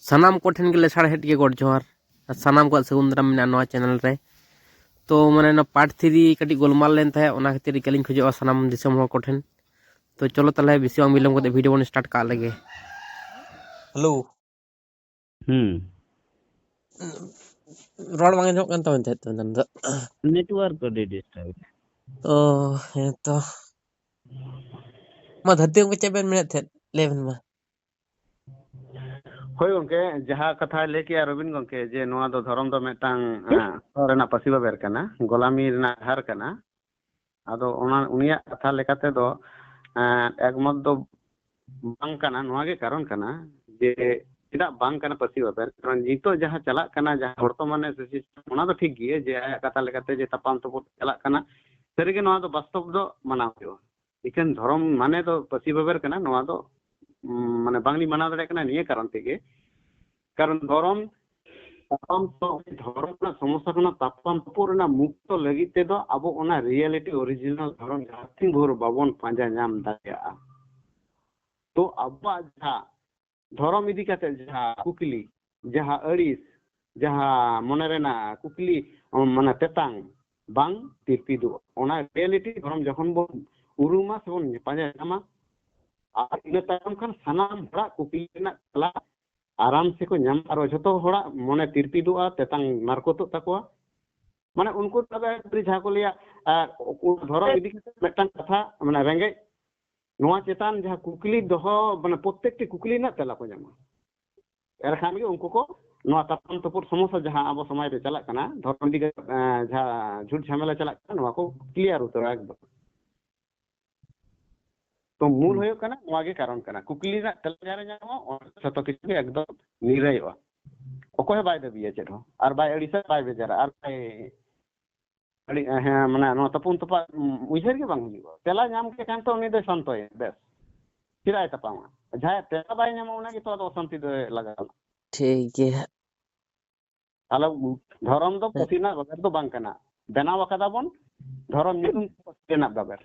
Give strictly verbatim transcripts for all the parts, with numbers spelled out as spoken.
ᱥᱟᱱᱟᱢ ᱠᱚᱴᱷᱮᱱ ᱜᱮ ᱞᱮᱥᱟᱲᱦᱮᱫ ᱜᱮ ᱜᱚᱰ ᱡᱚᱦᱟᱨ᱾ ᱟᱨ ᱥᱟᱱᱟᱢ ᱠᱚᱣᱟᱜ ᱥᱟᱹᱜᱩᱱ ᱫᱟᱨᱟᱢ ᱢᱮᱱᱟᱜᱼᱟ ᱱᱚᱣᱟ ᱪᱮᱱᱮᱞ ᱨᱮ᱾ ᱛᱚ ᱢᱟᱱᱮ ᱱᱚᱣᱟ ᱯᱟᱨᱴ ᱛᱷᱨᱤ ᱠᱟᱹᱴᱤᱡ ᱜᱳᱞᱢᱟᱞ ᱞᱮᱱ ᱛᱟᱦᱮᱸᱫ, ᱚᱱᱟ ᱠᱷᱟᱹᱛᱤᱨ ᱤᱠᱟᱹᱞᱤᱧ ᱠᱷᱚᱡᱚᱜᱼᱟ ᱥᱟᱱᱟᱢ ᱫᱤᱥᱚᱢ ᱦᱚᱲ ᱠᱚᱴᱷᱮᱱ᱾ ᱛᱚ ᱪᱚᱞᱚ ᱛᱟᱦᱚᱞᱮ ᱵᱮᱥᱤ ᱵᱟᱝ ᱵᱤᱞᱚᱢ ᱠᱟᱛᱮ ᱵᱷᱤᱰᱤᱭᱳ ᱵᱚᱱ ᱥᱴᱟᱨᱴ ᱠᱟᱜ ᱞᱮᱜᱮ᱾ ᱦᱮᱞᱳ᱾ ᱦᱩᱸ᱾ ᱨᱚᱲ ᱵᱟᱝ ᱟᱸᱡᱚᱢᱚᱜ ᱠᱟᱱ ᱛᱟᱵᱮᱱ ᱛᱟᱦᱮᱸᱫ ᱛᱚ ᱮᱱᱟᱱ ᱫᱚ᱾ ᱱᱮᱴᱣᱟᱨᱠ ᱟᱹᱰᱤ ᱰᱤᱥᱴᱟᱨᱵ᱾ ᱚ, ᱦᱮᱸ ᱛᱚ᱾ ᱢᱟ ᱫᱷᱟᱹᱨᱛᱤ ᱜᱚᱢᱠᱮ, ᱪᱮᱫ ᱵᱮᱱ ᱢᱮᱱᱮᱫ ᱛᱟᱦᱮᱸᱫ? ᱞᱟᱹᱭ ᱵᱮᱱ ᱢᱟ᱾ ᱦᱳᱭ ᱜᱚᱢᱠᱮ, ᱡᱟᱦᱟᱸ ᱠᱟᱛᱷᱟᱭ ᱞᱟᱹᱭ ᱠᱮᱜᱼᱟ ᱨᱚᱵᱤᱱ ᱜᱚᱢᱠᱮ, ᱡᱮ ᱱᱚᱣᱟ ᱫᱚ ᱫᱷᱚᱨᱚᱢ ᱫᱚ ᱢᱤᱫᱴᱟᱝ, ᱟᱸ, ᱨᱮᱱᱟᱜ ᱯᱟᱹᱥᱤ ᱵᱟᱵᱮᱨ ᱠᱟᱱᱟ, ᱜᱳᱞᱟᱢᱤ ᱨᱮᱱᱟᱜ ᱟᱫᱷᱟᱨ ᱠᱟᱱᱟ᱾ ᱟᱫᱚ ᱚᱱᱟ, ᱩᱱᱤᱭᱟᱜ ᱠᱟᱛᱷᱟ ᱞᱮᱠᱟ ᱛᱮᱫᱚ, ᱟᱸ, ᱮᱠᱢᱚᱛ ᱫᱚ ᱵᱟᱝ ᱠᱟᱱᱟ᱾ ᱱᱚᱣᱟ ᱜᱮ ᱠᱟᱨᱚᱱ ᱠᱟᱱᱟ ᱡᱮ ᱪᱮᱫᱟᱜ ᱵᱟᱝ ᱠᱟᱱᱟ ᱯᱟᱹᱥᱤ ᱵᱟᱵᱮᱨ᱾ ᱠᱟᱨᱚᱱ ᱱᱤᱛᱚᱜ ᱡᱟᱦᱟᱸ ᱪᱟᱞᱟᱜ ᱠᱟᱱᱟ, ᱡᱟᱦᱟᱸ ᱵᱚᱨᱛᱚᱢᱟᱱ ᱨᱮ system, ᱚᱱᱟ ᱫᱚ ᱴᱷᱤᱠ ᱜᱮᱭᱟ ᱡᱮ ᱟᱭᱟᱜ ᱠᱟᱛᱷᱟ ᱞᱮᱠᱟᱛᱮ ᱡᱮ ᱛᱟᱯᱟᱢ ᱛᱩᱯᱩᱫ ᱪᱟᱞᱟᱜ ᱠᱟᱱᱟ, ᱥᱟᱹᱨᱤᱜᱮ ᱱᱚᱣᱟ ᱫᱚ ᱵᱟᱥᱛᱚᱵ ᱫᱚ ᱢᱟᱱᱟᱣ ᱦᱩᱭᱩᱜᱼᱟ᱾ ᱮᱠᱷᱟᱱ ᱫᱷᱚᱨᱚᱢ ᱢᱟᱱᱮ ᱫᱚ ᱯᱟᱹᱥᱤ ᱵᱟᱵᱮᱨ ᱠᱟᱱᱟ, ᱱᱚᱣᱟ ᱫᱚ, ᱩᱢ, ᱢᱟᱱᱮ ᱵᱟᱝᱞᱤᱧ ᱢᱟᱱᱟᱣ ᱫᱟᱲᱮᱭᱟᱜ ᱠᱟᱱᱟ ᱱᱤᱭᱟᱹ ᱠᱟᱨᱚᱱ ᱛᱮᱜᱮ᱾ ᱠᱟᱨᱚᱱ ᱫᱷᱚᱨᱚᱢ, ᱛᱟᱯᱟᱢ ᱛᱚ, ᱫᱷᱚᱨᱚᱢ ᱨᱮᱱᱟᱜ ᱥᱚᱢᱚᱥᱥᱟ ᱠᱷᱚᱱᱟᱜ ᱛᱟᱯᱟᱢ ᱛᱩᱯᱩᱫ ᱨᱮᱱᱟᱜ ᱢᱩᱠᱛᱚ ᱞᱟᱹᱜᱤᱫ ᱛᱮᱫᱚ ᱟᱵᱚ ᱚᱱᱟ reality original ᱫᱷᱚᱨᱚᱢ ᱡᱟᱦᱟᱸ ᱛᱤᱱ ᱵᱷᱳᱨ ᱵᱟᱵᱚᱱ ᱯᱟᱸᱡᱟ ᱧᱟᱢ ᱫᱟᱲᱮᱭᱟᱜᱼᱟ᱾ ᱛᱚ ᱟᱵᱚᱣᱟᱜ ᱡᱟᱦᱟᱸ ᱫᱷᱚᱨᱚᱢ ᱤᱫᱤ ᱠᱟᱛᱮ ᱡᱟᱦᱟᱸ ᱠᱩᱠᱞᱤ, ᱡᱟᱦᱟᱸ ᱟᱹᱲᱤᱥ, ᱡᱟᱦᱟᱸ ᱢᱚᱱᱮ ᱨᱮᱱᱟᱜ ᱠᱩᱠᱞᱤ, ᱩᱢ, ᱢᱟᱱᱮ ᱛᱮᱛᱟᱝ ᱵᱟᱝ ᱛᱤᱨᱯᱤᱫᱚᱜᱼᱟ᱾ ᱚᱱᱟ reality ᱫᱷᱚᱨᱚᱢ ᱡᱚᱠᱷᱚᱱ ᱵᱚᱱ ᱩᱨᱩᱢᱟ ᱥᱮᱵᱚᱱ ᱯᱟᱸᱡᱟ ᱧᱟᱢᱟ, ᱟᱨ ᱤᱱᱟᱹ ᱛᱟᱭᱚᱢ ᱠᱷᱟᱱ ᱥᱟᱱᱟᱢ ᱦᱚᱲᱟᱜ ᱠᱩᱠᱞᱤ ᱨᱮᱱᱟᱜ ᱛᱮᱞᱟ ᱟᱨᱟᱢ ᱥᱮᱠᱚ ᱧᱟᱢᱟ, ᱟᱨ ᱡᱷᱚᱛᱚ ᱦᱚᱲᱟᱜ ᱢᱚᱱᱮ ᱛᱤᱨᱯᱤᱫᱚᱜᱼᱟ, ᱛᱮᱛᱟᱝ ᱱᱟᱨᱠᱚᱛᱚᱜ ᱛᱟᱠᱚᱣᱟ᱾ ᱢᱟᱱᱮ ᱩᱱᱠᱩ ᱫᱚ ᱟᱫᱚ ᱮᱠᱵᱟᱨᱮ ᱡᱟᱦᱟᱸ ᱠᱚ ᱞᱟᱹᱭᱟ, ᱟᱨ ᱚᱱᱟ ᱫᱷᱚᱨᱚᱢ ᱤᱫᱤ ᱠᱟᱛᱮ ᱢᱤᱫᱴᱟᱝ ᱠᱟᱛᱷᱟ, ᱢᱟᱱᱮ ᱨᱮᱸᱜᱮᱡ, ᱱᱚᱣᱟ ᱪᱮᱛᱟᱱ ᱡᱟᱦᱟᱸ ᱠᱩᱠᱞᱤ ᱫᱚᱦᱚ, ᱢᱟᱱᱮ ᱯᱨᱚᱛᱛᱮᱠᱴᱤ ᱠᱩᱠᱞᱤ ᱨᱮᱱᱟᱜ ᱛᱮᱞᱟ ᱠᱚ ᱧᱟᱢᱟ᱾ ᱮᱱᱠᱷᱟᱱ ᱜᱮ ᱩᱱᱠᱩ ᱠᱚ ᱱᱚᱣᱟ ᱛᱟᱯᱟᱢ ᱛᱩᱯᱩᱫ ᱥᱚᱢᱚᱥᱥᱟ ᱡᱟᱦᱟᱸ ᱟᱵᱚ ᱥᱚᱢᱟᱡᱽ ᱨᱮ ᱪᱟᱞᱟᱜ ᱠᱟᱱᱟ, ᱫᱷᱚᱨᱚᱢ ᱤᱫᱤ ᱠᱟᱛᱮ, ᱮᱸ, ᱡᱟᱦᱟᱸ ᱡᱷᱩᱴ ᱡᱷᱟᱢᱮᱞᱟ ᱪᱟᱞᱟᱜ ᱠᱟᱱᱟ, ᱱᱚᱣᱟ ᱠᱚ clear ᱩᱛᱟᱹᱨᱟ ᱮᱠᱫᱚᱢ᱾ ᱛᱚ ᱢᱩᱞ ᱦᱩᱸ᱾ ᱦᱩᱭᱩᱜ ᱠᱟᱱᱟ, ᱱᱚᱣᱟ ᱜᱮ ᱠᱟᱨᱚᱱ ᱠᱟᱱᱟ᱾ ᱠᱩᱠᱞᱤ ᱨᱮᱱᱟᱜ ᱛᱮᱞᱟ ᱡᱟᱦᱟᱸ ᱨᱮ ᱧᱟᱢᱚᱜᱼᱟ, ᱚᱱᱟ ᱡᱷᱚᱛᱚ ᱠᱤᱪᱷᱩ ᱜᱮ ᱮᱠᱫᱚᱢ ᱱᱤᱨᱟᱹᱭᱚᱜᱼᱟ᱾ ᱚᱠᱚᱭ ᱦᱚᱸ ᱵᱟᱭ ᱫᱟᱹᱵᱤᱭᱟ ᱪᱮᱫ ᱦᱚᱸ, ᱟᱨ ᱵᱟᱭ ᱟᱹᱲᱤᱥᱟ, ᱵᱟᱭ ᱵᱮᱡᱟᱨᱟ, ᱟᱨ ᱵᱟᱭ ᱟᱹᱲᱤ-, ᱦᱮᱸ, ᱢᱟᱱᱮ ᱱᱚᱣᱟ ᱛᱟᱯᱟᱢ ᱛᱚᱯᱟ, ᱩᱭᱦᱟᱹᱨ ᱜᱮ ᱵᱟᱝ ᱦᱤᱡᱩᱜᱼᱟ᱾ ᱛᱮᱞᱟ ᱧᱟᱢ ᱠᱮᱫ ᱠᱷᱟᱱ ᱛᱚ ᱩᱱᱤ ᱫᱚᱭ ᱥᱟᱱᱛᱚᱭᱟ, ᱵᱮᱥ, ᱪᱮᱫᱟᱜ ᱮ ᱛᱟᱯᱟᱢᱟ? ᱡᱟᱦᱟᱸᱭᱟᱜ ᱛᱮᱞᱟ ᱵᱟᱭ ᱧᱟᱢᱟ, ᱚᱱᱟ ᱜᱮᱛᱚ ᱟᱫᱚ ᱚᱥᱟᱱᱛᱤ ᱫᱚᱭ ᱞᱟᱜᱟᱣᱟ᱾ ᱴᱷᱤᱠ ᱜᱮᱭᱟ᱾ ᱛᱟᱦᱞᱮ ᱫᱷᱚᱨᱚᱢ ᱫᱚ ᱦᱮᱸ᱾ ᱯᱟᱹᱥᱤ ᱨᱮᱱᱟᱜ ᱵᱟᱵᱮᱨ ᱫᱚ ᱵᱟᱝ ᱠᱟᱱᱟ, ᱵᱮᱱᱟᱣ ᱟᱠᱟᱫᱟ ᱵᱚᱱ ᱫᱷᱚᱨᱚᱢ ᱧᱩᱛᱩᱢ ᱛᱮ ᱯᱟᱹᱥᱤ ᱨᱮᱱᱟᱜ ᱵᱟᱵᱮᱨ᱾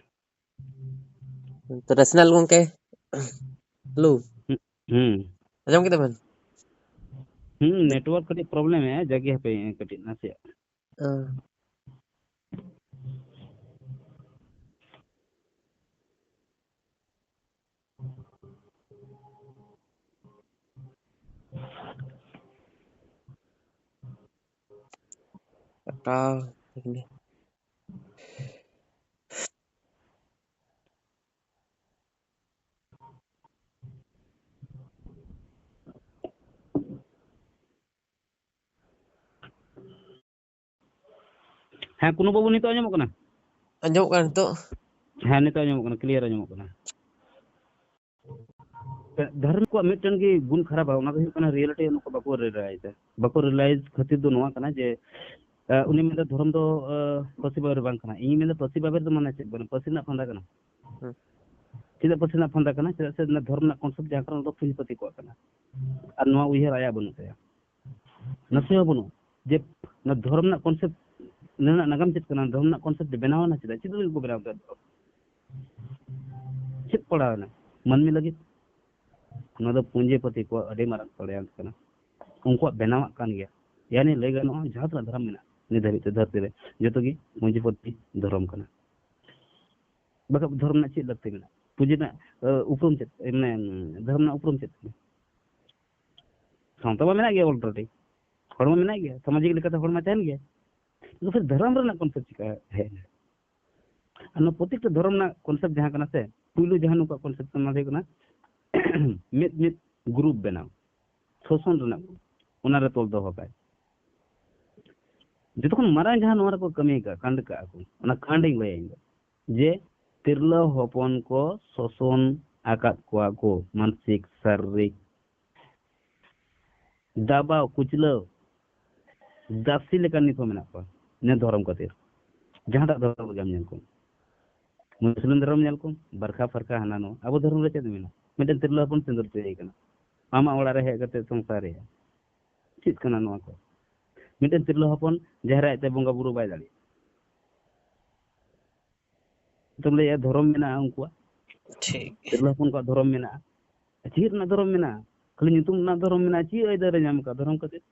ᱛᱚ ᱨᱮᱥᱱᱟᱞ ᱜᱚᱝᱠᱮ, ᱦᱮᱞᱳ᱾ ᱦᱩᱸ᱾ ᱟᱸᱡᱚᱢ ᱠᱮᱫᱟ ᱵᱮᱱ? ᱦᱩᱸ, network ᱠᱟᱹᱴᱤᱡ problem ᱮ, ᱡᱟᱜᱮ ᱦᱟᱯᱮ ᱠᱟᱹᱴᱤᱡ ᱱᱟᱥᱮᱭᱟᱜ᱾ ᱚ᱾ ᱠᱟᱴᱟᱣ᱾ ᱦᱮᱸ, ᱠᱩᱱᱩ ᱵᱟᱹᱵᱩ, ᱱᱤᱛᱚᱜ ᱟᱸᱡᱚᱢᱚᱜ ᱠᱟᱱᱟ? ᱟᱸᱡᱚᱢᱚᱜ ᱠᱟᱱᱟ ᱱᱤᱛᱚᱜ? ᱦᱮᱸ, ᱱᱤᱛᱚᱜ ᱟᱸᱡᱚᱢᱚᱜ ᱠᱟᱱᱟ, clear ᱟᱸᱡᱚᱢᱚᱜ ᱠᱟᱱᱟ᱾ ᱫᱷᱚᱨᱢ ᱠᱚᱣᱟᱜ ᱢᱤᱫᱴᱮᱱ ᱜᱮ ᱜᱩᱱ ᱠᱷᱟᱨᱟᱯᱟ, ᱚᱱᱟ ᱫᱚ ᱦᱩᱭᱩᱜ ᱠᱟᱱᱟ reality ᱱᱩᱠᱩ ᱵᱟᱠᱚ realize ᱮᱫᱟ᱾ ᱵᱟᱠᱚ realize ᱠᱷᱟᱹᱛᱤᱨ ᱫᱚ ᱱᱚᱣᱟ ᱠᱟᱱᱟ ᱡᱮ, ᱟᱸ, ᱩᱱᱤ ᱢᱮᱱᱫᱟ ᱫᱷᱚᱨᱚᱢ ᱫᱚ, ᱟᱸ, ᱯᱟᱹᱥᱤ ᱵᱟᱵᱮᱨ ᱵᱟᱝ ᱠᱟᱱᱟ᱾ ᱤᱧ ᱢᱮᱱᱫᱟ ᱯᱟᱹᱥᱤ ᱵᱟᱵᱮᱨ ᱫᱚ ᱢᱟᱱᱮ ᱪᱮᱫ? ᱢᱟᱱᱮ ᱯᱟᱹᱥᱤ ᱨᱮᱱᱟᱜ ᱯᱷᱟᱸᱫᱟ ᱠᱟᱱᱟ᱾ ᱦᱩᱸ᱾ ᱪᱮᱫᱟᱜ ᱯᱟᱹᱥᱤ ᱨᱮᱱᱟᱜ ᱯᱷᱟᱸᱫᱟ ᱠᱟᱱᱟ? ᱪᱮᱫᱟᱜ ᱥᱮ ᱚᱱᱟ ᱫᱷᱚᱨᱚᱢ ᱨᱮᱱᱟᱜ concept ᱡᱟᱦᱟᱸ ᱠᱟᱱᱟ, ᱚᱱᱟ ᱫᱚ ᱯᱩᱸᱡᱤᱯᱟᱹᱛᱤ ᱠᱚᱣᱟᱜ ᱠᱟᱱᱟ᱾ ᱟᱨ ᱱᱚᱣᱟ ᱩᱭᱦᱟᱹᱨ ᱟᱭᱟᱜ ᱵᱟᱹᱱᱩᱜ ᱛᱟᱭᱟ᱾ ᱱᱟᱥᱮ ᱦᱚᱸ ᱵᱟᱹᱱᱩᱜ᱾ ᱡᱮ ᱚᱱᱟ ᱫᱷᱚᱨᱚᱢ ᱨᱮᱱᱟᱜ concept, ᱚᱱᱟ ᱨᱮᱱᱟᱜ ᱱᱟᱜᱟᱢ ᱪᱮᱫ ᱠᱟᱱᱟ? ᱫᱷᱚᱨᱚᱢ ᱨᱮᱱᱟᱜ concept ᱵᱮᱱᱟᱣ ᱮᱱᱟ ᱪᱮᱫᱟᱜ? ᱪᱮᱫ ᱞᱟᱹᱜᱤᱫ ᱠᱚ ᱵᱮᱱᱟᱣ ᱠᱮᱫᱟ? ᱪᱮᱫ ᱯᱟᱲᱟᱣ ᱮᱱᱟ ᱢᱟᱹᱱᱢᱤ ᱞᱟᱹᱜᱤᱫ? ᱱᱚᱣᱟ ᱫᱚ ᱯᱩᱸᱡᱤᱯᱟᱹᱛᱤ ᱠᱚᱣᱟᱜ ᱟᱹᱰᱤ ᱢᱟᱨᱟᱝ ᱥᱚᱲᱮᱭᱟᱱ ᱠᱟᱱᱟ᱾ ᱩᱱᱠᱩᱣᱟᱜ ᱵᱮᱱᱟᱣᱟᱜ ᱠᱟᱱ ᱜᱮᱭᱟ᱾ ᱭᱟᱱᱤ ᱞᱟᱹᱭ ᱜᱟᱱᱚᱜᱼᱟ, ᱡᱟᱦᱟᱸ ᱛᱤᱱᱟᱹᱜ ᱫᱷᱚᱨᱚᱢ ᱢᱮᱱᱟᱜᱼᱟ ᱱᱤᱛ ᱫᱷᱟᱹᱵᱤᱡ ᱛᱮ ᱫᱷᱟᱹᱨᱛᱤ ᱨᱮ, ᱡᱚᱛᱚ ᱜᱮ ᱯᱩᱸᱡᱤᱯᱟᱹᱛᱤ ᱫᱷᱚᱨᱚᱢ ᱠᱟᱱᱟ᱾ ᱵᱟᱠᱷᱟᱡ ᱫᱷᱚᱨᱚᱢ ᱨᱮᱱᱟᱜ ᱪᱮᱫ ᱞᱟᱹᱠᱛᱤ ᱢᱮᱱᱟᱜᱼᱟ? ᱯᱩᱸᱡᱤ ᱨᱮᱱᱟᱜ, ᱮ, ᱩᱯᱨᱩᱢ ᱪᱮᱫ? ᱢᱟᱱᱮ, ᱫᱷᱚᱨᱚᱢ ᱨᱮᱱᱟᱜ ᱩᱯᱨᱩᱢ ᱪᱮᱫ ᱠᱟᱱᱟ? ᱥᱟᱶᱛᱟ ᱢᱟ ᱢᱮᱱᱟᱜ ᱜᱮᱭᱟ already, ᱦᱚᱲ ᱢᱟ ᱢᱮᱱᱟᱜ ᱜᱮᱭᱟ, ᱥᱟᱢᱟᱡᱤᱠ ᱞᱮᱠᱟᱛᱮ ᱦᱚᱲ ᱢᱟ ᱛᱟᱦᱮᱱ ᱜᱮᱭᱟ, ᱠᱤᱱᱛᱩ ᱯᱷᱤᱨ ᱫᱷᱚᱨᱚᱢ ᱨᱮᱱᱟᱜ concept ᱪᱤᱠᱟ ᱦᱮᱡ ᱮᱱᱟ? ᱟᱨ ᱱᱚᱣᱟ ᱯᱨᱚᱛᱮᱠᱴᱟ ᱫᱷᱚᱨᱚᱢ ᱨᱮᱱᱟᱜ concept ᱡᱟᱦᱟᱸ ᱠᱟᱱᱟ ᱥᱮ, ᱯᱩᱭᱞᱩ ᱡᱟᱦᱟᱸ ᱱᱩᱠᱩᱣᱟᱜ concept ᱠᱟᱱᱟ, ᱚᱱᱟ ᱫᱚ ᱦᱩᱭᱩᱜ ᱠᱟᱱᱟ ᱢᱤᱫ ᱢᱤᱫ group ᱵᱮᱱᱟᱣ, ᱥᱳᱥᱚᱱ ᱨᱮᱱᱟᱜ group, ᱚᱱᱟᱨᱮ ᱛᱚᱞ ᱫᱚᱦᱚ ᱠᱟᱭ᱾ ᱡᱚᱛᱚ ᱠᱷᱚᱱ ᱢᱟᱨᱟᱝ ᱡᱟᱦᱟᱸ ᱱᱚᱣᱟ ᱨᱮᱠᱚ ᱠᱟᱹᱢᱤ ᱟᱠᱟᱫ, ᱠᱟᱸᱰ ᱠᱟᱜᱼᱟ ᱠᱚ, ᱚᱱᱟ ᱠᱟᱸᱰ ᱤᱧ ᱞᱟᱹᱭᱟ ᱤᱧ ᱫᱚ, ᱡᱮ ᱛᱤᱨᱞᱟᱹ ᱦᱚᱯᱚᱱ ᱠᱚ ᱥᱳᱥᱚᱱ ᱟᱠᱟᱫ ᱠᱚᱣᱟ ᱠᱚ ᱢᱟᱱᱥᱤᱠ, ᱥᱟᱨᱤᱨᱤᱠ, ᱫᱟᱵᱟᱣ, ᱠᱩᱪᱞᱟᱹᱣ, ᱫᱟᱥᱤ ᱞᱮᱠᱟ ᱱᱤᱛ ᱦᱚᱸ ᱢᱮᱱᱟᱜ ᱠᱚᱣᱟ᱾ ᱱᱤᱭᱟᱹ ᱫᱷᱚᱨᱚᱢ ᱠᱷᱟᱹᱛᱤᱨ, ᱡᱟᱦᱟᱸᱴᱟᱜ ᱫᱷᱚᱨᱚᱢ ᱨᱮᱜᱮᱢ ᱧᱮᱞ ᱠᱚᱢ, ᱢᱩᱥᱞᱤᱢ ᱫᱷᱚᱨᱚᱢ ᱧᱮᱞ ᱠᱚᱢ, ᱵᱟᱨᱠᱷᱟ ᱯᱷᱟᱨᱠᱟ ᱦᱟᱱᱟ ᱱᱚᱣᱟ, ᱟᱵᱚ ᱫᱷᱚᱨᱚᱢ ᱨᱮ ᱪᱮᱫ ᱢᱮᱱᱟᱜᱼᱟ? ᱢᱤᱫᱴᱮᱱ ᱛᱤᱨᱞᱟᱹ ᱦᱚᱯᱚᱱ ᱥᱤᱸᱫᱩᱨ ᱛᱮᱭ ᱠᱟᱱᱟ, ᱢᱟᱢᱟ ᱚᱲᱟᱜ ᱨᱮ ᱦᱮᱡ ᱠᱟᱛᱮ ᱥᱚᱝᱥᱟᱨ ᱨᱮᱭᱟᱜ ᱪᱮᱫ ᱠᱟᱱᱟ ᱱᱚᱣᱟ ᱠᱚ? ᱢᱤᱫᱴᱮᱱ ᱛᱤᱨᱞᱟᱹ ᱦᱚᱯᱚᱱ ᱡᱟᱦᱮᱨ ᱟᱭᱛᱮ ᱵᱚᱸᱜᱟ ᱵᱩᱨᱩ ᱵᱟᱭ ᱫᱟᱲᱮᱭᱟᱜᱼᱟ᱾ ᱛᱚᱢ ᱞᱟᱹᱭᱟ ᱫᱷᱚᱨᱚᱢ ᱢᱮᱱᱟᱜᱼᱟ ᱩᱱᱠᱩᱣᱟᱜ? ᱴᱷᱤᱠ᱾ ᱛᱤᱨᱞᱟᱹ ᱦᱚᱯᱚᱱ ᱠᱚᱣᱟᱜ ᱫᱷᱚᱨᱚᱢ ᱢᱮᱱᱟᱜᱼᱟ? ᱪᱮᱫ ᱨᱮᱱᱟᱜ ᱫᱷᱚᱨᱚᱢ ᱢᱮᱱᱟᱜᱼᱟ? ᱠᱷᱟᱹᱞᱤ ᱧᱩᱛᱩᱢ ᱨᱮᱱᱟᱜ ᱫᱷᱚᱨᱚᱢ ᱢᱮᱱᱟᱜᱼᱟ, ᱪᱮᱫ ᱟᱹᱭᱫᱟᱹᱨ ᱮ ᱧᱟᱢ ᱟᱠᱟᱫ ᱫᱷᱚᱨᱚᱢ ᱠᱷᱟᱹᱛᱤᱨ?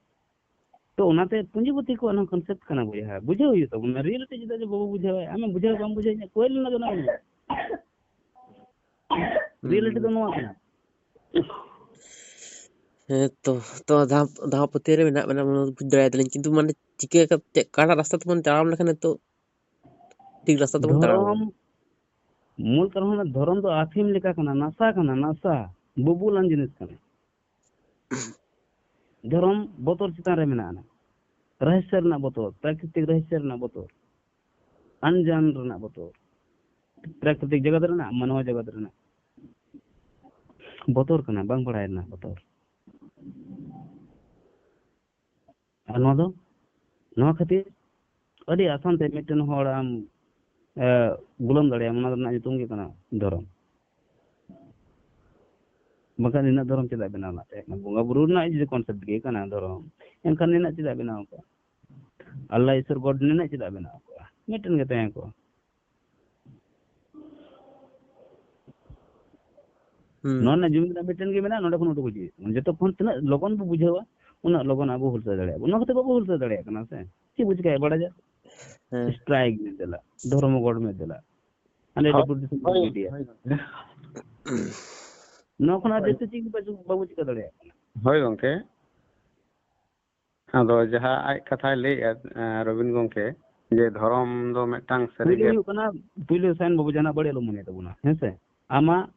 ᱛᱚ ᱚᱱᱟᱛᱮ ᱯᱩᱸᱡᱤᱯᱩᱛᱤ ᱠᱚᱣᱟᱜ ᱱᱚᱣᱟ concept ᱠᱟᱱᱟ ᱵᱚᱭᱦᱟ, ᱵᱩᱡᱷᱟᱹᱣ ᱦᱩᱭᱩᱜ ᱛᱟᱵᱚᱱᱟ᱾ ᱨᱤᱭᱮᱞᱤᱴᱤ ᱪᱮᱫᱟᱜ ᱡᱮ ᱵᱟᱵᱚ ᱵᱩᱡᱷᱟᱹᱣᱟ? ᱟᱢᱮᱢ ᱵᱩᱡᱷᱟᱹᱣ ᱵᱟᱢ ᱵᱩᱡᱷᱟᱹᱣ ᱤᱧᱟᱹᱜ ᱠᱚᱭᱮᱞ ᱨᱮᱱᱟᱜ ᱫᱚ ᱚᱱᱟ ᱠᱟᱱᱟ᱾ ᱨᱤᱭᱮᱞᱤᱴᱤ ᱫᱚ ᱱᱚᱣᱟ ᱠᱟᱱᱟ᱾ ᱦᱮᱸ ᱛᱚ, ᱛᱚ ᱫᱷᱟᱣ ᱫᱷᱟᱣ ᱯᱟᱹᱛᱭᱟᱹᱣ ᱨᱮ ᱢᱮᱱᱟᱜ ᱵᱮᱱᱟ, ᱚᱱᱟ ᱵᱩᱡᱽ ᱫᱟᱲᱮᱭᱟᱫᱟᱞᱤᱧ, ᱠᱤᱱᱛᱩ ᱢᱟᱱᱮ ᱪᱤᱠᱟᱹ ᱠᱟᱛᱮ ᱚᱠᱟᱴᱟᱜ ᱨᱟᱥᱛᱟ ᱛᱮᱵᱚᱱ ᱛᱟᱲᱟᱢ ᱞᱮᱠᱷᱟᱱ ᱱᱤᱛᱚᱜ ᱴᱷᱤᱠ ᱨᱟᱥᱛᱟ ᱛᱮᱵᱚᱱ ᱛᱟᱲᱟᱢᱟ? ᱫᱷᱚᱨᱚᱢ ᱢᱩᱞ ᱠᱟᱨᱚᱱ ᱫᱚ ᱫᱷᱚᱨᱚᱢ ᱫᱚ ᱟᱯᱷᱤᱢ ᱞᱮᱠᱟ ᱠᱟᱱᱟ, ᱱᱟᱥᱟ ᱠᱟᱱᱟ, ᱱᱟᱥᱟ, ᱵᱩᱵᱩᱞᱟᱱ ᱡᱤᱱᱤᱥ ᱠᱟᱱᱟ᱾ ᱫᱷᱚᱨᱚᱢ ᱵᱚᱛᱚᱨ ᱪᱮᱛᱟᱱ ᱨᱮ ᱢᱮᱱᱟᱜᱼᱟ, ᱨᱚᱦᱚᱥᱭᱚ ᱨᱮᱱᱟᱜ ᱵᱚᱛᱚᱨ, ᱯᱨᱟᱠᱨᱤᱛᱤᱠ ᱨᱚᱦᱚᱥᱭᱚ ᱨᱮᱱᱟᱜ ᱵᱚᱛᱚᱨ, ᱟᱱᱡᱟᱱ ᱨᱮᱱᱟᱜ ᱵᱚᱛᱚᱨ, ᱯᱨᱟᱠᱨᱤᱛᱤᱠ ᱡᱚᱜᱚᱛ ᱨᱮᱱᱟᱜ, ᱢᱟᱱᱣᱟ ᱡᱚᱜᱚᱛ ᱨᱮᱱᱟᱜ ᱵᱚᱛᱚᱨ ᱠᱟᱱᱟ, ᱵᱟᱝ ᱵᱟᱲᱟᱭ ᱨᱮᱱᱟᱜ ᱵᱚᱛᱚᱨ᱾ ᱟᱨ ᱱᱚᱣᱟ ᱫᱚ, ᱱᱚᱣᱟ ᱠᱷᱟᱹᱛᱤᱨ ᱟᱹᱰᱤ ᱟᱥᱟᱱ ᱛᱮ ᱢᱤᱫᱴᱮᱱ ᱦᱚᱲ ᱟᱢ, ᱮ, ᱜᱩᱞᱟᱹᱢ ᱫᱟᱲᱮᱭᱟᱢ, ᱚᱱᱟ ᱨᱮᱱᱟᱜ ᱧᱩᱛᱩᱢ ᱜᱮ ᱠᱟᱱᱟ ᱫᱷᱚᱨᱚᱢ᱾ ᱵᱟᱝᱠᱷᱟᱱ ᱱᱤᱱᱟᱹᱜ ᱫᱷᱚᱨᱚᱢ ᱪᱮᱫᱟᱜ ᱵᱮᱱᱟᱣ ᱞᱮᱫ ᱛᱟᱦᱮᱸ ᱠᱟᱱᱟ? ᱵᱚᱸᱜᱟ ᱵᱩᱨᱩ ᱨᱮᱱᱟᱜ ᱡᱩᱫᱤ concept ᱜᱮ ᱠᱟᱱᱟ ᱫᱷᱚᱨᱚᱢ, ᱮᱱᱠᱷᱟᱱ ᱱᱤᱱᱟᱹᱜ ᱪᱮᱫᱟᱜ ᱵᱮᱱᱟᱣ ᱠᱚᱜᱼᱟ? ᱟᱞᱞᱟ ᱤᱥᱚᱨ God ᱱᱤᱱᱟᱹᱜ ᱪᱮᱫᱟᱜ ᱵᱮᱱᱟᱣ ᱠᱚᱜᱼᱟ? ᱢᱤᱫᱴᱮᱱ ᱜᱮ ᱛᱟᱦᱮᱸ ᱠᱚᱜᱼᱟ᱾ ᱦᱩᱸ᱾ ᱱᱚᱣᱟ ᱨᱮᱱᱟᱜ ᱡᱩᱢᱤᱫ ᱨᱮᱱᱟᱜ ᱢᱤᱫᱴᱮᱱ ᱜᱮ ᱢᱮᱱᱟᱜᱼᱟ, ᱱᱚᱸᱰᱮ ᱠᱷᱚᱱ ᱩᱰᱩᱠ ᱦᱤᱡᱩᱜ ᱦᱩᱭᱩᱜ ᱛᱟᱵᱚᱱᱟ᱾ ᱡᱚᱛᱚ ᱠᱷᱚᱱ ᱛᱤᱱᱟᱹᱜ ᱞᱚᱜᱚᱱ ᱵᱚ ᱵᱩᱡᱷᱟᱹᱣᱟ, ᱩᱱᱟᱹᱜ ᱞᱚᱜᱚᱱ ᱟᱵᱚ ᱦᱩᱞᱥᱟᱹ ᱫᱟᱲᱮᱭᱟᱜᱼᱟ ᱵᱚ᱾ ᱱᱚᱣᱟ ᱠᱷᱟᱹᱛᱤᱨ ᱵᱟᱵᱚ ᱦᱩᱞᱥᱟᱹ ᱫᱟᱲᱮᱭᱟᱜ ᱠᱟᱱᱟ ᱥᱮ᱾ ᱪᱮᱫ ᱵᱚ ᱪᱤᱠᱟᱹᱭᱟ ᱵᱟᱲᱟᱭᱟ? ᱦᱮᱸ᱾ Strike ᱢᱮ ᱫᱮᱞᱟ, ᱫᱷᱚᱨᱢᱚ ᱜᱚᱰ ᱢᱮ ᱫᱮᱞᱟ, ᱦᱟᱸᱰᱮ ᱦᱳᱭ, ᱰᱮᱯᱩᱴᱮᱥᱚᱱ ᱦᱳᱭ, ᱤᱫᱤᱭᱟ᱾ ᱦᱳᱭ ᱜᱚᱝᱠᱮ᱾ ᱱᱚᱣᱟ ᱠᱷᱚᱱᱟᱜ ᱦᱳᱭ᱾ ᱡᱟᱹᱥᱛᱤ ᱪᱮᱫ ᱜᱮ ᱵᱟᱵᱚ, ᱵᱟᱵᱚ ᱪᱤᱠᱟᱹ ᱫᱟᱲᱮᱭᱟᱜ ᱠᱟᱱᱟ᱾ ᱦᱳᱭ ᱜᱚᱝᱠᱮ, ᱟᱫᱚ ᱡᱟᱦᱟᱸ ᱟᱡ ᱠᱟᱛᱷᱟᱭ ᱞᱟᱹᱭᱮᱫᱼᱟ, ᱮᱸ, ᱨᱚᱵᱤᱱ ᱜᱚᱝᱠᱮ, ᱡᱮ ᱫᱷᱚᱨᱚᱢ ᱫᱚ ᱢᱤᱫᱴᱟᱝ ᱯᱩᱭᱞᱩ ᱥᱟᱹᱨᱤᱜᱮ ᱦᱩᱭᱩᱜ ᱠᱟᱱᱟ, ᱯᱩᱭᱞᱩ ᱥᱟᱭᱤᱱ ᱵᱟᱵᱩ ᱡᱟᱦᱟᱱᱟᱜ ᱵᱟᱹᱲᱤᱡ ᱟᱞᱚᱢ ᱢᱚᱱᱮ ᱛᱟᱵᱚᱱᱟ, ᱦᱮᱸ ᱥᱮ? ᱟᱢᱟᱜ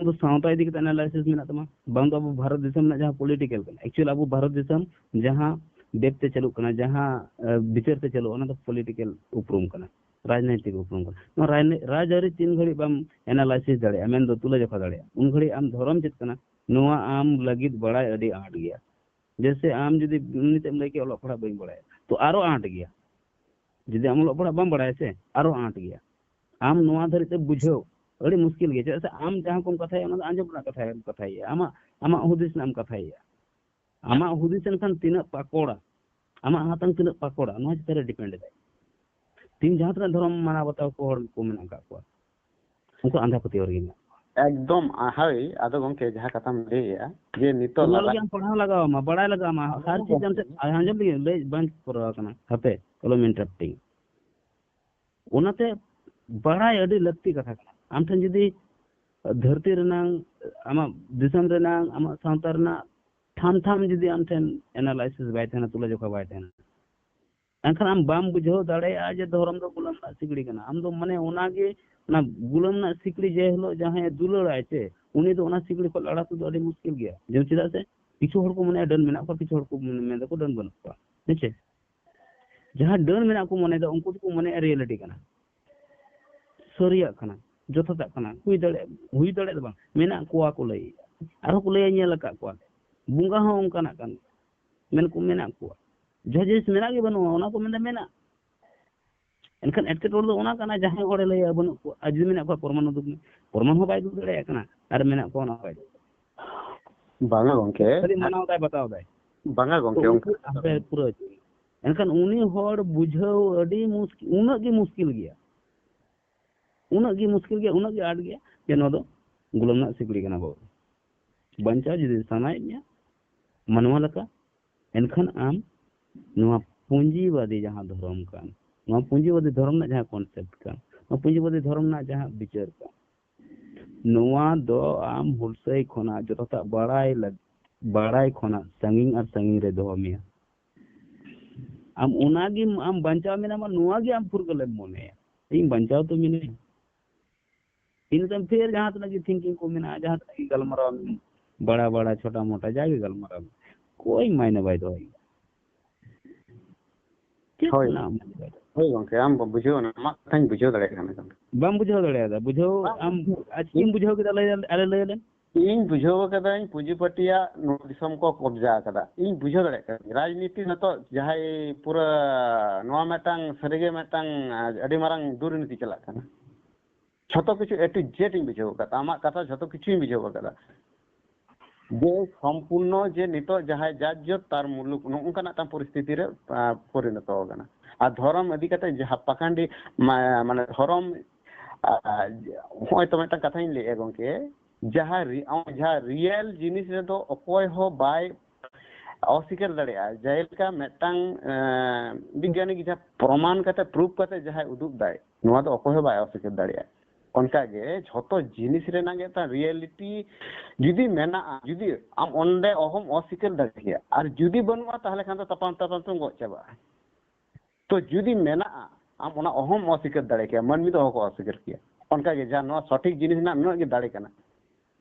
ᱫᱚ ᱥᱟᱶᱛᱟ ᱤᱫᱤ ᱠᱟᱛᱮ analysis ᱢᱮᱱᱟᱜ ᱛᱟᱢᱟ, ᱵᱟᱝ ᱫᱚ ᱟᱵᱚ ᱵᱷᱟᱨᱚᱛ ᱫᱤᱥᱚᱢ ᱨᱮᱱᱟᱜ ᱡᱟᱦᱟᱸ political ᱠᱟᱱᱟ, actual ᱟᱵᱚ ᱵᱷᱟᱨᱚᱛ ᱫᱤᱥᱚᱢ ᱡᱟᱦᱟᱸ ᱵᱮᱯ ᱛᱮ ᱪᱟᱹᱞᱩᱜ ᱠᱟᱱᱟ, ᱡᱟᱦᱟᱸ, ᱮ, ᱵᱤᱪᱟᱹᱨ ᱛᱮ ᱪᱟᱹᱞᱩᱜ, ᱚᱱᱟ ᱫᱚ political ᱩᱯᱨᱩᱢ ᱠᱟᱱᱟ, ᱨᱟᱡᱽᱱᱳᱭᱛᱤᱠ ᱩᱯᱨᱩᱢ ᱠᱟᱱᱟ᱾ ᱱᱚᱣᱟ ᱨᱟᱡᱽᱱᱳ-, ᱨᱟᱡᱽᱟᱹᱨᱤ ᱛᱤᱱ ᱜᱷᱟᱹᱲᱤᱡ ᱵᱟᱢ analysis ᱫᱟᱲᱮᱭᱟᱜᱼᱟ, ᱢᱮᱱᱫᱚ ᱛᱩᱞᱟᱹ ᱡᱚᱠᱷᱟ ᱫᱟᱲᱮᱭᱟᱜᱼᱟ, ᱩᱱ ᱜᱷᱟᱹᱲᱤᱡ ᱟᱢ ᱫᱷᱚᱨᱚᱢ ᱪᱮᱫ ᱠᱟᱱᱟ, ᱱᱚᱣᱟ ᱟᱢ ᱞᱟᱹᱜᱤᱫ ᱵᱟᱲᱟᱭ ᱟᱹᱰᱤ ᱟᱸᱴ ᱜᱮᱭᱟ᱾ ᱡᱮᱭᱥᱮ ᱟᱢ ᱡᱩᱫᱤ ᱱᱤᱛ ᱮᱢ ᱞᱟᱹᱭ ᱠᱮᱭᱟ ᱚᱞᱚᱜ ᱯᱟᱲᱦᱟᱜ ᱵᱟᱹᱧ ᱵᱟᱲᱟᱭᱟ, ᱛᱚ ᱟᱨᱚ ᱟᱸᱴ ᱜᱮᱭᱟ᱾ ᱡᱩᱫᱤ ᱟᱢ ᱚᱞᱚᱜ ᱯᱟᱲᱦᱟᱜ ᱵᱟᱢ ᱵᱟᱲᱟᱭᱟ ᱥᱮ, ᱟᱨᱚ ᱟᱸᱴ ᱜᱮᱭᱟ᱾ ᱟᱢ ᱱᱚᱣᱟ ᱫᱷᱟᱹᱨᱤᱡ ᱛᱮ ᱵᱩᱡᱷᱟᱹᱣ ᱟᱹᱰᱤ ᱢᱩᱥᱠᱤᱞ ᱜᱮᱭᱟ, ᱪᱮᱫᱟᱜ ᱥᱮ ᱟᱢ ᱡᱟᱦᱟᱸ ᱠᱚᱢ ᱠᱟᱛᱷᱟᱭᱟ ᱚᱱᱟ ᱫᱚ ᱟᱸᱡᱚᱢ ᱨᱮᱱᱟᱜ ᱠᱟᱛᱷᱟ ᱠᱟᱛᱷᱟᱭᱮᱭᱟ, ᱟᱢᱟᱜ, ᱟᱢᱟᱜ ᱦᱩᱫᱤᱥ ᱨᱮᱱᱟᱜ ᱮᱢ ᱠᱟᱛᱷᱟᱭᱮᱭᱟ᱾ ᱟᱢᱟᱜ ᱦᱩᱫᱤᱥ ᱮᱱᱠᱷᱟᱱ ᱛᱤᱱᱟᱹᱜ ᱯᱟᱠᱚᱲᱟ, ᱟᱢᱟᱜ ᱦᱟᱛᱟᱝ ᱛᱤᱱᱟᱹᱜ ᱯᱟᱠᱚᱲᱟ, ᱱᱚᱣᱟ ᱪᱮᱛᱟᱱ ᱨᱮ depend ᱮᱫᱟᱭ᱾ ᱛᱤᱦᱤᱧ ᱡᱟᱦᱟᱸ ᱛᱤᱱᱟᱹᱜ ᱫᱷᱚᱨᱚᱢ ᱢᱟᱱᱟᱣ ᱵᱟᱛᱟᱣ ᱠᱚ ᱦᱚᱲ ᱠᱚ ᱢᱮᱱᱟᱜ ᱟᱠᱟᱫ ᱠᱚᱣᱟ, ᱩᱱᱠᱩ ᱟᱸᱫᱷᱟ ᱯᱟᱹᱛᱭᱟᱹᱣ ᱨᱮᱜᱮ ᱢᱮᱱᱟᱜ ᱠᱚᱣᱟ᱾ ᱮᱠᱫᱚᱢ, ᱟ, ᱦᱳᱭ᱾ ᱟᱫᱚ ᱜᱚᱝᱠᱮ, ᱡᱟᱦᱟᱸ ᱠᱟᱛᱷᱟᱢ ᱞᱟᱹᱭᱮᱜᱼᱟ ᱡᱮ ᱱᱤᱛᱚᱜ ᱚᱱᱟ ᱞᱟᱞᱟ ᱞᱟᱹᱜᱤᱫ ᱟᱢ ᱯᱟᱲᱦᱟᱣ ᱞᱟᱜᱟᱣ ᱟᱢᱟ, ᱵᱟᱲᱟᱭ ᱞᱟᱜᱟᱣ ᱟᱢᱟ, ᱦᱟᱨ ᱪᱤᱡᱽ ᱟᱢ ᱴᱷᱮᱱ ᱟᱸᱡᱚᱢ ᱞᱟᱹᱜᱤᱫ ᱞᱟᱹᱭ ᱵᱟᱝ ᱯᱩᱨᱟᱹᱣ ᱟᱠᱟᱱᱟ, ᱦᱟᱯᱮ ᱟᱞᱚᱢ ᱤᱱᱴᱟᱨᱟᱯᱴᱤᱝ᱾ ᱚᱱᱟᱛᱮ ᱵᱟᱲᱟᱭ ᱟᱹᱰᱤ ᱞᱟᱹᱠᱛᱤ ᱠᱟᱛᱷᱟ ᱠᱟᱱᱟ᱾ ᱟᱢ ᱴᱷᱮᱱ ᱡᱩᱫᱤ ᱫᱷᱟᱹᱨᱛᱤ ᱨᱮᱱᱟᱝ, ᱟᱢᱟᱜ ᱫᱤᱥᱚᱢ ᱨᱮᱱᱟᱝ, ᱟᱢᱟᱜ ᱥᱟᱶᱛᱟ ᱨᱮᱱᱟᱜ ᱴᱷᱟᱢ ᱴᱷᱟᱢ ᱡᱩᱫᱤ ᱟᱢ ᱴᱷᱮᱱ ᱮᱱᱟᱞᱟᱭᱥᱤᱥ ᱵᱟᱭ ᱛᱟᱦᱮᱱᱟ, ᱛᱩᱞᱟᱹᱡᱚᱠᱷᱟ ᱵᱟᱭ ᱛᱟᱦᱮᱱᱟ, ᱮᱱᱠᱷᱟᱱ ᱟᱢ ᱵᱟᱢ ᱵᱩᱡᱷᱟᱹᱣ ᱫᱟᱲᱮᱭᱟᱜᱼᱟ ᱡᱮ ᱫᱷᱚᱨᱚᱢ ᱫᱚ ᱜᱩᱞᱟᱹᱢ ᱨᱮᱱᱟᱜ ᱥᱤᱠᱲᱤ ᱠᱟᱱᱟ᱾ ᱟᱢ ᱫᱚ ᱢᱟᱱᱮ ᱚᱱᱟᱜᱮ, ᱚᱱᱟ ᱜᱩᱞᱟᱹᱢ ᱨᱮᱱᱟᱜ ᱥᱤᱠᱲᱤ ᱡᱮ ᱦᱤᱞᱳᱜ ᱡᱟᱦᱟᱸᱭ ᱫᱩᱞᱟᱹᱲᱟᱭ ᱥᱮ, ᱩᱱᱤ ᱫᱚ ᱚᱱᱟ ᱥᱤᱠᱲᱤ ᱠᱷᱚᱱ ᱞᱟᱲᱟ ᱛᱩᱫ ᱫᱚ ᱟᱹᱰᱤ ᱢᱩᱥᱠᱤᱞ ᱜᱮᱭᱟ᱾ ᱡᱮ ᱪᱮᱫᱟᱜ ᱥᱮ ᱠᱤᱪᱷᱩ ᱦᱚᱲ ᱠᱚ ᱢᱚᱱᱮᱭᱟ ᱰᱟᱹᱱ ᱢᱮᱱᱟᱜ ᱠᱚᱣᱟ, ᱠᱤᱪᱷᱩ ᱦᱚᱲ ᱠᱚ ᱢᱮᱱ ᱫᱟᱠᱚ ᱰᱟᱹᱱ ᱵᱟᱹᱱᱩᱜ ᱠᱚᱣᱟ᱾ ᱦᱮᱸ ᱪᱮ? ᱡᱟᱦᱟᱸ ᱰᱟᱹᱱ ᱢᱮᱱᱟᱜ ᱠᱚ ᱢᱚᱱᱮᱭᱮᱫᱟ, ᱩᱱᱠᱩ ᱫᱚᱠᱚ ᱢᱚᱱᱮᱭᱟ ᱨᱤᱭᱮᱞᱤᱴᱤ ᱠᱟᱱᱟ, ᱥᱟᱹᱨᱤᱭᱟᱜ ᱠᱟᱱᱟ, ᱡᱚᱛᱷᱟᱛᱟᱜ ᱠᱟᱱᱟ, ᱦᱩᱭ ᱫᱟᱲᱮᱭᱟᱜ, ᱦᱩᱭ ᱫᱟᱲᱮᱭᱟᱜ ᱫᱚ ᱵᱟᱝ, ᱢᱮᱱᱟᱜ ᱠᱚᱣᱟ ᱠᱚ ᱞᱟᱹᱭᱮᱫᱼᱟ᱾ ᱟᱨᱦᱚᱸ ᱠᱚ ᱞᱟᱹᱭᱟ ᱧᱮᱞ ᱟᱠᱟᱫ ᱠᱚᱣᱟ, ᱵᱚᱸᱜᱟ ᱦᱚᱸ ᱚᱱᱠᱟᱱᱟᱜ ᱠᱟᱱ, ᱢᱮᱱ ᱠᱚ ᱢᱮᱱᱟᱜ ᱠᱚᱣᱟ᱾ ᱡᱟᱦᱟᱸ ᱡᱤᱱᱤᱥ ᱢᱮᱱᱟᱜ ᱜᱮ ᱵᱟᱹᱱᱩᱜᱼᱟ, ᱚᱱᱟ ᱠᱚ ᱢᱮᱱᱫᱟ ᱢᱮᱱᱟᱜ᱾ ᱮᱱᱠᱷᱟᱱ ᱮᱴᱠᱮᱴᱚᱬᱮ ᱫᱚ ᱚᱱᱟ ᱠᱟᱱᱟ, ᱡᱟᱦᱟᱸᱭ ᱦᱚᱲᱮ ᱞᱟᱹᱭᱟ ᱵᱟᱹᱱᱩᱜ ᱠᱚᱣᱟ, ᱟᱨ ᱡᱩᱫᱤ ᱢᱮᱱᱟᱜ ᱠᱚᱣᱟ ᱯᱨᱚᱢᱟᱱ ᱩᱫᱩᱜ ᱢᱮ, ᱯᱨᱚᱢᱟᱱ ᱦᱚᱸ ᱵᱟᱭ ᱩᱫᱩᱜ ᱫᱟᱲᱮᱭᱟᱜ ᱠᱟᱱᱟ, ᱟᱨ ᱢᱮᱱᱟᱜ ᱠᱚᱣᱟ ᱚᱱᱟ ᱦᱚᱸ ᱵᱟᱭ ᱩᱫᱩᱜ᱾ ᱵᱟᱝᱟ ᱜᱚᱝᱠᱮ, ᱠᱷᱟᱹᱞᱤ ᱢᱟᱱᱟᱣ ᱫᱟᱭ, ᱵᱟᱛᱟᱣ ᱫᱟᱭ᱾ ᱵᱟᱝᱟ ᱛᱚ ᱜᱚᱝᱠᱮ, ᱩᱱᱠᱩ ᱚᱱᱠᱟ ᱫᱚ ᱦᱟᱯᱮ ᱵᱟᱝ᱾ ᱯᱩᱨᱟᱹ ᱦᱚᱪᱚᱭ ᱢᱮ᱾ ᱮᱱᱠᱷᱟᱱ ᱩᱱᱤ ᱦᱚᱲ ᱵᱩᱡᱷᱟᱹᱣ ᱟᱹᱰᱤ ᱢᱩᱥᱠᱤᱞ, ᱩᱱᱟᱹᱜ ᱜᱮ ᱢᱩᱥᱠᱤᱞ ᱜᱮᱭᱟ, ᱩᱱᱟᱹᱜ ᱜᱮ ᱢᱩᱥᱠᱤᱞ ᱜᱮᱭᱟ, ᱩᱱᱟᱹᱜ ᱜᱮ ᱟᱸᱴ ᱜᱮᱭᱟ, ᱡᱮ ᱱᱚᱣᱟ ᱫᱚ ᱜᱩᱞᱟᱹᱢ ᱨᱮᱱᱟᱜ ᱥᱤᱠᱲᱤ ᱠᱟᱱᱟ ᱵᱟᱹᱵᱩ᱾ ᱵᱟᱧᱪᱟᱣ ᱡᱩᱫᱤ ᱥᱟᱱᱟᱭᱮᱫ ᱢᱮᱭᱟ ᱢᱟᱱᱣᱟ ᱞᱮᱠᱟ, ᱮᱱᱠᱷᱟᱱ ᱟᱢ ᱱᱚᱣᱟ ᱯᱩᱸᱡᱤᱵᱟᱫᱤ ᱡᱟᱦᱟᱸ ᱫᱷᱚᱨᱚᱢ ᱠᱟᱱ, ᱱᱚᱣᱟ ᱯᱩᱸᱡᱤᱵᱟᱫᱤ ᱫᱷᱚᱨᱚᱢ ᱨᱮᱱᱟᱜ ᱡᱟᱦᱟᱸ ᱠᱚᱱᱥᱮᱯᱴ ᱠᱟᱱ, ᱱᱚᱣᱟ ᱯᱩᱸᱡᱤᱵᱟᱫᱤ ᱫᱷᱚᱨᱚᱢ ᱨᱮᱱᱟᱜ ᱡᱟᱦᱟᱸ ᱵᱤᱪᱟᱹᱨ ᱠᱟᱱ, ᱱᱚᱣᱟ ᱫᱚ ᱟᱢ ᱦᱩᱞᱥᱟᱹᱭ ᱠᱷᱚᱱᱟᱜ ᱡᱚᱛᱚᱴᱟᱜ ᱵᱟᱲᱟᱭ ᱞᱟᱹᱜ-, ᱵᱟᱲᱟᱭ ᱠᱷᱚᱱᱟᱜ ᱥᱟᱺᱜᱤᱧ ᱟᱨ ᱥᱟᱺᱜᱤᱧ ᱨᱮ ᱫᱚᱦᱚ ᱢᱮᱭᱟ᱾ ᱟᱢ ᱚᱱᱟᱜᱮ ᱟᱢ ᱵᱟᱧᱪᱟᱣ ᱢᱮᱱᱟᱢᱟ, ᱱᱚᱣᱟ ᱜᱮ ᱟᱢ ᱯᱷᱩᱨᱜᱟᱹᱞᱮᱢ ᱢᱚᱱᱮᱭᱟ, ᱤᱧ ᱵᱟᱧᱪᱟᱣ ᱛᱚ ᱢᱤᱱᱟᱹᱧᱟ᱾ ᱤᱱᱟᱹ ᱛᱟᱭᱚᱢ ᱯᱷᱮᱨ ᱡᱟᱦᱟᱸ ᱛᱤᱱᱟᱹᱜ ᱜᱮ ᱛᱷᱤᱝᱠᱤᱝ ᱠᱚ ᱢᱮᱱᱟᱜᱼᱟ, ᱡᱟᱦᱟᱸ ᱛᱤᱱᱟᱹᱜ ᱜᱮ ᱜᱟᱞᱢᱟᱨᱟᱣ, ᱵᱟᱲᱟ ᱵᱟᱲᱟ, ᱪᱷᱳᱴᱟ ᱢᱳᱴᱟ ᱡᱟᱜᱮ ᱜᱟᱞᱢᱟᱨᱟᱣ ᱢᱮ, ᱚᱠᱚᱭ ᱢᱟᱭᱱᱮ ᱵᱟᱭ ᱫᱚᱦᱚᱭᱟ᱾ ᱪᱮᱫ ᱦᱳᱭ᱾ ᱨᱮᱱᱟᱜ ᱢᱟᱭᱱᱮ ᱵᱟᱭ ᱫᱚᱦᱚᱭᱟ? ᱦᱳᱭ ᱜᱚᱝᱠᱮ, ᱟᱢ ᱵᱟᱢ ᱵᱩᱡᱷᱟᱹᱣ ᱚᱱᱟ ᱟᱢᱟᱜ ᱠᱟᱛᱷᱟᱧ ᱵᱩᱡᱷᱟᱹᱣ ᱫᱟᱲᱮᱭᱟᱜ ᱠᱟᱱᱟ ᱜᱚᱝᱠᱮ᱾ ᱵᱟᱢ ᱵᱩᱡᱷᱟᱹᱣ ᱫᱟᱲᱮᱭᱟᱫᱟ, ᱵᱩᱡᱷᱟᱹᱣ ᱵᱟᱝ, ᱟᱢ ᱤᱧ ᱟᱡᱠᱮᱢ ᱵᱩᱡᱷᱟᱹᱣ ᱠᱮᱫᱟ, ᱞᱟᱹᱭ ᱟᱞᱮ, ᱟᱞᱮ ᱞᱟᱹᱭ ᱟᱞᱮᱢ᱾ ᱤᱧ ᱵᱩᱡᱷᱟᱹᱣ ᱠᱟᱫᱟᱹᱧ ᱯᱩᱸᱡᱤᱯᱟᱹᱴᱤᱭᱟᱜ ᱱᱚᱣᱟ ᱫᱤᱥᱚᱢ ᱠᱚ ᱠᱚᱵᱡᱟ ᱟᱠᱟᱫᱟ᱾ ᱤᱧ ᱵᱩᱡᱷᱟᱹᱣ ᱫᱟᱲᱮᱭᱟᱜ ᱠᱟᱱᱟ ᱨᱟᱡᱽᱱᱤᱛᱤ ᱱᱤᱛᱚᱜ ᱡᱟᱦᱟᱸᱭ ᱯᱩᱨᱟᱹ ᱱᱚᱣᱟ ᱢᱤᱫᱴᱟᱝ ᱥᱟᱹᱨᱤᱜᱮ ᱢᱤᱫᱴᱟᱝ ᱟᱹᱰᱤ ᱢᱟᱨᱟᱝ ᱫᱩᱨᱱᱤᱛᱤ ᱪᱟᱞᱟᱜ ᱠᱟᱱᱟ᱾ ᱡᱷᱚᱛᱚ ᱠᱤᱪᱷᱩ A to Z ᱤᱧ ᱵᱩᱡᱷᱟᱹᱣ ᱟᱠᱟᱫᱟ, ᱟᱢᱟᱜ ᱠᱟᱛᱷᱟ ᱡᱷᱚᱛᱚ ᱠᱤᱪᱷᱩᱧ ᱵᱩᱡᱷᱟᱹᱣ ᱟᱠᱟᱫᱟ᱾ ᱡᱮ ᱥᱚᱢᱯᱩᱨᱱᱚ ᱡᱮ ᱱᱤᱛᱚᱜ ᱡᱟᱦᱟᱸᱭ ᱡᱟᱨ ᱡᱚᱛ ᱛᱟᱨ ᱢᱩᱞᱩᱠ, ᱱᱚᱜᱼᱚ ᱱᱚᱝᱠᱟᱱᱟᱜ ᱢᱤᱫᱴᱟᱝ ᱯᱚᱨᱤᱥᱛᱷᱤᱛᱤ ᱨᱮ, ᱟ, ᱯᱚᱨᱤᱱᱚᱛᱚ ᱟᱠᱟᱱᱟ᱾ ᱟᱨ ᱫᱷᱚᱨᱚᱢ ᱤᱫᱤ ᱠᱟᱛᱮ ᱡᱟᱦᱟᱸ ᱯᱟᱠᱷᱟᱱᱰᱤ, ᱢᱟ-, ᱢᱟᱱᱮ ᱫᱷᱚᱨᱚᱢ ᱟᱨ ᱦᱚᱸᱜᱼᱚᱭ ᱛᱚ ᱢᱤᱫᱴᱟᱝ ᱠᱟᱛᱷᱟᱧ ᱞᱟᱹᱭᱮᱫᱼᱟ ᱜᱚᱢᱠᱮ, ᱡᱟᱦᱟᱸ ᱨᱤ-, ᱟᱢ ᱡᱟᱦᱟᱸ ᱨᱤᱭᱮᱞ ᱡᱤᱱᱤᱥ ᱨᱮᱫᱚ ᱚᱠᱚᱭ ᱦᱚᱸ ᱵᱟᱭ ᱚᱥᱤᱠᱟᱹᱨ ᱫᱟᱲᱮᱭᱟᱜᱼᱟ᱾ ᱡᱮᱞᱮᱠᱟ ᱢᱤᱫᱴᱟᱝ, ᱮᱸ, ᱵᱤᱜᱽᱜᱟᱱᱤ ᱜᱮ ᱡᱟᱦᱟᱸ ᱯᱨᱚᱢᱟᱱ ᱠᱟᱛᱮ, ᱯᱨᱩᱯ ᱠᱟᱛᱮ ᱡᱟᱦᱟᱸᱭ ᱩᱫᱩᱜ ᱫᱟᱭ, ᱱᱚᱣᱟ ᱫᱚ ᱚᱠᱚᱭ ᱦᱚᱸ ᱵᱟᱭ ᱚᱥᱤᱠᱟᱹᱨ ᱫᱟᱲᱮᱭᱟᱜᱼᱟ᱾ ᱚᱱᱠᱟᱜᱮ ᱡᱷᱚᱛᱚ ᱡᱤᱱᱤᱥ ᱨᱮᱱᱟᱜ ᱜᱮ ᱢᱤᱫᱴᱟᱝ ᱨᱤᱭᱮᱞᱤᱴᱤ ᱡᱩᱫᱤ ᱢᱮᱱᱟᱜᱼᱟ, ᱡᱩᱫᱤ ᱟᱢ ᱚᱸᱰᱮ ᱚᱦᱚᱢ ᱚᱥᱤᱠᱟᱹᱨ ᱫᱟᱲᱮ ᱠᱮᱭᱟ, ᱟᱨ ᱡᱩᱫᱤ ᱵᱟᱹᱱᱩᱜᱼᱟ, ᱛᱟᱦᱚᱞᱮ ᱠᱷᱟᱱ ᱫᱚ ᱛᱟᱯᱟᱢ ᱛᱟᱯᱟᱢ ᱛᱮᱢ ᱜᱚᱡ ᱪᱟᱵᱟᱜᱼᱟ᱾ ᱛᱚ ᱡᱩᱫᱤ ᱢᱮᱱᱟᱜᱼᱟ, ᱟᱢ ᱚᱱᱟ ᱚᱦᱚᱢ ᱚᱥᱤᱠᱟᱹᱨ ᱫᱟᱲᱮ ᱠᱮᱭᱟ, ᱢᱟᱹᱱᱢᱤ ᱫᱚ ᱚᱦᱚ ᱠᱚ ᱚᱥᱤᱠᱟᱹᱨ ᱠᱮᱭᱟ᱾ ᱚᱱᱠᱟᱜᱮ ᱡᱟᱦᱟᱸ ᱱᱚᱣᱟ ᱥᱚᱴᱷᱤᱠ ᱡᱤᱱᱤᱥ ᱨᱮᱱᱟᱜ ᱱᱩᱱᱟᱹᱜ ᱜᱮ ᱫᱟᱲᱮ ᱠᱟᱱᱟ᱾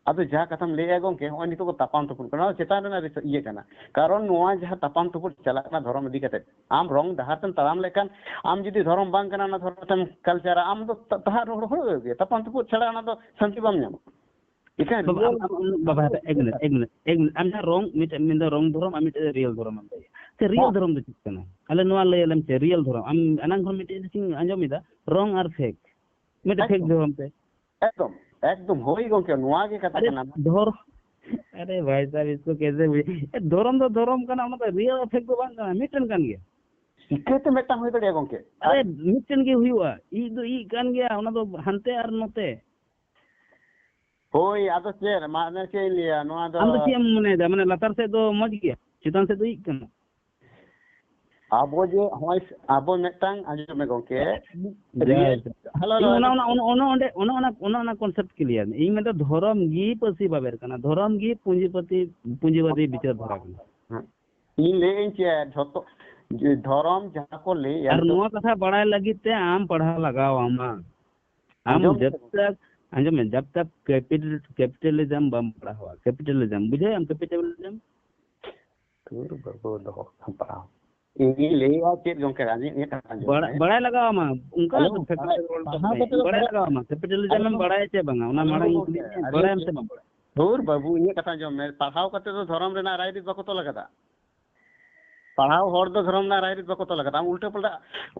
ᱟᱫᱚ ᱡᱟᱦᱟᱸ ᱠᱟᱛᱷᱟᱢ ᱞᱟᱹᱭᱮᱜᱼᱟ ᱜᱚᱢᱠᱮ, ᱱᱚᱜᱼᱚᱭ ᱱᱤᱛᱚᱜ ᱠᱚ ᱛᱟᱯᱟᱢ ᱛᱩᱯᱩᱫ ᱠᱟᱱᱟ, ᱱᱚᱣᱟ ᱪᱮᱛᱟᱱ ᱨᱮᱱᱟᱜ ᱨᱤᱥ-, ᱤᱭᱟᱹ ᱠᱟᱱᱟ᱾ ᱠᱟᱨᱚᱱ ᱱᱚᱣᱟ ᱡᱟᱦᱟᱸ ᱛᱟᱯᱟᱢ ᱛᱩᱯᱩᱫ ᱪᱟᱞᱟᱜ ᱠᱟᱱᱟ ᱫᱷᱚᱨᱚᱢ ᱤᱫᱤ ᱠᱟᱛᱮ, ᱟᱢ ᱨᱚᱝ ᱰᱟᱦᱟᱨ ᱛᱮᱢ ᱛᱟᱲᱟᱢ ᱞᱮᱠᱷᱟᱱ, ᱟᱢ ᱡᱩᱫᱤ ᱫᱷᱚᱨᱚᱢ ᱵᱟᱝ ᱠᱟᱱᱟ, ᱚᱱᱟ ᱫᱷᱚᱨᱚᱢ ᱛᱮᱢ ᱠᱟᱞᱪᱟᱨᱟ, ᱟᱢ ᱫᱚ ᱛᱟ-, ᱛᱟᱦᱟᱨ ᱨᱚᱲ ᱦᱩᱭᱩᱜ ᱜᱮᱭᱟ, ᱛᱟᱯᱟᱢ ᱛᱩᱯᱩᱫ ᱪᱷᱟᱲᱟ ᱚᱱᱟ ᱫᱚ ᱥᱟᱱᱛᱤ ᱵᱟᱢ ᱧᱟᱢᱟ᱾ ᱮᱠᱷᱟᱱ ᱵᱟᱵᱟ, ᱨᱤᱭᱮᱞ ᱟᱢ, ᱟᱢ, ᱵᱟᱵᱟ, ᱦᱟᱯᱮ, ᱮᱠ ᱢᱤᱱᱤᱴ, ᱮᱠ ᱢᱤᱱᱤᱴ, ᱮᱠ ᱢᱤᱱᱤᱴ᱾ ᱟᱢ ᱡᱟᱦᱟᱸ ᱨᱚᱝ, ᱢᱤᱫᱴᱮᱱ ᱢᱮᱱᱫᱟ ᱨᱚᱝ ᱫᱷᱚᱨᱚᱢ, ᱟᱨ ᱢᱤᱫᱴᱮᱱ ᱨᱤᱭᱮᱞ ᱫᱷᱚᱨᱚᱢ ᱮᱢ ᱞᱟᱹᱭᱟ᱾ ᱥᱮ ᱨᱤᱭᱮᱞ ᱦᱮᱸ᱾ ᱫᱷᱚᱨᱚᱢ ᱫᱚ ᱪᱮᱫ ᱠᱟᱱᱟ? ᱟᱞᱮ ᱱᱚᱣᱟ ᱞᱟᱹᱭ ᱟᱞᱮᱢ ᱥᱮ, ᱨᱤᱭᱮᱞ ᱫᱷᱚᱨᱚᱢ᱾ ᱟᱢ ᱮᱱᱟᱝ ᱠᱷᱚᱱ ᱢᱤᱫᱴᱮᱡ ᱡᱤᱱᱤᱥᱤᱧ ᱟᱸᱡᱚᱢ ᱮᱫᱟ, ᱨᱚᱝ ᱟᱨ ᱯᱷᱮᱠ᱾ ᱢᱤᱫᱴᱮᱡ ᱯᱷᱮᱠ ᱮᱠᱫᱚᱢ᱾ ᱫᱷᱚᱨᱚᱢ ᱛᱮ᱾ ᱮᱠᱫᱚᱢ, ᱮᱠᱫᱚᱢ, ᱦᱳᱭ ᱜᱚᱝᱠᱮ, ᱱᱚᱣᱟ ᱜᱮ ᱠᱟᱛᱷᱟ ᱟᱨᱮ ᱠᱟᱱᱟ᱾ ᱫᱷᱚᱨ-, ᱟᱨᱮ ᱵᱷᱟᱭ ᱥᱟᱦᱟᱵ, ᱤᱥᱠᱳ ᱠᱮᱥᱮ ᱵᱩᱡᱷ-, ᱮ, ᱫᱷᱚᱨᱚᱢ ᱫᱚ ᱫᱷᱚᱨᱚᱢ ᱠᱟᱱᱟ, ᱚᱱᱟ ᱫᱚ ᱨᱤᱭᱮᱞ ᱯᱷᱮᱠ ᱫᱚ ᱵᱟᱝ ᱠᱟᱱᱟ, ᱢᱤᱫᱴᱮᱱ ᱠᱟᱱ ᱜᱮᱭᱟ᱾ ᱪᱤᱠᱟᱹᱛᱮ ᱢᱤᱫᱴᱟᱝ ᱦᱩᱭ ᱫᱟᱲᱮᱭᱟᱜᱼᱟ ᱜᱚᱝᱠᱮ? ᱟᱨᱮ ᱢᱤᱫᱴᱮᱱ ᱜᱮ ᱦᱩᱭᱩᱜᱼᱟ, ᱤᱡ ᱫᱚ ᱤᱡ ᱠᱟᱱ ᱜᱮᱭᱟ, ᱚᱱᱟ ᱫᱚ ᱦᱟᱱᱛᱮ ᱟᱨ ᱱᱚᱛᱮ᱾ ᱦᱳᱭ, ᱟᱫᱚ ᱪᱮᱫ, ᱢᱟᱱᱮ ᱪᱮᱫ ᱤᱧ ᱞᱟᱹᱭᱟ, ᱱᱚᱣᱟ ᱫᱚ ᱟᱢ ᱫᱚ ᱪᱮᱫ ᱮᱢ ᱢᱚᱱᱮᱭᱮᱫᱟ? ᱢᱟᱱᱮ ᱞᱟᱛᱟᱨ ᱥᱮᱫ ᱫᱚ ᱢᱚᱡᱽ ᱜᱮᱭᱟ, ᱪᱮᱛᱟᱱ ᱥᱮᱫ ᱫᱚ ᱤᱡ ᱠᱟᱱᱟ? ᱟᱵᱚ ᱡᱮ ᱦᱚᱸᱜᱼᱚᱭ ᱟᱵᱚ ᱢᱤᱫᱴᱟᱝ, ᱟᱸᱡᱚᱢ ᱢᱮ ᱜᱚᱝᱠᱮ, ᱡᱟᱭ ᱦᱳᱠ᱾ ᱦᱮᱞᱳ, ᱦᱮᱞᱳ, ᱤᱧ ᱚᱱᱟ, ᱦᱮᱞᱳ᱾ ᱚᱱᱟ, ᱚᱱᱟ, ᱚᱸᱰᱮ, ᱚᱱᱟ, ᱚᱱᱟ, ᱚᱱᱟ, ᱚᱱᱟ ᱠᱚᱱᱥᱮᱯᱴ ᱠᱞᱤᱭᱟᱨ ᱢᱮ᱾ ᱤᱧ ᱢᱮᱱᱫᱟ ᱫᱷᱚᱨᱚᱢ ᱜᱮ ᱯᱟᱹᱥᱤ ᱵᱟᱵᱮᱨ ᱠᱟᱱᱟ, ᱫᱷᱚᱨᱚᱢ ᱜᱮ ᱯᱩᱸᱡᱤᱯᱟᱹᱛᱤ, ᱯᱩᱸᱡᱤᱵᱟᱫᱤ ᱵᱤᱪᱟᱹᱨ ᱫᱷᱟᱨᱟ ᱠᱟᱱᱟ᱾ ᱦᱮᱸ᱾ ᱤᱧ ᱞᱟᱹᱭᱟᱹᱧ ᱪᱮᱫ, ᱡᱷᱚᱛᱚ ᱡᱮ ᱫᱷᱚᱨᱚᱢ ᱡᱟᱦᱟᱸ ᱠᱚ ᱞᱟᱹᱭᱟ, ᱟᱨ ᱱᱤᱛᱚᱜ ᱱᱚᱣᱟ ᱠᱟᱛᱷᱟ ᱵᱟᱲᱟᱭ ᱞᱟᱹᱜᱤᱫ ᱛᱮ ᱟᱢ ᱯᱟᱲᱦᱟᱣ ᱞᱟᱜᱟᱣ ᱟᱢᱟ᱾ ᱟᱢ ᱟᱸᱡᱚᱢ ᱡᱟᱵ ᱛᱟᱠ, ᱟᱸᱡᱚᱢ ᱢᱮ, ᱡᱟᱵ ᱛᱟᱠ ᱠᱮᱯᱤᱴᱟᱞ, ᱠᱮᱯᱤᱴᱟᱞᱤᱡᱚᱢ ᱵᱟᱢ ᱯᱟᱲᱦᱟᱣᱟ, ᱠᱮᱯᱤᱴᱟᱞᱤᱡᱚᱢ, ᱵᱩᱡᱷᱟᱹᱣ ᱟᱢ ᱠᱮᱯᱤᱴᱟᱞᱤᱡᱚᱢ? ᱛᱩᱨ ᱵᱟᱹᱵᱩ ᱫᱚᱦᱚ ᱠᱟᱜ ᱯᱟᱲᱦᱟᱣ᱾ ᱤᱧᱤᱧ ᱞᱟᱹᱭᱮᱜᱼᱟ ᱪᱮᱫ ᱜᱚᱝᱠᱮ, ᱟᱸᱡᱚᱢ, ᱤᱧᱟᱹᱜ ᱠᱟᱛᱷᱟ ᱟᱸᱡᱚᱢ ᱵᱟᱲᱟ-, ᱢᱮ᱾ ᱵᱟᱲᱟᱭ ᱞᱟᱜᱟᱣ ᱟᱢᱟ, ᱚᱱᱠᱟ ᱟᱸᱡᱚᱢ, ᱫᱚ ᱯᱷᱮᱠᱴ ᱯᱟᱲᱦᱟᱣ, ᱯᱷᱮᱠᱴ ᱨᱚᱲ ᱫᱚ ᱯᱟᱲᱦᱟᱣ ᱵᱟᱝ᱾ ᱠᱟᱛᱮ ᱫᱚ ᱵᱟᱲᱟᱭ ᱫᱷᱚᱨᱚᱢ, ᱞᱟᱜᱟᱣ ᱟᱢᱟ, ᱠᱮᱯᱤᱴᱟᱞᱤᱡᱚᱢ ᱮᱢ ᱟᱸᱡᱚᱢ, ᱵᱟᱲᱟᱭᱟ ᱪᱮ ᱵᱟᱝᱟ, ᱚᱱᱟ ᱟᱸᱡᱚᱢ ᱢᱟᱲᱟᱝ ᱜᱚᱝᱠᱮ, ᱤᱧ ᱠᱩᱞᱤᱭᱮᱫ ᱢᱮᱭᱟ, ᱟᱸᱡᱚᱢ ᱵᱟᱲᱟᱭᱟᱢ ᱪᱮ ᱪᱮᱫ? ᱵᱟᱢ ᱵᱟᱲᱟᱭᱟ? ᱫᱷᱩᱨ ᱵᱟᱹᱵᱩ, ᱤᱧᱟᱹᱜ ᱠᱟᱛᱷᱟ ᱟᱸᱡᱚᱢ ᱢᱮ, ᱯᱟᱲᱦᱟᱣ ᱠᱟᱛᱮ ᱫᱚ ᱫᱷᱚᱨᱚᱢ ᱨᱮᱱᱟᱜ ᱨᱟᱭᱨᱤᱛ ᱵᱟᱠᱚ ᱛᱚᱞ ᱟᱠᱟᱫᱟ᱾ ᱯᱟᱲᱦᱟᱣ ᱦᱚᱲ ᱫᱚ ᱫᱷᱚᱨᱚᱢ ᱨᱮᱱᱟᱜ ᱨᱟᱭᱨᱤᱛ ᱵᱟᱠᱚ ᱛᱚᱞ ᱟᱠᱟᱫᱟ᱾ ᱟᱢ ᱩᱞᱴᱟᱹ ᱯᱟᱞᱴᱟ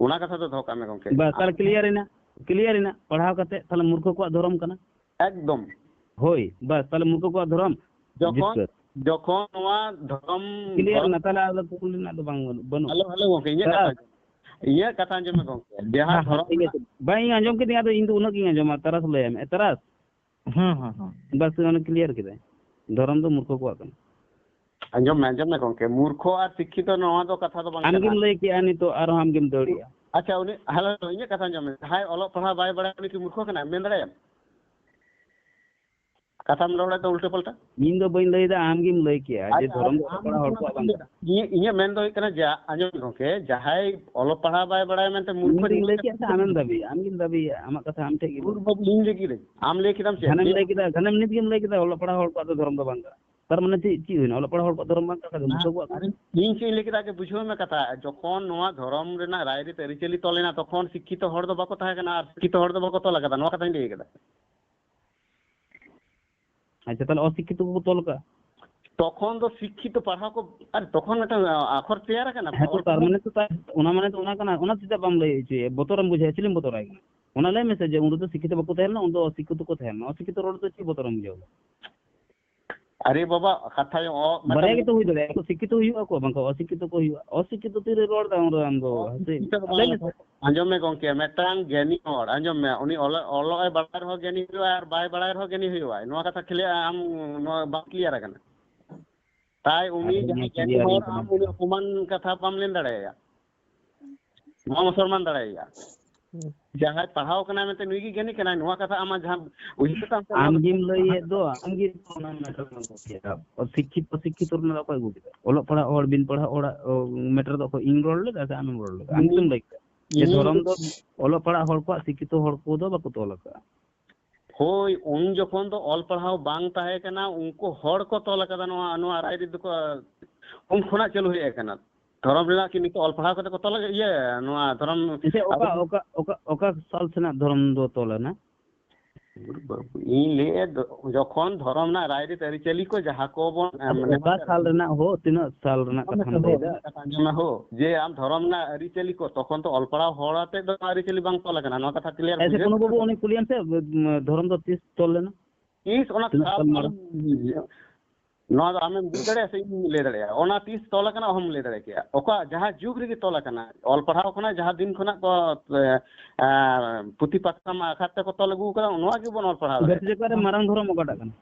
ᱚᱱᱟ ᱠᱟᱛᱷᱟ ᱫᱚ ᱫᱚᱦᱚ ᱠᱟᱜ ᱢᱮ ᱜᱚᱝᱠᱮ᱾ ᱵᱟᱥ, ᱛᱟᱦᱞᱮ ᱠᱞᱤᱭᱟᱨ ᱮᱱᱟ, ᱠᱞᱤᱭᱟᱨ ᱮᱱᱟ᱾ ᱯᱟᱲᱦᱟᱣ ᱠᱟᱛᱮ ᱛᱟᱦᱞᱮ ᱢᱩᱨᱠᱷᱚ ᱠᱚᱣᱟᱜ ᱫᱷᱚᱨᱚᱢ ᱠᱟᱱᱟ᱾ ᱮᱠᱫᱚᱢ᱾ ᱦᱳᱭ, ᱵᱟᱥ, ᱛᱟᱦᱞᱮ ᱢᱩᱨᱠᱷᱚ ᱠᱚᱣᱟᱜ ᱫᱷᱚᱨᱚᱢ ᱡᱚᱠᱷᱚᱱ, ᱡᱤᱛᱠᱟᱹᱨ᱾ ᱡᱚᱠᱷᱚᱱ ᱱᱚᱣᱟ ᱫᱷᱚᱨᱚᱢ, ᱠᱞᱤᱭᱟᱨ ᱫᱷᱚᱨᱚᱢ ᱮᱱᱟ, ᱛᱟᱦᱞᱮ ᱟᱫᱚ ᱠᱩᱠᱞᱤ ᱨᱮᱱᱟᱜ ᱫᱚ ᱵᱟᱝ, ᱵᱟᱹᱱᱩᱜ᱾ ᱦᱮᱞᱳ, ᱦᱮᱞᱳ ᱜᱚᱝᱠᱮ, ᱤᱧᱟᱹᱜ ᱠᱟᱛᱷᱟ ᱵᱟᱥ᱾ ᱟᱸᱡᱚᱢ᱾ ᱤᱧᱟᱹᱜ ᱠᱟᱛᱷᱟ ᱟᱸᱡᱚᱢ ᱢᱮ ᱜᱚᱝᱠᱮ, ᱡᱟᱦᱟᱸ ᱦᱮᱸ, ᱦᱮᱸ, ᱫᱷᱚᱨᱚᱢ ᱴᱷᱤᱠ ᱨᱮᱱᱟᱜ ᱟᱪᱷᱮ᱾ ᱵᱟᱝ, ᱤᱧ ᱟᱸᱡᱚᱢ ᱠᱤᱫᱟᱹᱧ, ᱟᱫᱚ ᱤᱧ ᱫᱚ ᱩᱱᱟᱹᱜ ᱜᱤᱧ ᱟᱸᱡᱚᱢᱟ, ᱛᱟᱨᱟᱥ ᱞᱟᱹᱭᱟᱢ, ᱮ, ᱛᱟᱨᱟᱥ᱾ ᱦᱩᱸ, ᱦᱩᱸ, ᱦᱩᱸ᱾ ᱵᱟᱥ, ᱚᱱᱮ clear ᱠᱮᱫᱟᱭ, ᱫᱷᱚᱨᱚᱢ ᱫᱚ ᱢᱩᱨᱠᱷᱚ ᱠᱚᱣᱟᱜ ᱠᱟᱱᱟ᱾ ᱟᱸᱡᱚᱢ ᱢᱮ, ᱟᱸᱡᱚᱢ ᱢᱮ ᱜᱚᱝᱠᱮ, ᱢᱩᱨᱠᱷᱚ ᱟᱨ ᱥᱤᱠᱠᱷᱤᱛᱚ ᱱᱚᱣᱟ ᱫᱚ ᱠᱟᱛᱷᱟ ᱫᱚ ᱵᱟᱝ ᱟᱢᱜᱮᱢ ᱠᱟᱱᱟ᱾ ᱞᱟᱹᱭ ᱠᱮᱜᱼᱟ, ᱱᱤᱛᱚᱜ ᱟᱨᱦᱚᱸ ᱟᱢᱜᱮᱢ ᱫᱟᱹᱲᱮᱜᱼᱟ᱾ ᱟᱪᱪᱷᱟ, ᱩᱱᱤ, ᱦᱮᱞᱳ, ᱤᱧᱟᱹᱜ ᱠᱟᱛᱷᱟ ᱟᱸᱡᱚᱢ ᱢᱮ, ᱡᱟᱦᱟᱸᱭ ᱚᱞᱚᱜ ᱯᱟᱲᱦᱟᱣ ᱵᱟᱭ ᱵᱟᱲᱟᱭᱟ ᱩᱱᱤ ᱠᱤ ᱢᱩᱨᱠᱷᱚ ᱠᱟᱱᱟᱭ? ᱢᱮᱱ ᱫᱟᱲᱮᱭᱟᱜᱼᱟᱢ? ᱠᱟᱛᱷᱟᱢ ᱨᱚᱲᱮᱫ ᱫᱚ ᱩᱞᱴᱟᱹ ᱯᱟᱞᱴᱟ᱾ ᱤᱧ ᱫᱚ ᱵᱟᱹᱧ ᱞᱟᱹᱭᱫᱟ, ᱟᱢᱜᱮᱢ ᱞᱟᱹᱭ ᱠᱮᱜᱼᱟ ᱡᱮ ᱟᱪᱪᱷᱟ, ᱫᱷᱚᱨᱚᱢ ᱫᱚ ᱟᱢ ᱚᱞᱚᱜ ᱯᱟᱲᱦᱟᱣ ᱦᱚᱲ ᱠᱚᱣᱟᱜ ᱵᱟᱝ ᱠᱟᱱᱟ᱾ ᱤᱧᱟᱹᱜ, ᱤᱧᱟᱹᱜ ᱢᱮᱱ ᱫᱚ ᱦᱩᱭᱩᱜ ᱠᱟᱱᱟ, ᱡᱟ, ᱟᱸᱡᱚᱢ ᱢᱮ ᱜᱚᱝᱠᱮ, ᱡᱟᱦᱟᱸᱭ ᱚᱞᱚᱜ ᱯᱟᱲᱦᱟᱣ ᱵᱟᱭ ᱵᱟᱲᱟᱭᱟ ᱢᱮᱱᱛᱮ ᱢᱩᱨᱠᱷᱚ ᱤᱧ ᱫᱚᱧ ᱞᱟᱹᱭ ᱠᱮᱜᱼᱟ ᱥᱮ ᱟᱢᱮᱢ ᱫᱟᱹᱵᱤᱭᱟ? ᱟᱢᱜᱮᱢ ᱫᱟᱹᱵᱤᱭᱟ, ᱟᱢᱟᱜ ᱠᱟᱛᱷᱟ ᱟᱢ ᱴᱷᱮᱡ ᱜᱮ᱾ ᱩᱨ ᱵᱟᱹᱵᱩ, ᱤᱧ ᱞᱟᱹᱭ ᱠᱮᱫᱟᱹᱧ, ᱟᱢ ᱞᱟᱹᱭ ᱠᱮᱫᱟᱢ ᱪᱮᱫ? ᱜᱷᱟᱱᱮᱢ ᱞᱟᱹᱭ ᱠᱮᱫᱟ, ᱜᱷᱟᱱᱮᱢ ᱱᱤᱛ ᱜᱮᱢ ᱞᱟᱹᱭ ᱠᱮᱫᱟ ᱚᱞᱚᱜ ᱯᱟᱲᱦᱟᱣ ᱦᱚᱲ ᱠᱚᱣᱟᱜ ᱫᱚ ᱫᱷᱚᱨᱚᱢ ᱫᱚ ᱵᱟᱝ ᱠᱟᱱᱟ᱾ ᱛᱟᱨ ᱢᱟᱱᱮ ᱪᱮᱫ, ᱪᱮᱫ ᱦᱩᱭᱱᱟ? ᱚᱞᱚᱜ ᱯᱟᱲᱦᱟᱣ ᱦᱚᱲ ᱠᱚᱣᱟᱜ ᱫᱷᱚᱨᱚᱢ ᱵᱟᱝ ᱠᱟᱱᱟ, ᱢᱩᱨᱠᱷᱚ ᱠᱚᱣᱟᱜ ᱠᱟᱱᱟ᱾ ᱤᱧ ᱪᱮᱫ ᱤᱧ ᱞᱟᱹᱭ ᱠᱮᱫᱟ, ᱟᱜᱮ ᱵᱩᱡᱷᱟᱹᱣ ᱢᱮ ᱠᱟᱛᱷᱟ᱾ ᱡᱚᱠᱷᱚᱱ ᱱᱚᱣᱟ ᱫᱷᱚᱨᱚᱢ ᱨᱮᱱᱟᱜ ᱨᱟᱭᱨᱤᱛ ᱟᱹᱨᱤᱪᱟᱹᱞᱤ ᱛᱚᱞ ᱮᱱᱟ, ᱛᱚᱠᱷᱚᱱ ᱥᱤᱠᱠᱷᱤᱛᱚ ᱦᱚᱲ ᱫᱚ ᱵᱟᱠᱚ ᱛᱟᱦᱮᱸ ᱠᱟᱱᱟ ᱟᱨ ᱥᱤᱠᱠᱷᱤᱛᱚ ᱦᱚᱲ ᱫᱚ ᱵᱟᱠᱚ ᱛᱚᱞ ᱟᱠᱟᱫᱟ, ᱱᱚᱣᱟ ᱠᱟᱛᱷᱟᱧ ᱞᱟᱹᱭ ᱠᱮᱫᱟ᱾ ᱟᱪᱪᱷᱟ, ᱛᱟᱦᱞᱮ ᱚᱥᱤᱠᱠᱷᱤᱛᱚ ᱠᱚᱠᱚ ᱛᱚᱞ ᱠᱟᱜᱼᱟ? ᱛᱚᱠᱷᱚᱱ ᱫᱚ ᱥᱤᱠᱠᱷᱤᱛᱚ ᱯᱟᱲᱦᱟᱣ ᱠᱚ, ᱟᱨ ᱛᱚᱠᱷᱚᱱ ᱢᱤᱫᱴᱟᱝ ᱟᱠᱷᱚᱨ ᱛᱮᱭᱟᱨ ᱟᱠᱟᱱᱟ᱾ ᱦᱮᱸ, ᱛᱚ ᱚᱞ ᱛᱟᱨ ᱯᱟᱲᱦᱟᱣ ᱢᱟᱱᱮ ᱛᱚ ᱛᱟᱭ-, ᱚᱱᱟ ᱢᱟᱱᱮ ᱫᱚ ᱚᱱᱟ ᱠᱟᱱᱟ, ᱚᱱᱟ ᱪᱮᱫᱟᱜ ᱵᱟᱢ ᱞᱟᱹᱭ ᱦᱚᱪᱚᱭᱟ? ᱵᱚᱛᱚᱨᱮᱢ ᱵᱩᱡᱷᱟᱹᱣᱟ, ᱪᱤᱞᱤᱢ ᱵᱚᱛᱚᱨᱟᱭ ᱠᱟᱱᱟ? ᱚᱱᱟ ᱞᱟᱹᱭ ᱢᱮᱥᱮ ᱡᱮ ᱩᱱ ᱨᱮᱫᱚ ᱥᱤᱠᱠᱷᱤᱛᱚ ᱵᱟᱠᱚ ᱛᱟᱦᱮᱸ ᱞᱮᱱᱟ, ᱩᱱ ᱫᱚ ᱚᱥᱤᱠᱠᱷᱤᱛᱚ ᱠᱚ ᱛᱟᱦᱮᱸ ᱞᱮᱱᱟ, ᱚᱥᱤᱠᱠᱷᱤᱛᱚ ᱨᱚᱲ ᱫᱚ ᱪᱮᱫ ᱵᱚᱛᱚᱨᱮᱢ ᱵᱩᱡᱷᱟᱹᱣᱟ? ᱟᱨᱮ ᱵᱟᱵᱟ, ᱠᱟᱛᱷᱟ ᱚ-, ᱢᱤᱫᱴᱟᱝ ᱵᱟᱨᱭᱟ ᱜᱮᱛᱚ ᱦᱩᱭ ᱫᱟᱲᱮᱭᱟᱜᱼᱟ, ᱥᱤᱠᱠᱷᱤᱛᱚ ᱦᱩᱭᱩᱜᱼᱟ ᱠᱚ, ᱵᱟᱝᱠᱷᱟᱱ ᱚᱥᱤᱠᱠᱷᱤᱛᱚ ᱠᱚ ᱦᱩᱭᱩᱜᱼᱟ᱾ ᱚᱥᱤᱠᱠᱷᱤᱛᱚ ᱛᱤᱨᱮ ᱨᱚᱲ ᱫᱟ ᱩᱱ ᱨᱮ ᱟᱢ ᱫᱚ? ᱦᱟᱹᱥᱩᱭᱮᱫ ᱚᱥᱤᱠᱠᱷᱤᱛᱚ ᱫᱚ ᱢᱮᱭᱟ? ᱞᱟᱹᱭ ᱵᱟᱝ, ᱢᱮᱥᱮ᱾ ᱟᱸᱡᱚᱢ ᱢᱮ ᱜᱚᱝᱠᱮ, ᱢᱤᱫᱴᱟᱝ ᱜᱮᱱᱤ ᱦᱚᱲ, ᱟᱸᱡᱚᱢ ᱢᱮ, ᱩᱱᱤ ᱚᱞᱚᱜ, ᱚᱞᱚᱜ ᱮ ᱵᱟᱲᱟᱭ ᱨᱮᱦᱚᱸ ᱜᱮᱱᱤ ᱦᱩᱭᱩᱜᱼᱟ ᱟᱨ ᱵᱟᱭ ᱵᱟᱲᱟᱭ ᱨᱮᱦᱚᱸ ᱜᱮᱱᱤ ᱦᱩᱭᱩᱜᱼᱟ, ᱱᱚᱣᱟ ᱠᱟᱛᱷᱟ clear, ᱟᱢ ᱱᱚᱣᱟ ᱵᱟᱝ clear ᱟᱠᱟᱱᱟ᱾ ᱛᱟᱭ ᱩᱱᱤ ᱟᱫᱚ ᱡᱟᱦᱟᱸᱭ ᱱᱚᱣᱟ ᱜᱮᱱᱤ clear ᱦᱚᱲ, ᱦᱩᱭᱩᱜ ᱠᱟᱱᱟ ᱟᱢ ᱩᱱᱤ ᱛᱚ᱾ ᱚᱯᱚᱢᱟᱱ ᱠᱟᱛᱷᱟ ᱵᱟᱢ ᱞᱮᱱ ᱫᱟᱲᱮᱭᱟᱭᱟ᱾ ᱵᱟᱢ ᱚᱥᱚᱨᱢᱟᱱ ᱫᱟᱲᱮᱭᱟᱭᱟ᱾ ᱦᱩᱸ᱾ ᱡᱟᱦᱟᱸᱭ ᱯᱟᱲᱦᱟᱣ ᱠᱟᱱᱟᱭ ᱢᱮᱱᱛᱮ ᱱᱩᱭ ᱜᱮ ᱜᱮᱱᱤ ᱠᱟᱱᱟᱭ, ᱱᱚᱣᱟ ᱠᱟᱛᱷᱟ ᱟᱢᱟᱜ ᱡᱟᱦᱟᱸ ᱩᱭᱦᱟᱹᱨ ᱛᱟᱢ ᱥᱮ, ᱱᱚᱣᱟ ᱟᱢ ᱫᱚ ᱜᱮᱢ ᱞᱟᱹᱭᱮᱫ ᱫᱚ, ᱟᱢ ᱜᱮ ᱚᱱᱟ ᱢᱮᱴᱟᱨ ᱨᱮᱢ ᱜᱚᱞᱯᱷᱚᱭᱟ᱾ ᱚᱥᱤᱠᱠᱷᱤᱛ, ᱚᱥᱤᱠᱠᱷᱤᱛ ᱨᱮᱱᱟᱜ ᱫᱚ ᱚᱠᱚᱭ ᱟᱹᱜᱩ ᱠᱮᱫᱟ? ᱚᱞᱚᱜ ᱯᱟᱲᱦᱟᱜ ᱦᱚᱲ, ᱵᱤᱱ ᱯᱟᱲᱦᱟᱜ ᱦᱚᱲᱟᱜ, ᱚ, ᱢᱮᱴᱟᱨ ᱫᱚ ᱚᱠᱚᱭ, ᱤᱧ ᱨᱚᱲ ᱞᱮᱫᱟ ᱥᱮ ᱟᱢᱮᱢ ᱨᱚᱲ ᱞᱮᱫᱟ? ᱟᱢ ᱜᱮᱛᱚᱢ ᱞᱟᱹᱭ ᱠᱮᱫᱟ ᱡᱮ ᱤᱧ ᱫᱷᱚᱨᱚᱢ ᱫᱚ ᱚᱞᱚᱜ ᱯᱟᱲᱦᱟᱜ ᱦᱚᱲ ᱠᱚᱣᱟᱜ, ᱥᱤᱠᱠᱷᱤᱛᱚ ᱦᱚᱲ ᱠᱚᱫᱚ ᱵᱟᱠᱚ ᱛᱚᱞ ᱟᱠᱟᱫᱼᱟ᱾ ᱦᱳᱭ, ᱩᱱ ᱡᱚᱠᱷᱚᱱ ᱫᱚ ᱚᱞ ᱯᱟᱲᱦᱟᱣ ᱵᱟᱝ ᱛᱟᱦᱮᱸ ᱠᱟᱱᱟ, ᱩᱱᱠᱩ ᱦᱚᱲ ᱠᱚ ᱛᱚᱞ ᱟᱠᱟᱫᱟ ᱱᱚᱣᱟ, ᱱᱚᱣᱟ ᱨᱟᱭᱨᱤᱛ ᱫᱚᱠᱚ ᱩᱱ ᱠᱷᱚᱱᱟᱜ ᱪᱟᱹᱞᱩ ᱦᱮᱡ ᱟᱠᱟᱱᱟ᱾ ᱫᱷᱚᱨᱚᱢ ᱨᱮᱱᱟᱜ ᱠᱤ ᱱᱤᱛᱚᱜ ᱚᱞ ᱯᱟᱲᱦᱟᱣ ᱠᱟᱛᱮ ᱠᱚ ᱛᱚᱞ, ᱤᱭᱟᱹ, ᱱᱚᱣᱟ ᱫᱷᱚᱨᱚᱢ ᱮᱱᱛᱮ ᱚᱠᱟ, ᱟᱵᱚ ᱚᱠᱟ, ᱚᱠᱟ, ᱚᱠᱟ ᱥᱟᱞ ᱥᱮᱱᱟᱜ ᱫᱷᱚᱨᱚᱢ ᱫᱚ ᱛᱚᱞ ᱮᱱᱟ? ᱵᱟᱹᱵᱩ, ᱤᱧ ᱞᱟᱹᱭᱮᱫ ᱫᱚ, ᱡᱚᱠᱷᱚᱱ ᱫᱷᱚᱨᱚᱢ ᱨᱮᱱᱟᱜ ᱨᱟᱭᱨᱤᱛ ᱟᱹᱨᱤᱪᱟᱹᱞᱤ ᱠᱚ ᱡᱟᱦᱟᱸ ᱠᱚ ᱵᱚᱱ, ᱮᱢ, ᱟᱫᱚ ᱚᱠᱟ ᱮᱢᱟᱱ ᱥᱟᱞ ᱨᱮᱱᱟᱜ ᱦᱳ, ᱛᱤᱱᱟᱹᱜ ᱥᱟᱞ ᱨᱮᱱᱟᱜ ᱠᱟᱛᱷᱟᱢ ᱞᱟᱹᱭᱫᱟ? ᱠᱟᱛᱷᱟ ᱟᱸᱡᱚᱢ ᱢᱮ ᱦᱳ, ᱡᱮ ᱟᱢ ᱫᱷᱚᱨᱚᱢ ᱨᱮᱱᱟᱜ ᱟᱹᱨᱤᱪᱟᱹᱞᱤ ᱠᱚ, ᱛᱚᱠᱷᱚᱱ ᱛᱚ ᱚᱞ ᱯᱟᱲᱦᱟᱣ ᱦᱚᱲ ᱟᱛᱮᱫ ᱫᱚ ᱟᱹᱨᱤᱪᱟᱹᱞᱤ ᱵᱟᱝ ᱛᱚᱞ ᱟᱠᱟᱱᱟ, ᱱᱚᱣᱟ ᱠᱟᱛᱷᱟ clear ᱟᱪᱪᱷᱟ, ᱵᱩᱡᱷᱟᱹᱣ ᱠᱳᱱᱳ ᱵᱟᱹᱵᱩ, ᱠᱟᱱᱟ? ᱩᱱᱤ ᱠᱩᱞᱤᱭᱮᱢ ᱥᱮ, ᱩᱢ, ᱫᱷᱚᱨᱚᱢ ᱫᱚ ᱛᱤᱥ ᱛᱚᱞ ᱞᱮᱱᱟ? ᱛᱤᱥ ᱚᱱᱟ ᱛᱤᱱᱟᱹᱜ ᱥᱟᱞ ᱥᱟᱞ ᱢᱟᱲᱟᱝ? ᱟᱢ ᱱᱚᱣᱟ ᱫᱚ ᱟᱢᱮᱢ ᱵᱩᱡᱽ ᱫᱟᱲᱮᱭᱟᱜᱼᱟ ᱥᱮ ᱤᱧ ᱞᱟᱹᱭ ᱫᱟᱲᱮᱭᱟᱜᱼᱟ? ᱚᱱᱟ ᱛᱤᱥ ᱛᱚᱞ ᱟᱠᱟᱱᱟ ᱚᱦᱚᱢ ᱞᱟᱹᱭ ᱫᱟᱲᱮ ᱠᱮᱭᱟ᱾ ᱚᱠᱟ ᱡᱟᱦᱟᱸ ᱡᱩᱜᱽ ᱨᱮᱜᱮ ᱛᱚᱞ ᱟᱠᱟᱱᱟ, ᱚᱞ ᱯᱟᱲᱦᱟᱣ ᱠᱷᱚᱱᱟᱜ ᱡᱟᱦᱟᱸ ᱫᱤᱱ ᱠᱷᱚᱱᱟᱜ ᱠᱚ, ᱮ, ᱮ, ᱯᱩᱛᱷᱤ ᱯᱟᱛᱷᱟᱢ ᱟᱠᱷᱟᱛ ᱛᱮᱠᱚ ᱛᱚᱞ ᱟᱹᱜᱩ ᱟᱠᱟᱫᱟ, ᱱᱚᱣᱟ ᱜᱮᱵᱚᱱ ᱚᱞ ᱯᱟᱲᱦᱟᱣ ᱫᱷᱟᱹᱨᱛᱤ ᱫᱟᱲᱮᱭᱟᱜ ᱡᱟᱠᱟᱛ ᱨᱮ ᱠᱟᱱᱟ᱾ ᱢᱟᱨᱟᱝ ᱫᱷᱚᱨᱚᱢ ᱚᱠᱟᱴᱟᱜ ᱠᱟᱱᱟ?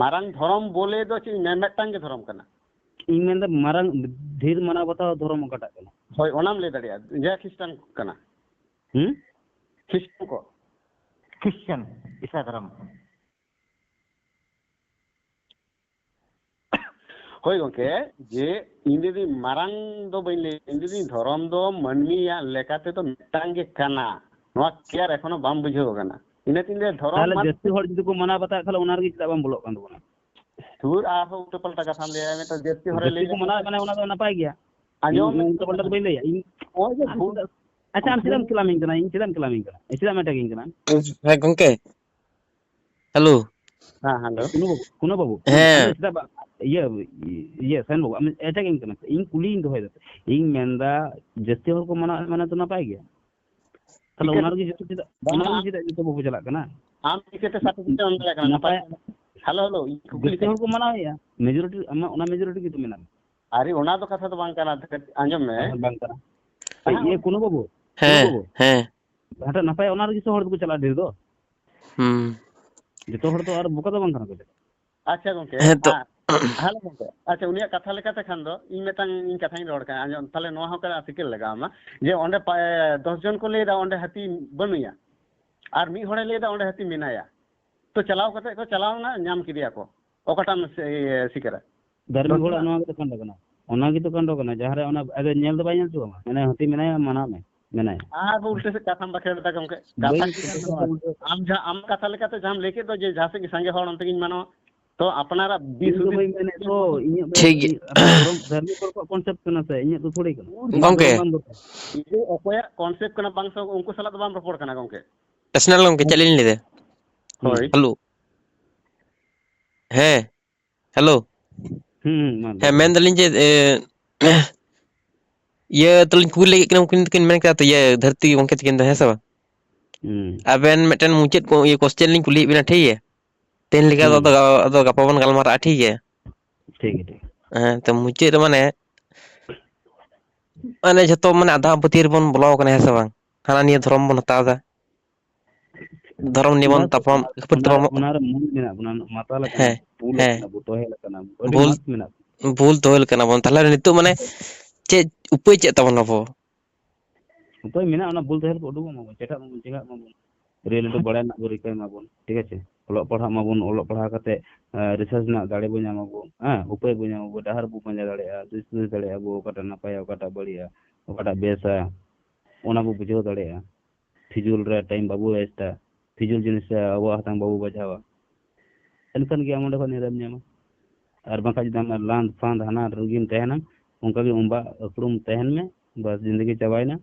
ᱢᱟᱨᱟᱝ ᱫᱷᱚᱨᱚᱢ ᱵᱚᱞᱮ ᱫᱚ ᱪᱮᱫ ᱤᱧ ᱢᱮᱱ, ᱢᱤᱫᱴᱟᱝ ᱜᱮ ᱫᱷᱚᱨᱚᱢ ᱠᱟᱱᱟ᱾ ᱤᱧ ᱢᱮᱱᱫᱟ ᱢᱟᱨᱟᱝ ᱰᱷᱮᱨ ᱢᱟᱱᱟᱣ ᱵᱟᱛᱟᱣ ᱫᱷᱚᱨᱚᱢ ᱚᱠᱟᱴᱟᱜ ᱠᱟᱱᱟ? ᱦᱳᱭ, ᱚᱱᱟᱢ ᱞᱟᱹᱭ ᱫᱟᱲᱮᱭᱟᱜᱼᱟ, ᱡᱟᱦᱟᱸ ᱠᱷᱨᱤᱥᱴᱟᱱ ᱠᱟᱱᱟ᱾ ᱦᱩᱸ? ᱠᱷᱨᱤᱥᱴᱟᱱ ᱠᱚ᱾ ᱠᱷᱨᱤᱥᱴᱟᱱ, ᱤᱥᱟᱭ ᱫᱷᱚᱨᱚᱢ᱾ ᱦᱳᱭ ᱜᱚᱝᱠᱮ, ᱡᱮ ᱤᱧ ᱡᱩᱫᱤ ᱢᱟᱨᱟᱝ ᱫᱚ ᱵᱟᱹᱧ ᱞᱟᱹᱭᱟ, ᱤᱧ ᱡᱩᱫᱤ ᱫᱷᱚᱨᱚᱢ ᱫᱚ ᱢᱟᱹᱱᱢᱤᱭᱟᱜ ᱞᱮᱠᱟ ᱛᱮᱫᱚ ᱢᱤᱫᱴᱟᱝ ᱜᱮ ᱠᱟᱱᱟ, ᱱᱚᱣᱟ ᱠᱤ ᱟᱨ ᱮᱠᱷᱚᱱᱳ ᱵᱟᱢ ᱵᱩᱡᱷᱟᱹᱣ ᱠᱟᱱᱟ? ᱤᱱᱟᱹ ᱛᱤᱧ ᱞᱟᱹᱭᱟ, ᱫᱷᱚᱨᱚᱢ ᱛᱟᱦᱚᱞᱮ ᱢᱟ ᱡᱟᱹᱥᱛᱤ ᱦᱚᱲ ᱡᱩᱫᱤ ᱠᱚ ᱢᱟᱱᱟᱣ ᱵᱟᱛᱟᱣᱮᱫ, ᱛᱟᱦᱚᱞᱮ ᱚᱱᱟ ᱨᱮᱜᱮ ᱪᱮᱫᱟᱜ ᱵᱟᱢ ᱵᱚᱞᱚᱜ ᱠᱟᱱ ᱛᱟᱵᱚᱱᱟ? ᱥᱩᱨ ᱟᱨᱦᱚᱸ ᱩᱞᱴᱟᱹ ᱯᱟᱞᱴᱟ ᱠᱟᱛᱷᱟᱢ ᱞᱟᱹᱭᱟ, ᱢᱤᱫᱴᱟᱝ ᱡᱟᱹᱥᱛᱤ ᱦᱚᱲᱮ ᱡᱟᱹᱥᱛᱤ ᱞᱟᱹᱭᱟ᱾ ᱠᱚ ᱢᱟᱱᱟᱣᱮᱫ, ᱢᱟᱱᱮ ᱚᱱᱟ ᱫᱚ ᱱᱟᱯᱟᱭ ᱜᱮᱭᱟ᱾ ᱟᱸᱡᱚᱢ ᱩᱱ-, ᱢᱮ᱾ ᱩᱱ ᱩᱞᱴᱟᱹ ᱯᱟᱞᱴᱟ ᱫᱚ ᱵᱟᱹᱧ ᱞᱟᱹᱭᱟ ᱤᱧ᱾ ᱱᱚᱜᱼᱚᱭ ᱡᱮ ᱟᱢ ᱵᱷᱩᱞ ᱪᱮᱫᱟᱜ, ᱟᱪᱪᱷᱟ, ᱟᱢ ᱪᱮᱫᱟᱜ ᱮᱢ ᱠᱞᱟᱢᱤᱧ ᱠᱟᱱᱟ? ᱤᱧ ᱪᱮᱫᱟᱜ ᱮᱢ ᱠᱞᱟᱢᱤᱧ ᱠᱟᱱᱟ? ᱤᱧ ᱪᱮᱫᱟᱜ ᱮᱢ ᱮᱴᱟᱜᱤᱧ ᱠᱟᱱᱟ? ᱦᱮᱸ, ᱜᱚᱝᱠᱮ᱾ ᱦᱮᱞᱳ᱾ ᱦᱮᱸ, ᱦᱮᱞᱳ᱾ ᱠᱩᱱᱩ ᱵᱟᱹᱵᱩ, ᱠᱩᱱᱩ ᱵᱟᱹᱵᱩ, ᱦᱮᱸ᱾ ᱟᱢ ᱪᱮᱫᱟᱜ ᱵᱟ-, ᱤᱭᱟᱹ, ᱤᱭᱟᱹ, ᱥᱮᱱ ᱵᱟᱹᱵᱩ, ᱟᱢ ᱮᱴᱟᱜᱤᱧ ᱠᱟᱱᱟ᱾ ᱤᱧ ᱠᱩᱞᱤᱭᱤᱧ ᱫᱚᱦᱚᱭᱮᱫᱟ᱾ ᱤᱧ ᱢᱮᱱᱫᱟ, ᱡᱟᱹᱥᱛᱤ ᱦᱚᱲ ᱠᱚ ᱢᱟᱱᱟᱣ, ᱢᱟᱱᱟᱣ ᱫᱚ ᱱᱟᱯᱟᱭ ᱜᱮᱭᱟ᱾ ᱛᱟᱦᱞᱮ ᱴᱷᱤᱠ ᱚᱱᱟ ᱟᱪᱷᱮ᱾ ᱨᱮᱜᱮ ᱡᱚᱛᱚ ᱪᱮᱫᱟᱜ, ᱵᱟᱝ, ᱚᱱᱟ ᱨᱮᱜᱮ ᱟᱢ, ᱪᱮᱫᱟᱜ ᱡᱚᱛᱚ ᱵᱟᱵᱚ ᱪᱟᱞᱟᱜ ᱠᱟᱱᱟ? ᱟᱢ ᱪᱤᱠᱟᱹᱛᱮ certificate ᱮᱢ ᱫᱟᱲᱮᱭᱟᱜ ᱠᱟᱱᱟ? ᱱᱟᱯᱟᱭ᱾ ᱦᱮᱞᱳ, ᱦᱮᱞᱳ, ᱤᱧ ᱠᱩᱠᱞᱤ ᱡᱟᱹᱥᱛᱤ ᱠᱟᱱᱟ᱾ ᱦᱚᱲ ᱠᱚ ᱢᱟᱱᱟᱣᱮᱫᱼᱟ, majority, ᱟᱢᱟᱜ ᱚᱱᱟ majority ᱜᱮᱛᱚ ᱢᱮᱱᱟᱜᱼᱟ᱾ ᱟᱨᱮ, ᱚᱱᱟ ᱫᱚ ᱠᱟᱛᱷᱟ ᱫᱚ ᱵᱟᱝ ᱠᱟᱱᱟ, ᱟᱸᱡᱚᱢ ᱢᱮ᱾ ᱦᱮᱸ, ᱵᱟᱝ ᱠᱟᱱᱟ᱾ ᱦᱮᱸ, ᱤᱭᱟᱹ, ᱠᱩᱱᱩ ᱵᱟᱹᱵᱩ, ᱠᱩᱱᱩ ᱦᱮᱸ, ᱵᱟᱹᱵᱩ, ᱦᱮᱸ᱾ ᱡᱟᱦᱟᱸᱴᱟᱜ ᱱᱟᱯᱟᱭ, ᱚᱱᱟ ᱨᱮᱜᱮ ᱥᱮ ᱦᱚᱲ ᱫᱚᱠᱚ ᱪᱟᱞᱟᱜᱼᱟ ᱰᱷᱮᱨ ᱫᱚ᱾ ᱦᱩᱸ᱾ ᱡᱚᱛᱚ ᱦᱚᱲ ᱫᱚ ᱟᱨ ᱵᱚᱠᱟ ᱫᱚ ᱵᱟᱝ ᱠᱟᱱᱟ ᱠᱚ᱾ ᱟᱪᱪᱷᱟ ᱜᱚᱝᱠᱮ, ᱦᱮᱸ ᱛᱚ᱾ ᱟ-, ᱦᱮᱞᱳ ᱜᱚᱝᱠᱮ, ᱟᱪᱪᱷᱟ, ᱩᱱᱤᱭᱟᱜ ᱠᱟᱛᱷᱟ ᱞᱮᱠᱟᱛᱮ ᱠᱷᱟᱱ ᱫᱚ ᱤᱧ ᱢᱤᱫᱴᱟᱝ ᱤᱧ ᱠᱟᱛᱷᱟᱧ ᱨᱚᱲ ᱠᱟᱱᱟ, ᱟᱸᱡᱚᱢ, ᱛᱟᱦᱞᱮ ᱱᱚᱣᱟ ᱦᱚᱸ ᱠᱟᱱᱟ ᱥᱤᱠᱟᱹᱨ ᱞᱟᱜᱟᱣ ᱟᱢᱟ ᱡᱮ ᱚᱸᱰᱮ ᱯᱟ-, ᱮ, ᱫᱚᱥ ᱡᱚᱱ ᱠᱚ ᱞᱟᱹᱭᱫᱟ ᱚᱸᱰᱮ ᱦᱟᱹᱛᱤ ᱵᱟᱹᱱᱩᱭᱟ, ᱟᱨ ᱢᱤᱫ ᱦᱚᱲᱮ ᱞᱟᱹᱭᱫᱟ ᱚᱸᱰᱮ ᱦᱟᱹᱛᱤ ᱢᱮᱱᱟᱭᱟ᱾ ᱛᱚ ᱪᱟᱞᱟᱣ ᱠᱟᱛᱮ ᱠᱚ ᱪᱟᱞᱟᱣ ᱮᱱᱟ, ᱧᱟᱢ ᱠᱮᱫᱮᱭᱟ ᱠᱚ᱾ ᱚᱠᱟᱴᱟᱜ ᱮᱢ ᱥᱤ-, ᱤᱭᱟᱹ, ᱥᱤᱠᱟᱹᱨᱟ? ᱫᱷᱟᱨᱢᱤᱠ ᱫᱚᱥ ᱦᱚᱲᱟᱜ ᱡᱚᱱᱟᱜ? ᱱᱚᱣᱟ ᱜᱮᱛᱚ ᱠᱟᱱᱰᱚ ᱠᱟᱱᱟ, ᱚᱱᱟ ᱜᱮᱛᱚ ᱠᱟᱱᱰᱚ ᱠᱟᱱᱟ, ᱡᱟᱦᱟᱸ ᱨᱮ ᱚᱱᱟ ᱟᱫᱚ ᱧᱮᱞ ᱫᱚ ᱵᱟᱭ ᱧᱮᱞ ᱦᱚᱪᱚ ᱟᱢᱟ, ᱢᱟᱱᱮ ᱦᱟᱹᱛᱤ ᱢᱮᱱᱟᱭᱟ, ᱢᱟᱱᱟᱣ ᱢᱮ, ᱢᱮᱱᱟᱭᱟ᱾ ᱟᱨ ᱩᱞᱴᱟᱹ ᱥᱮᱫ ᱠᱟᱛᱷᱟᱢ ᱵᱟᱠᱷᱮᱲ ᱮᱫᱟ ᱜᱚᱝᱠᱮ᱾ ᱠᱟᱛᱷᱟ ᱵᱟᱹᱧ ᱪᱮᱫ ᱠᱟᱱ ᱫᱚ ᱟᱢ ᱡᱟᱦᱟᱸ, ᱟᱢ ᱠᱟᱛᱷᱟ ᱞᱮᱠᱟᱛᱮ ᱡᱟᱦᱟᱸᱢ ᱞᱟᱹᱭ ᱠᱮᱫ ᱫᱚ ᱡᱮ ᱡᱟᱦᱟᱸ ᱥᱮᱫ ᱜᱮ ᱥᱟᱸᱜᱮ ᱦᱚᱲ ᱚᱱᱛᱮ ᱜᱤᱧ ᱢᱟᱱᱟᱣᱟ, ᱛᱚ ᱟᱯᱱᱟᱨᱟᱜ ᱤᱧ ᱫᱚ ᱵᱤᱥᱩᱫᱷᱤ ᱵᱟᱹᱧ ᱢᱮᱱᱮᱫ ᱫᱚ, ᱤᱧᱟᱹᱜ ᱫᱚ, ᱴᱷᱤᱠ ᱜᱮᱭᱟ᱾ ᱤᱧ, ᱟᱵᱚ ᱫᱷᱚᱨᱚᱢ, ᱫᱷᱟᱨᱢᱤᱠ ᱦᱚᱲ ᱠᱚᱣᱟᱜ concept ᱠᱟᱱᱟ ᱥᱮ, ᱤᱧᱟᱹᱜ ᱫᱚ ᱛᱷᱚᱲᱤ ᱠᱟᱱᱟ᱾ ᱜᱚᱝᱠᱮ᱾ ᱫᱷᱚᱨᱚᱢ ᱵᱟᱝ ᱫᱚᱨᱠᱟᱨ᱾ ᱤᱧ ᱫᱚ ᱚᱠᱚᱭᱟᱜ concept ᱠᱟᱱᱟ ᱵᱟᱝ ᱥᱮ ᱩᱱᱠᱩ ᱥᱟᱞᱟᱜ ᱫᱚ ᱵᱟᱢ ᱨᱚᱯᱚᱲ ᱠᱟᱱᱟ ᱜᱚᱝᱠᱮ᱾ Personal ᱜᱚᱝᱠᱮ, ᱪᱮᱫ ᱞᱤᱧ ᱞᱟᱹᱭᱫᱟ? ᱦᱩᱸ᱾ ᱦᱳᱭ᱾ ᱦᱮᱞᱳ᱾ ᱦᱮᱸ, ᱦᱮᱞᱳ᱾ ᱦᱩᱸ, ᱦᱩᱸ, ᱢᱟ ᱞᱟᱹᱭ ᱦᱮᱸ, ᱢᱮ᱾ ᱢᱮᱱᱫᱟᱞᱤᱧ ᱡᱮ, ᱮ, ᱤᱭᱟᱹ ᱛᱟᱞᱤᱧ ᱠᱩᱞᱤ ᱞᱟᱹᱜᱤᱫ ᱠᱟᱱᱟ, ᱩᱱᱠᱤᱱ ᱫᱚᱠᱤᱱ ᱢᱮᱱ ᱠᱮᱫᱟ ᱛᱚ, ᱤᱭᱟᱹ ᱫᱷᱟᱹᱨᱛᱤ ᱜᱚᱝᱠᱮ ᱛᱟᱹᱠᱤᱱ ᱫᱚ, ᱦᱮᱸ ᱥᱮ ᱵᱟᱝ? ᱦᱩᱸ᱾ ᱟᱵᱮᱱ ᱢᱤᱫᱴᱮᱱ ᱢᱩᱪᱟᱹᱫ ᱠᱚ, ᱤᱭᱟᱹ, question ᱞᱤᱧ ᱠᱩᱞᱤᱭᱮᱫ ᱵᱮᱱᱟ, ᱴᱷᱤᱠ ᱜᱮᱭᱟ? ᱛᱮᱦᱮᱧ ᱞᱮᱠᱟ ᱫᱚ ᱦᱩᱸ᱾ ᱟᱫᱚ, ᱟᱫᱚ ᱜᱟᱯᱟ ᱵᱚᱱ ᱜᱟᱞᱢᱟᱨᱟᱜᱼᱟ, ᱴᱷᱤᱠ ᱜᱮᱭᱟ? ᱴᱷᱤᱠ ᱜᱮᱭᱟ, ᱴᱷᱤᱠ ᱜᱮᱭᱟ᱾ ᱦᱮᱸ, ᱛᱚ ᱢᱩᱪᱟᱹᱫ ᱨᱮ ᱢᱟᱱᱮ, ᱢᱟᱱᱮ ᱡᱷᱚᱛᱚ ᱢᱟᱱᱮ ᱟᱸᱫᱷᱟ ᱯᱟᱹᱛᱭᱟᱹᱣ ᱨᱮᱵᱚᱱ ᱵᱚᱞᱚ ᱟᱠᱟᱱᱟ, ᱦᱮᱸ ᱥᱮ ᱵᱟᱝ? ᱦᱟᱱᱟ ᱱᱤᱭᱟᱹ ᱫᱷᱚᱨᱚᱢ ᱵᱚᱱ ᱦᱟᱛᱟᱣ ᱮᱫᱟ, ᱫᱷᱚᱨᱚᱢ ᱱᱤᱭᱮ ᱵᱚᱱ ᱵᱟᱥ, ᱛᱟᱯᱟᱢ, ᱚᱱᱟ, ᱠᱷᱟᱹᱯᱟᱹᱨᱤ ᱚᱱᱟ ᱨᱮ, ᱛᱟᱯᱟᱢᱚᱜ ᱚᱱᱟ ᱨᱮ ᱢᱩᱞ ᱢᱮᱱᱟᱜ ᱵᱚᱱᱟ, ᱢᱟᱛᱟᱞ ᱟᱠᱟᱱᱟ, ᱦᱮᱸ, ᱵᱩᱞ ᱦᱮᱸ᱾ ᱟᱠᱟᱱᱟ ᱵᱚ, ᱛᱚᱦᱮᱞ ᱟᱠᱟᱱᱟ ᱵᱚ, ᱟᱹᱰᱤ ᱵᱩᱞ, ᱢᱟᱛ ᱢᱮᱱᱟᱜ ᱵᱚᱱᱟ᱾ ᱵᱩᱞ ᱛᱚᱦᱮᱞ ᱠᱟᱱᱟ ᱵᱚᱱ᱾ ᱛᱟᱦᱞᱮ ᱱᱤᱛᱚᱜ ᱢᱟᱱᱮ ᱪᱮᱫ ᱩᱯᱟᱹᱭ ᱪᱮᱫ ᱛᱟᱵᱚᱱ ᱟᱵᱚ? ᱩᱯᱟᱹᱭ ᱢᱮᱱᱟᱜᱼᱟ, ᱚᱱᱟ ᱵᱩᱞ ᱛᱚᱦᱮᱞ ᱠᱚ ᱩᱰᱩᱠᱚᱜ ᱢᱟᱵᱚᱱ, ᱪᱮᱴᱷᱟᱜ ᱢᱟᱵᱚᱱ, ᱪᱮᱸᱜᱷᱟᱜ ᱢᱟᱵᱚᱱ, ᱨᱤᱭᱮᱞᱤᱴᱤ ᱵᱟᱲᱟᱭ ᱨᱮᱱᱟᱜ ᱵᱚᱱ ᱨᱤᱠᱟᱹᱭ ᱢᱟᱵᱚᱱ, ᱴᱷᱤᱠ ᱟᱪᱷᱮ? ᱚᱞᱚᱜ ᱯᱟᱲᱦᱟᱜ ᱢᱟᱵᱚᱱ, ᱚᱞᱚᱜ ᱯᱟᱲᱦᱟᱣ ᱠᱟᱛᱮ, ᱮᱸ, ᱨᱤᱥᱟᱨᱪ ᱨᱮᱱᱟᱜ ᱫᱟᱲᱮ ᱵᱚᱱ ᱧᱟᱢ ᱟᱵᱚᱱ, ᱦᱮᱸ, ᱩᱯᱟᱹᱭ ᱵᱚᱱ ᱧᱟᱢ ᱟᱵᱚᱱ, ᱰᱟᱦᱟᱨ ᱵᱚᱱ ᱯᱟᱸᱡᱟ ᱫᱟᱲᱮᱭᱟᱜᱼᱟ, ᱫᱤᱥ ᱦᱩᱫᱤᱥ ᱫᱟᱲᱮᱭᱟᱜᱼᱟ ᱵᱚᱱ, ᱚᱠᱟᱴᱟᱜ ᱱᱟᱯᱟᱭᱟ, ᱚᱠᱟᱴᱟᱜ ᱵᱟᱹᱲᱤᱡᱼᱟ, ᱚᱠᱟᱴᱟᱜ ᱵᱮᱥᱟ, ᱚᱱᱟ ᱵᱚᱱ ᱵᱩᱡᱷᱟᱹᱣ ᱫᱟᱲᱮᱭᱟᱜᱼᱟ᱾ ᱯᱷᱤᱡᱩᱞ ᱨᱮ ᱴᱟᱭᱤᱢ ᱵᱟᱵᱚ ᱣᱮᱥᱴᱟ, ᱯᱷᱤᱡᱩᱞ ᱡᱤᱱᱤᱥ ᱨᱮ ᱟᱵᱚᱣᱟᱜ ᱦᱟᱛᱟᱝ ᱵᱟᱵᱚ ᱵᱟᱡᱷᱟᱣᱟ, ᱮᱱᱠᱷᱟᱱ ᱜᱮ ᱟᱢ ᱚᱸᱰᱮ ᱠᱷᱚᱱ ᱱᱤᱨᱟᱹᱭᱮᱢ ᱧᱟᱢᱟ᱾ ᱟᱨ ᱵᱟᱝᱠᱷᱟᱱ ᱡᱩᱫᱤ ᱟᱢ ᱞᱟᱸᱫ ᱯᱷᱟᱸᱫ ᱦᱟᱱᱟ ᱨᱮᱜᱮᱢ ᱛᱟᱦᱮᱱᱟ, ᱚᱱᱠᱟ ᱜᱮ ᱩᱢᱵᱟ ᱟᱹᱠᱲᱩᱢ ᱛᱟᱦᱮᱱ ᱢᱮ, ᱵᱟᱥ ᱡᱤᱱᱫᱮᱜᱤ ᱪᱟᱵᱟᱭᱮᱱᱟ᱾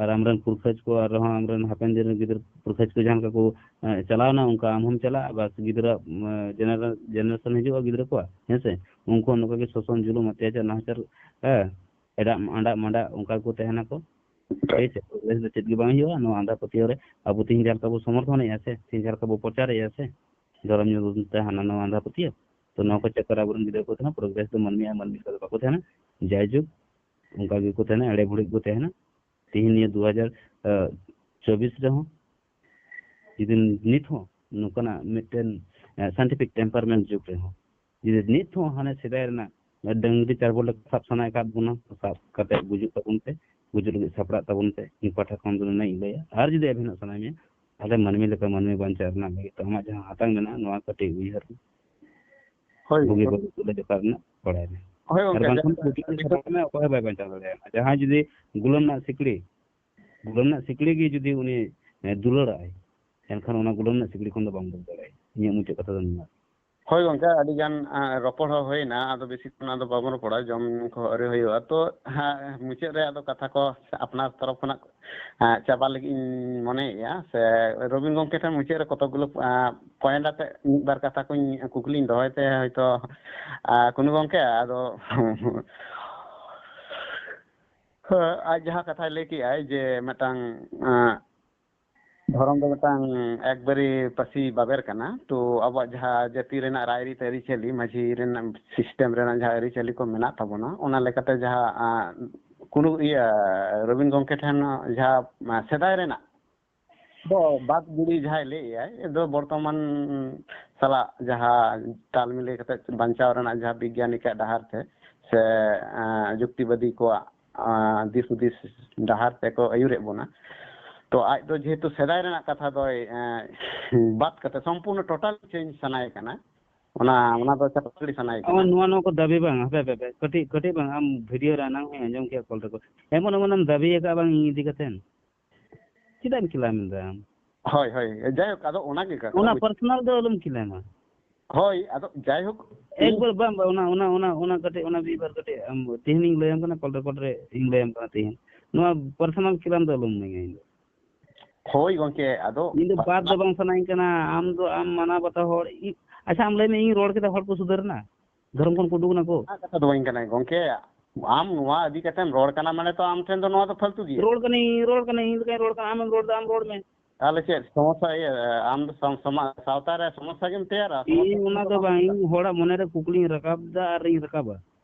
ᱟᱨ ᱟᱢᱨᱮᱱ ᱯᱩᱨᱠᱷᱟᱹᱡ ᱠᱚ ᱟᱨᱦᱚᱸ ᱟᱢᱨᱮᱱ ᱦᱟᱯᱮᱱ ᱫᱤᱱ ᱨᱮᱱ ᱜᱤᱫᱟᱹᱨ ᱯᱩᱨᱠᱷᱟᱹᱡ ᱠᱚ ᱡᱟᱦᱟᱸ ᱞᱮᱠᱟ ᱠᱚ, ᱮᱸ, ᱪᱟᱞᱟᱣᱱᱟ, ᱚᱱᱠᱟ ᱟᱢ ᱦᱚᱸᱢ ᱪᱟᱞᱟᱜᱼᱟ᱾ ᱵᱟᱥ ᱜᱤᱫᱽᱨᱟᱹ, ᱮᱸ, ᱡᱮᱱᱟᱨᱮ-, ᱡᱮᱱᱟᱨᱮᱥᱚᱱ ᱦᱤᱡᱩᱜᱼᱟ ᱜᱤᱫᱽᱨᱟᱹ ᱠᱚᱣᱟᱜ, ᱦᱮᱸ ᱥᱮ? ᱩᱱᱠᱩ ᱦᱚᱸ ᱱᱚᱝᱠᱟ ᱜᱮ ᱥᱳᱥᱚᱱ, ᱡᱩᱞᱩᱢ, ᱚᱛᱛᱟᱪᱟᱨ, ᱱᱟᱦᱟᱪᱟᱨ, ᱦᱮᱸ, ᱮᱰᱟᱜ, ᱟᱸᱰᱟᱜ, ᱢᱟᱸᱰᱟᱜ ᱚᱱᱠᱟ ᱜᱮᱠᱚ ᱛᱟᱦᱮᱱᱟᱠᱚ᱾ ᱴᱷᱤᱠ ᱟᱪᱷᱮ? ᱯᱨᱳᱜᱨᱮᱥ ᱫᱚ ᱪᱮᱫ ᱜᱮ ᱵᱟᱝ ᱦᱩᱭᱩᱜᱼᱟ ᱱᱚᱣᱟ ᱟᱸᱫᱷᱟ ᱯᱟᱹᱛᱭᱟᱹᱣ ᱨᱮ᱾ ᱟᱵᱚ ᱛᱮᱦᱮᱧ ᱡᱟᱦᱟᱸ ᱞᱮᱠᱟ ᱵᱚ ᱥᱚᱢᱚᱨᱛᱷᱚᱱᱮᱜᱼᱟ ᱥᱮ, ᱛᱮᱦᱮᱧ ᱡᱟᱦᱟᱸ ᱞᱮᱠᱟ ᱵᱚ ᱯᱨᱚᱪᱟᱨᱮᱜᱼᱟ ᱥᱮ, ᱫᱷᱚᱨᱚᱢ ᱧᱩᱛᱩᱢ ᱛᱮ ᱦᱟᱱᱟ ᱱᱟᱣᱟ ᱟᱸᱫᱷᱟ ᱯᱟᱹᱛᱭᱟᱹᱣ, ᱛᱚ ᱱᱚᱣᱟ ᱠᱚ ᱪᱟᱠᱠᱚᱨ ᱨᱮ ᱟᱵᱚᱨᱮᱱ ᱜᱤᱫᱽᱨᱟᱹ ᱠᱚ ᱛᱟᱦᱮᱱᱟ, ᱯᱨᱳᱜᱨᱮᱥ ᱫᱚ ᱢᱟᱹᱱᱢᱤ ᱟᱨ ᱢᱟᱹᱱᱢᱤ ᱞᱮᱠᱟ ᱫᱚ ᱵᱟᱠᱚ ᱛᱟᱦᱮᱱᱟ᱾ ᱡᱟᱭᱡᱩᱜᱽ, ᱚᱱᱠᱟ ᱜᱮᱠᱚ ᱛᱟᱦᱮᱱᱟ, ᱮᱲᱮ ᱵᱷᱩᱲᱤ ᱜᱮᱠᱚ ᱛᱟᱦᱮᱱᱟ᱾ ᱛᱮᱦᱮᱧ ᱱᱤᱭᱟᱹ ᱫᱩ ᱦᱟᱡᱟᱨ ᱪᱚᱵᱵᱤᱥ ᱨᱮᱦᱚᱸ ᱡᱩᱫᱤ ᱱᱤᱛ ᱦᱚᱸ ᱱᱚᱝᱠᱟᱱᱟᱜ ᱢᱤᱫᱴᱮᱱ, ᱮ, ᱥᱟᱭᱮᱱᱴᱤᱯᱷᱤᱠ ᱴᱮᱢᱯᱟᱨᱢᱮᱱᱴ ᱡᱩᱜᱽ ᱨᱮᱦᱚᱸ ᱡᱩᱫᱤ ᱱᱤᱛ ᱦᱚᱸ ᱦᱟᱱᱮ ᱥᱮᱫᱟᱭ ᱨᱮᱱᱟᱜ ᱰᱟᱹᱝᱨᱤ ᱪᱟᱨᱵᱚᱞ ᱞᱮᱠᱟ ᱥᱟᱵ ᱥᱟᱱᱟᱭᱮᱫ ᱟᱠᱟᱫ ᱵᱚᱱᱟ, ᱥᱟᱵ ᱠᱟᱛᱮ ᱜᱩᱡᱩᱜ ᱛᱟᱵᱚᱱ ᱯᱮ, ᱜᱩᱡᱩᱜ ᱞᱟᱹᱜᱤᱫ ᱥᱟᱯᱲᱟᱜ ᱛᱟᱵᱚᱱ ᱯᱮ, ᱤᱧ ᱯᱟᱦᱴᱟ ᱠᱷᱚᱱ ᱫᱚ ᱱᱩᱱᱟᱹᱜ ᱤᱧ ᱞᱟᱹᱭᱟ᱾ ᱟᱨ ᱡᱩᱫᱤ ᱟᱵᱤᱱᱟᱜ ᱥᱟᱱᱟᱭ ᱢᱮᱭᱟ, ᱛᱟᱦᱞᱮ ᱢᱟᱹᱱᱢᱤ ᱞᱮᱠᱟ ᱢᱟᱹᱱᱢᱤ ᱵᱟᱧᱪᱟᱣ ᱨᱮᱱᱟᱜ ᱞᱟᱹᱜᱤᱫ ᱛᱮ ᱟᱢᱟᱜ ᱡᱟᱦᱟᱸ ᱦᱟᱛᱟᱝ ᱢᱮᱱᱟᱜᱼᱟ, ᱱᱚᱣᱟ ᱠᱟᱹᱴᱤᱡ ᱩᱭᱦᱟᱹᱨ ᱢᱮ᱾ ᱦᱳᱭ ᱵᱩᱜᱤ ᱜᱚᱢᱠᱮ᱾ ᱵᱟᱹᱲᱤᱡ ᱛᱩᱞᱟᱹ ᱡᱚᱠᱷᱟ ᱨᱮᱱᱟᱜ ᱵᱟᱲᱟᱭ ᱢᱮ᱾ ᱦᱳᱭ ᱟᱨ ᱜᱚᱢᱠᱮ, ᱵᱟᱝᱠᱷᱟᱱ ᱡᱟᱦᱟᱸ ᱫᱚ ᱟᱹᱰᱤ ᱟᱹᱰᱤ ᱥᱟᱯᱲᱟᱣ ᱢᱮ, ᱚᱠᱚᱭ ᱦᱚᱸ ᱵᱟᱭ ᱵᱟᱧᱪᱟᱣ ᱫᱟᱲᱮᱭᱟᱜᱼᱟ᱾ ᱡᱟᱦᱟᱸᱭ ᱡᱩᱫᱤ ᱜᱩᱞᱟᱹᱢ ᱨᱮᱱᱟᱜ ᱥᱤᱠᱲᱤ, ᱜᱩᱞᱟᱹᱢ ᱨᱮᱱᱟᱜ ᱥᱤᱠᱲᱤ ᱜᱮ ᱡᱩᱫᱤ ᱩᱱᱤ, ᱮ, ᱫᱩᱞᱟᱹᱲᱟᱜᱼᱟᱭ, ᱮᱱᱠᱷᱟᱱ ᱚᱱᱟ ᱜᱩᱞᱟᱹᱢ ᱨᱮᱱᱟᱜ ᱥᱤᱠᱲᱤ ᱠᱷᱚᱱ ᱫᱚ ᱵᱟᱝ ᱩᱰᱩᱠ ᱫᱟᱲᱮᱭᱟᱜᱼᱟ᱾ ᱤᱧᱟᱹᱜ ᱢᱩᱪᱟᱹᱫ ᱠᱟᱛᱷᱟ ᱫᱚ ᱱᱚᱣᱟ᱾ ᱦᱳᱭ ᱜᱚᱢᱠᱮ, ᱟᱹᱰᱤ ᱜᱟᱱ, ᱟ, ᱨᱚᱯᱚᱲ ᱦᱚᱸ ᱦᱩᱭᱱᱟ, ᱟᱫᱚ ᱵᱮᱥᱤ ᱠᱷᱚᱱ ᱟᱫᱚ ᱵᱟᱵᱚᱱ ᱨᱚᱯᱚᱲᱟ, ᱡᱚᱢ ᱧᱩ ᱠᱚ ᱟᱹᱣᱨᱤ ᱦᱩᱭᱩᱜᱼᱟ᱾ ᱛᱚ, ᱦᱮᱸ, ᱢᱩᱪᱟᱹᱫ ᱨᱮ ᱟᱫᱚ ᱠᱟᱛᱷᱟ ᱠᱚ ᱟᱯᱱᱟᱨ ᱛᱚᱨᱚᱯ ᱠᱷᱚᱱᱟᱜ, ᱟ, ᱪᱟᱵᱟ ᱞᱟᱹᱜᱤᱫ ᱤᱧ ᱢᱚᱱᱮᱭᱮᱫᱼᱟ, ᱥᱮ ᱨᱚᱵᱤᱱ ᱜᱚᱢᱠᱮ ᱴᱷᱮᱱ ᱢᱩᱪᱟᱹᱫ ᱨᱮ ᱠᱚᱛᱚᱠ ᱜᱩᱞᱳ, ᱟ, ᱯᱚᱭᱮᱱᱴ ᱟᱛᱮ ᱢᱤᱫ ᱵᱟᱨ ᱠᱟᱛᱷᱟ ᱠᱚᱧ, ᱠᱩᱠᱞᱤᱧ ᱫᱚᱦᱚᱭ ᱛᱮ ᱦᱚᱭᱛᱳ, ᱟ, ᱠᱩᱱᱩ ᱜᱚᱢᱠᱮ, ᱟᱫᱚ ᱦᱮᱸ, ᱟᱡ ᱡᱟᱦᱟᱸ ᱠᱟᱛᱷᱟᱭ ᱞᱟᱹᱭ ᱠᱮᱜᱼᱟᱭ ᱡᱮ ᱢᱤᱫᱴᱟᱝ, ᱟᱸ, ᱫᱷᱚᱨᱚᱢ ᱫᱚ ᱢᱤᱫᱴᱟᱝ ᱮᱠᱵᱟᱨᱮ ᱯᱟᱹᱥᱤ ᱵᱟᱵᱮᱨ ᱠᱟᱱᱟ᱾ ᱛᱚ ᱟᱵᱚᱣᱟᱜ ᱡᱟᱦᱟᱸ ᱡᱟᱹᱛᱤ ᱨᱮᱱᱟᱜ ᱨᱟᱭᱨᱤᱛ ᱟᱹᱨᱤᱪᱟᱹᱞᱤ, ᱢᱟᱹᱡᱷᱤ ᱨᱮᱱᱟᱜ ᱥᱤᱥᱴᱮᱢ ᱨᱮᱱᱟᱜ ᱡᱟᱦᱟᱸ ᱟᱹᱨᱤᱪᱟᱹᱞᱤ ᱠᱚ ᱢᱮᱱᱟᱜ ᱛᱟᱵᱚᱱᱟ, ᱚᱱᱟ ᱞᱮᱠᱟᱛᱮ ᱡᱟᱦᱟᱸ, ᱟ, ᱠᱩᱱᱩ ᱤᱭᱟᱹ ᱨᱚᱵᱤᱱ ᱜᱚᱢᱠᱮ ᱴᱷᱮᱱ ᱡᱟᱦᱟᱸ, ᱟ, ᱥᱮᱫᱟᱭ ᱨᱮᱱᱟᱜ ᱫᱚ ᱵᱟᱫ ᱜᱤᱰᱤ ᱡᱟᱦᱟᱸᱭ ᱞᱟᱹᱭᱮᱫ ᱟᱭ, ᱫᱚ ᱵᱚᱨᱛᱚᱢᱟᱱ ᱥᱟᱞᱟᱜ ᱡᱟᱦᱟᱸ ᱛᱟᱞ ᱢᱤᱞᱟᱹᱣ ᱠᱟᱛᱮ ᱵᱟᱧᱪᱟᱣ ᱨᱮᱱᱟᱜ ᱡᱟᱦᱟᱸ ᱵᱤᱜᱽᱜᱟᱱᱤᱠᱟᱜ ᱰᱟᱦᱟᱨ ᱛᱮ ᱥᱮ, ᱟ, ᱡᱩᱠᱛᱤᱵᱟᱫᱤ ᱠᱚᱣᱟᱜ, ᱟ, ᱫᱤᱥ ᱦᱩᱫᱤᱥ ᱰᱟᱦᱟᱨ ᱛᱮᱠᱚ ᱟᱹᱭᱩᱨᱮᱫ ᱵᱚᱱᱟ᱾ ᱛᱚ ᱟᱡ ᱫᱚ ᱡᱮᱦᱮᱛᱩ ᱥᱮᱫᱟᱭ ᱨᱮᱱᱟᱜ ᱠᱟᱛᱷᱟ ᱫᱚᱭ, ᱮ, ᱵᱟᱫ ᱠᱟᱛᱮ ᱥᱚᱢᱯᱩᱨᱱᱚ total change ᱥᱟᱱᱟᱭᱮ ᱠᱟᱱᱟ, ᱚᱱᱟ, ᱚᱱᱟ ᱫᱚ ᱪᱟᱯᱟ ᱜᱤᱰᱤ ᱥᱟᱱᱟᱭᱮ ᱟᱢᱟᱜ ᱠᱟᱱᱟ᱾ ᱱᱚᱣᱟ, ᱱᱚᱣᱟ ᱠᱚ ᱫᱟᱹᱵᱤ ᱵᱟᱝ, ᱦᱟᱯᱮ, ᱦᱟᱯᱮ, ᱦᱟᱯᱮ, ᱠᱟᱹᱴᱤᱡ, ᱠᱟᱹᱴᱤᱡ ᱵᱟᱝ, ᱟᱢ ᱵᱷᱤᱰᱤᱭᱳ ᱨᱮ ᱮᱱᱟᱝ ᱦᱚᱸᱧ ᱟᱸᱡᱚᱢ ᱠᱮᱫ ᱠᱚᱞ ᱨᱮᱠᱚ, ᱮᱢᱚᱱ ᱮᱢᱚᱱᱮᱢ ᱫᱟᱹᱵᱤ ᱟᱠᱟᱫᱼᱟ ᱵᱟᱝ ᱤᱧ ᱤᱫᱤ ᱠᱟᱛᱮ᱾ ᱪᱮᱫᱟᱜ ᱮᱢ ᱠᱷᱤᱞᱟᱢ ᱮᱫᱟ ᱟᱢ? ᱦᱳᱭ, ᱦᱳᱭ, ᱡᱟᱭᱦᱳᱠ, ᱟᱫᱚ ᱚᱱᱟ ᱜᱮ ᱠᱟᱛᱷᱟ ᱚᱱᱟ ᱵᱩᱡᱽ- ᱯᱟᱨᱥᱚᱱᱟᱞ ᱫᱚ ᱟᱞᱚᱢ ᱠᱷᱤᱞᱟᱢᱟ᱾ ᱦᱳᱭ, ᱟᱫᱚ ᱡᱟᱭᱦᱳᱠ, ᱤᱧ- ᱮᱠᱵᱟᱨ ᱵᱟᱝ, ᱵᱟᱝ, ᱚᱱᱟ, ᱚᱱᱟ, ᱚᱱᱟ, ᱚᱱᱟ ᱠᱟᱹᱴᱤᱡ, ᱚᱱᱟ ᱵᱮᱯᱟᱨ ᱠᱟᱹᱴᱤᱡ ᱟᱢ ᱛᱮᱦᱮᱧ ᱤᱧ ᱞᱟᱹᱭᱟᱢ ᱠᱟᱱᱟ, ᱠᱚᱞ ᱨᱮᱠᱚᱨᱰ ᱨᱮ ᱤᱧ ᱞᱟᱹᱭᱟᱢ ᱠᱟᱱᱟ ᱛᱮᱦᱮᱧ᱾ ᱱᱚᱣᱟ ᱯᱟᱨᱥᱚᱱᱟᱞ ᱠᱷᱤᱞᱟᱢ ᱫᱚ ᱟᱞᱚᱢ ᱤᱢᱟᱹᱧᱟ ᱤᱧ ᱫᱚ᱾ ᱦᱳᱭ ᱜᱚᱝᱠᱮ, ᱟᱫᱚ ᱤᱧ ᱫᱚ ᱵᱟᱫ ᱫᱚ ᱵᱟᱝ ᱥᱟᱱᱟᱧ ᱠᱟᱱᱟ᱾ ᱟᱢ ᱫᱚ, ᱟᱢ ᱢᱟᱱᱟᱣ ᱵᱟᱛᱟᱣ ᱦᱚᱲ, ᱤ-, ᱟᱪᱪᱷᱟ, ᱟᱢ ᱞᱟᱹᱭ ᱢᱮ, ᱤᱧ ᱨᱚᱲ ᱠᱮᱫᱟ, ᱦᱚᱲ ᱠᱚ ᱥᱩᱫᱷᱟᱹᱨ ᱮᱱᱟ? ᱫᱷᱚᱨᱚᱢ ᱠᱷᱚᱱ ᱠᱚ ᱩᱰᱩᱠ ᱮᱱᱟ ᱠᱚ? ᱚᱱᱟ ᱠᱟᱛᱷᱟ ᱫᱚ ᱵᱟᱝ ᱠᱟᱱᱟ ᱜᱚᱝᱠᱮ, ᱟᱢ ᱱᱚᱣᱟ ᱤᱫᱤ ᱠᱟᱛᱮᱢ ᱨᱚᱲ ᱠᱟᱱᱟ ᱢᱟᱱᱮ ᱛᱚ ᱟᱢ ᱴᱷᱮᱱ ᱫᱚ ᱱᱚᱣᱟ ᱫᱚ ᱯᱷᱟᱞᱛᱩ ᱜᱮᱭᱟ᱾ ᱨᱚᱲ ᱠᱟᱹᱱᱟᱹᱧ, ᱨᱚᱲ ᱠᱟᱹᱱᱟᱹᱧ, ᱤᱧ ᱞᱮᱠᱟᱧ ᱨᱚᱲ ᱠᱟᱱᱟ, ᱟᱢᱮᱢ ᱨᱚᱲ ᱫᱟ, ᱟᱢ ᱨᱚᱲ ᱢᱮ᱾ ᱛᱟᱦᱚᱞᱮ ᱪᱮᱫ ᱥᱚᱢᱚᱥᱥᱟ, ᱤᱭᱟᱹ, ᱟᱢ ᱫᱚ ᱥᱟᱶ-, ᱥᱚᱢᱟ-, ᱥᱟᱶᱛᱟ ᱨᱮ ᱥᱚᱢᱚᱥᱥᱟ ᱜᱮᱢ ᱛᱮᱭᱟᱨᱟ? ᱥᱚᱢᱚᱥᱥᱟ ᱤᱧ ᱚᱱᱟ ᱫᱚ ᱵᱟᱝ ᱵᱟᱝ, ᱠᱟᱱᱟ᱾ ᱤᱧ ᱦᱚᱲᱟᱜ ᱢᱚᱱᱮ ᱨᱮ ᱠᱩᱠᱞᱤᱧ ᱨᱟᱠᱟᱵ ᱫᱟ ᱟᱨᱤᱧ ᱨᱟᱠᱟᱵᱟ᱾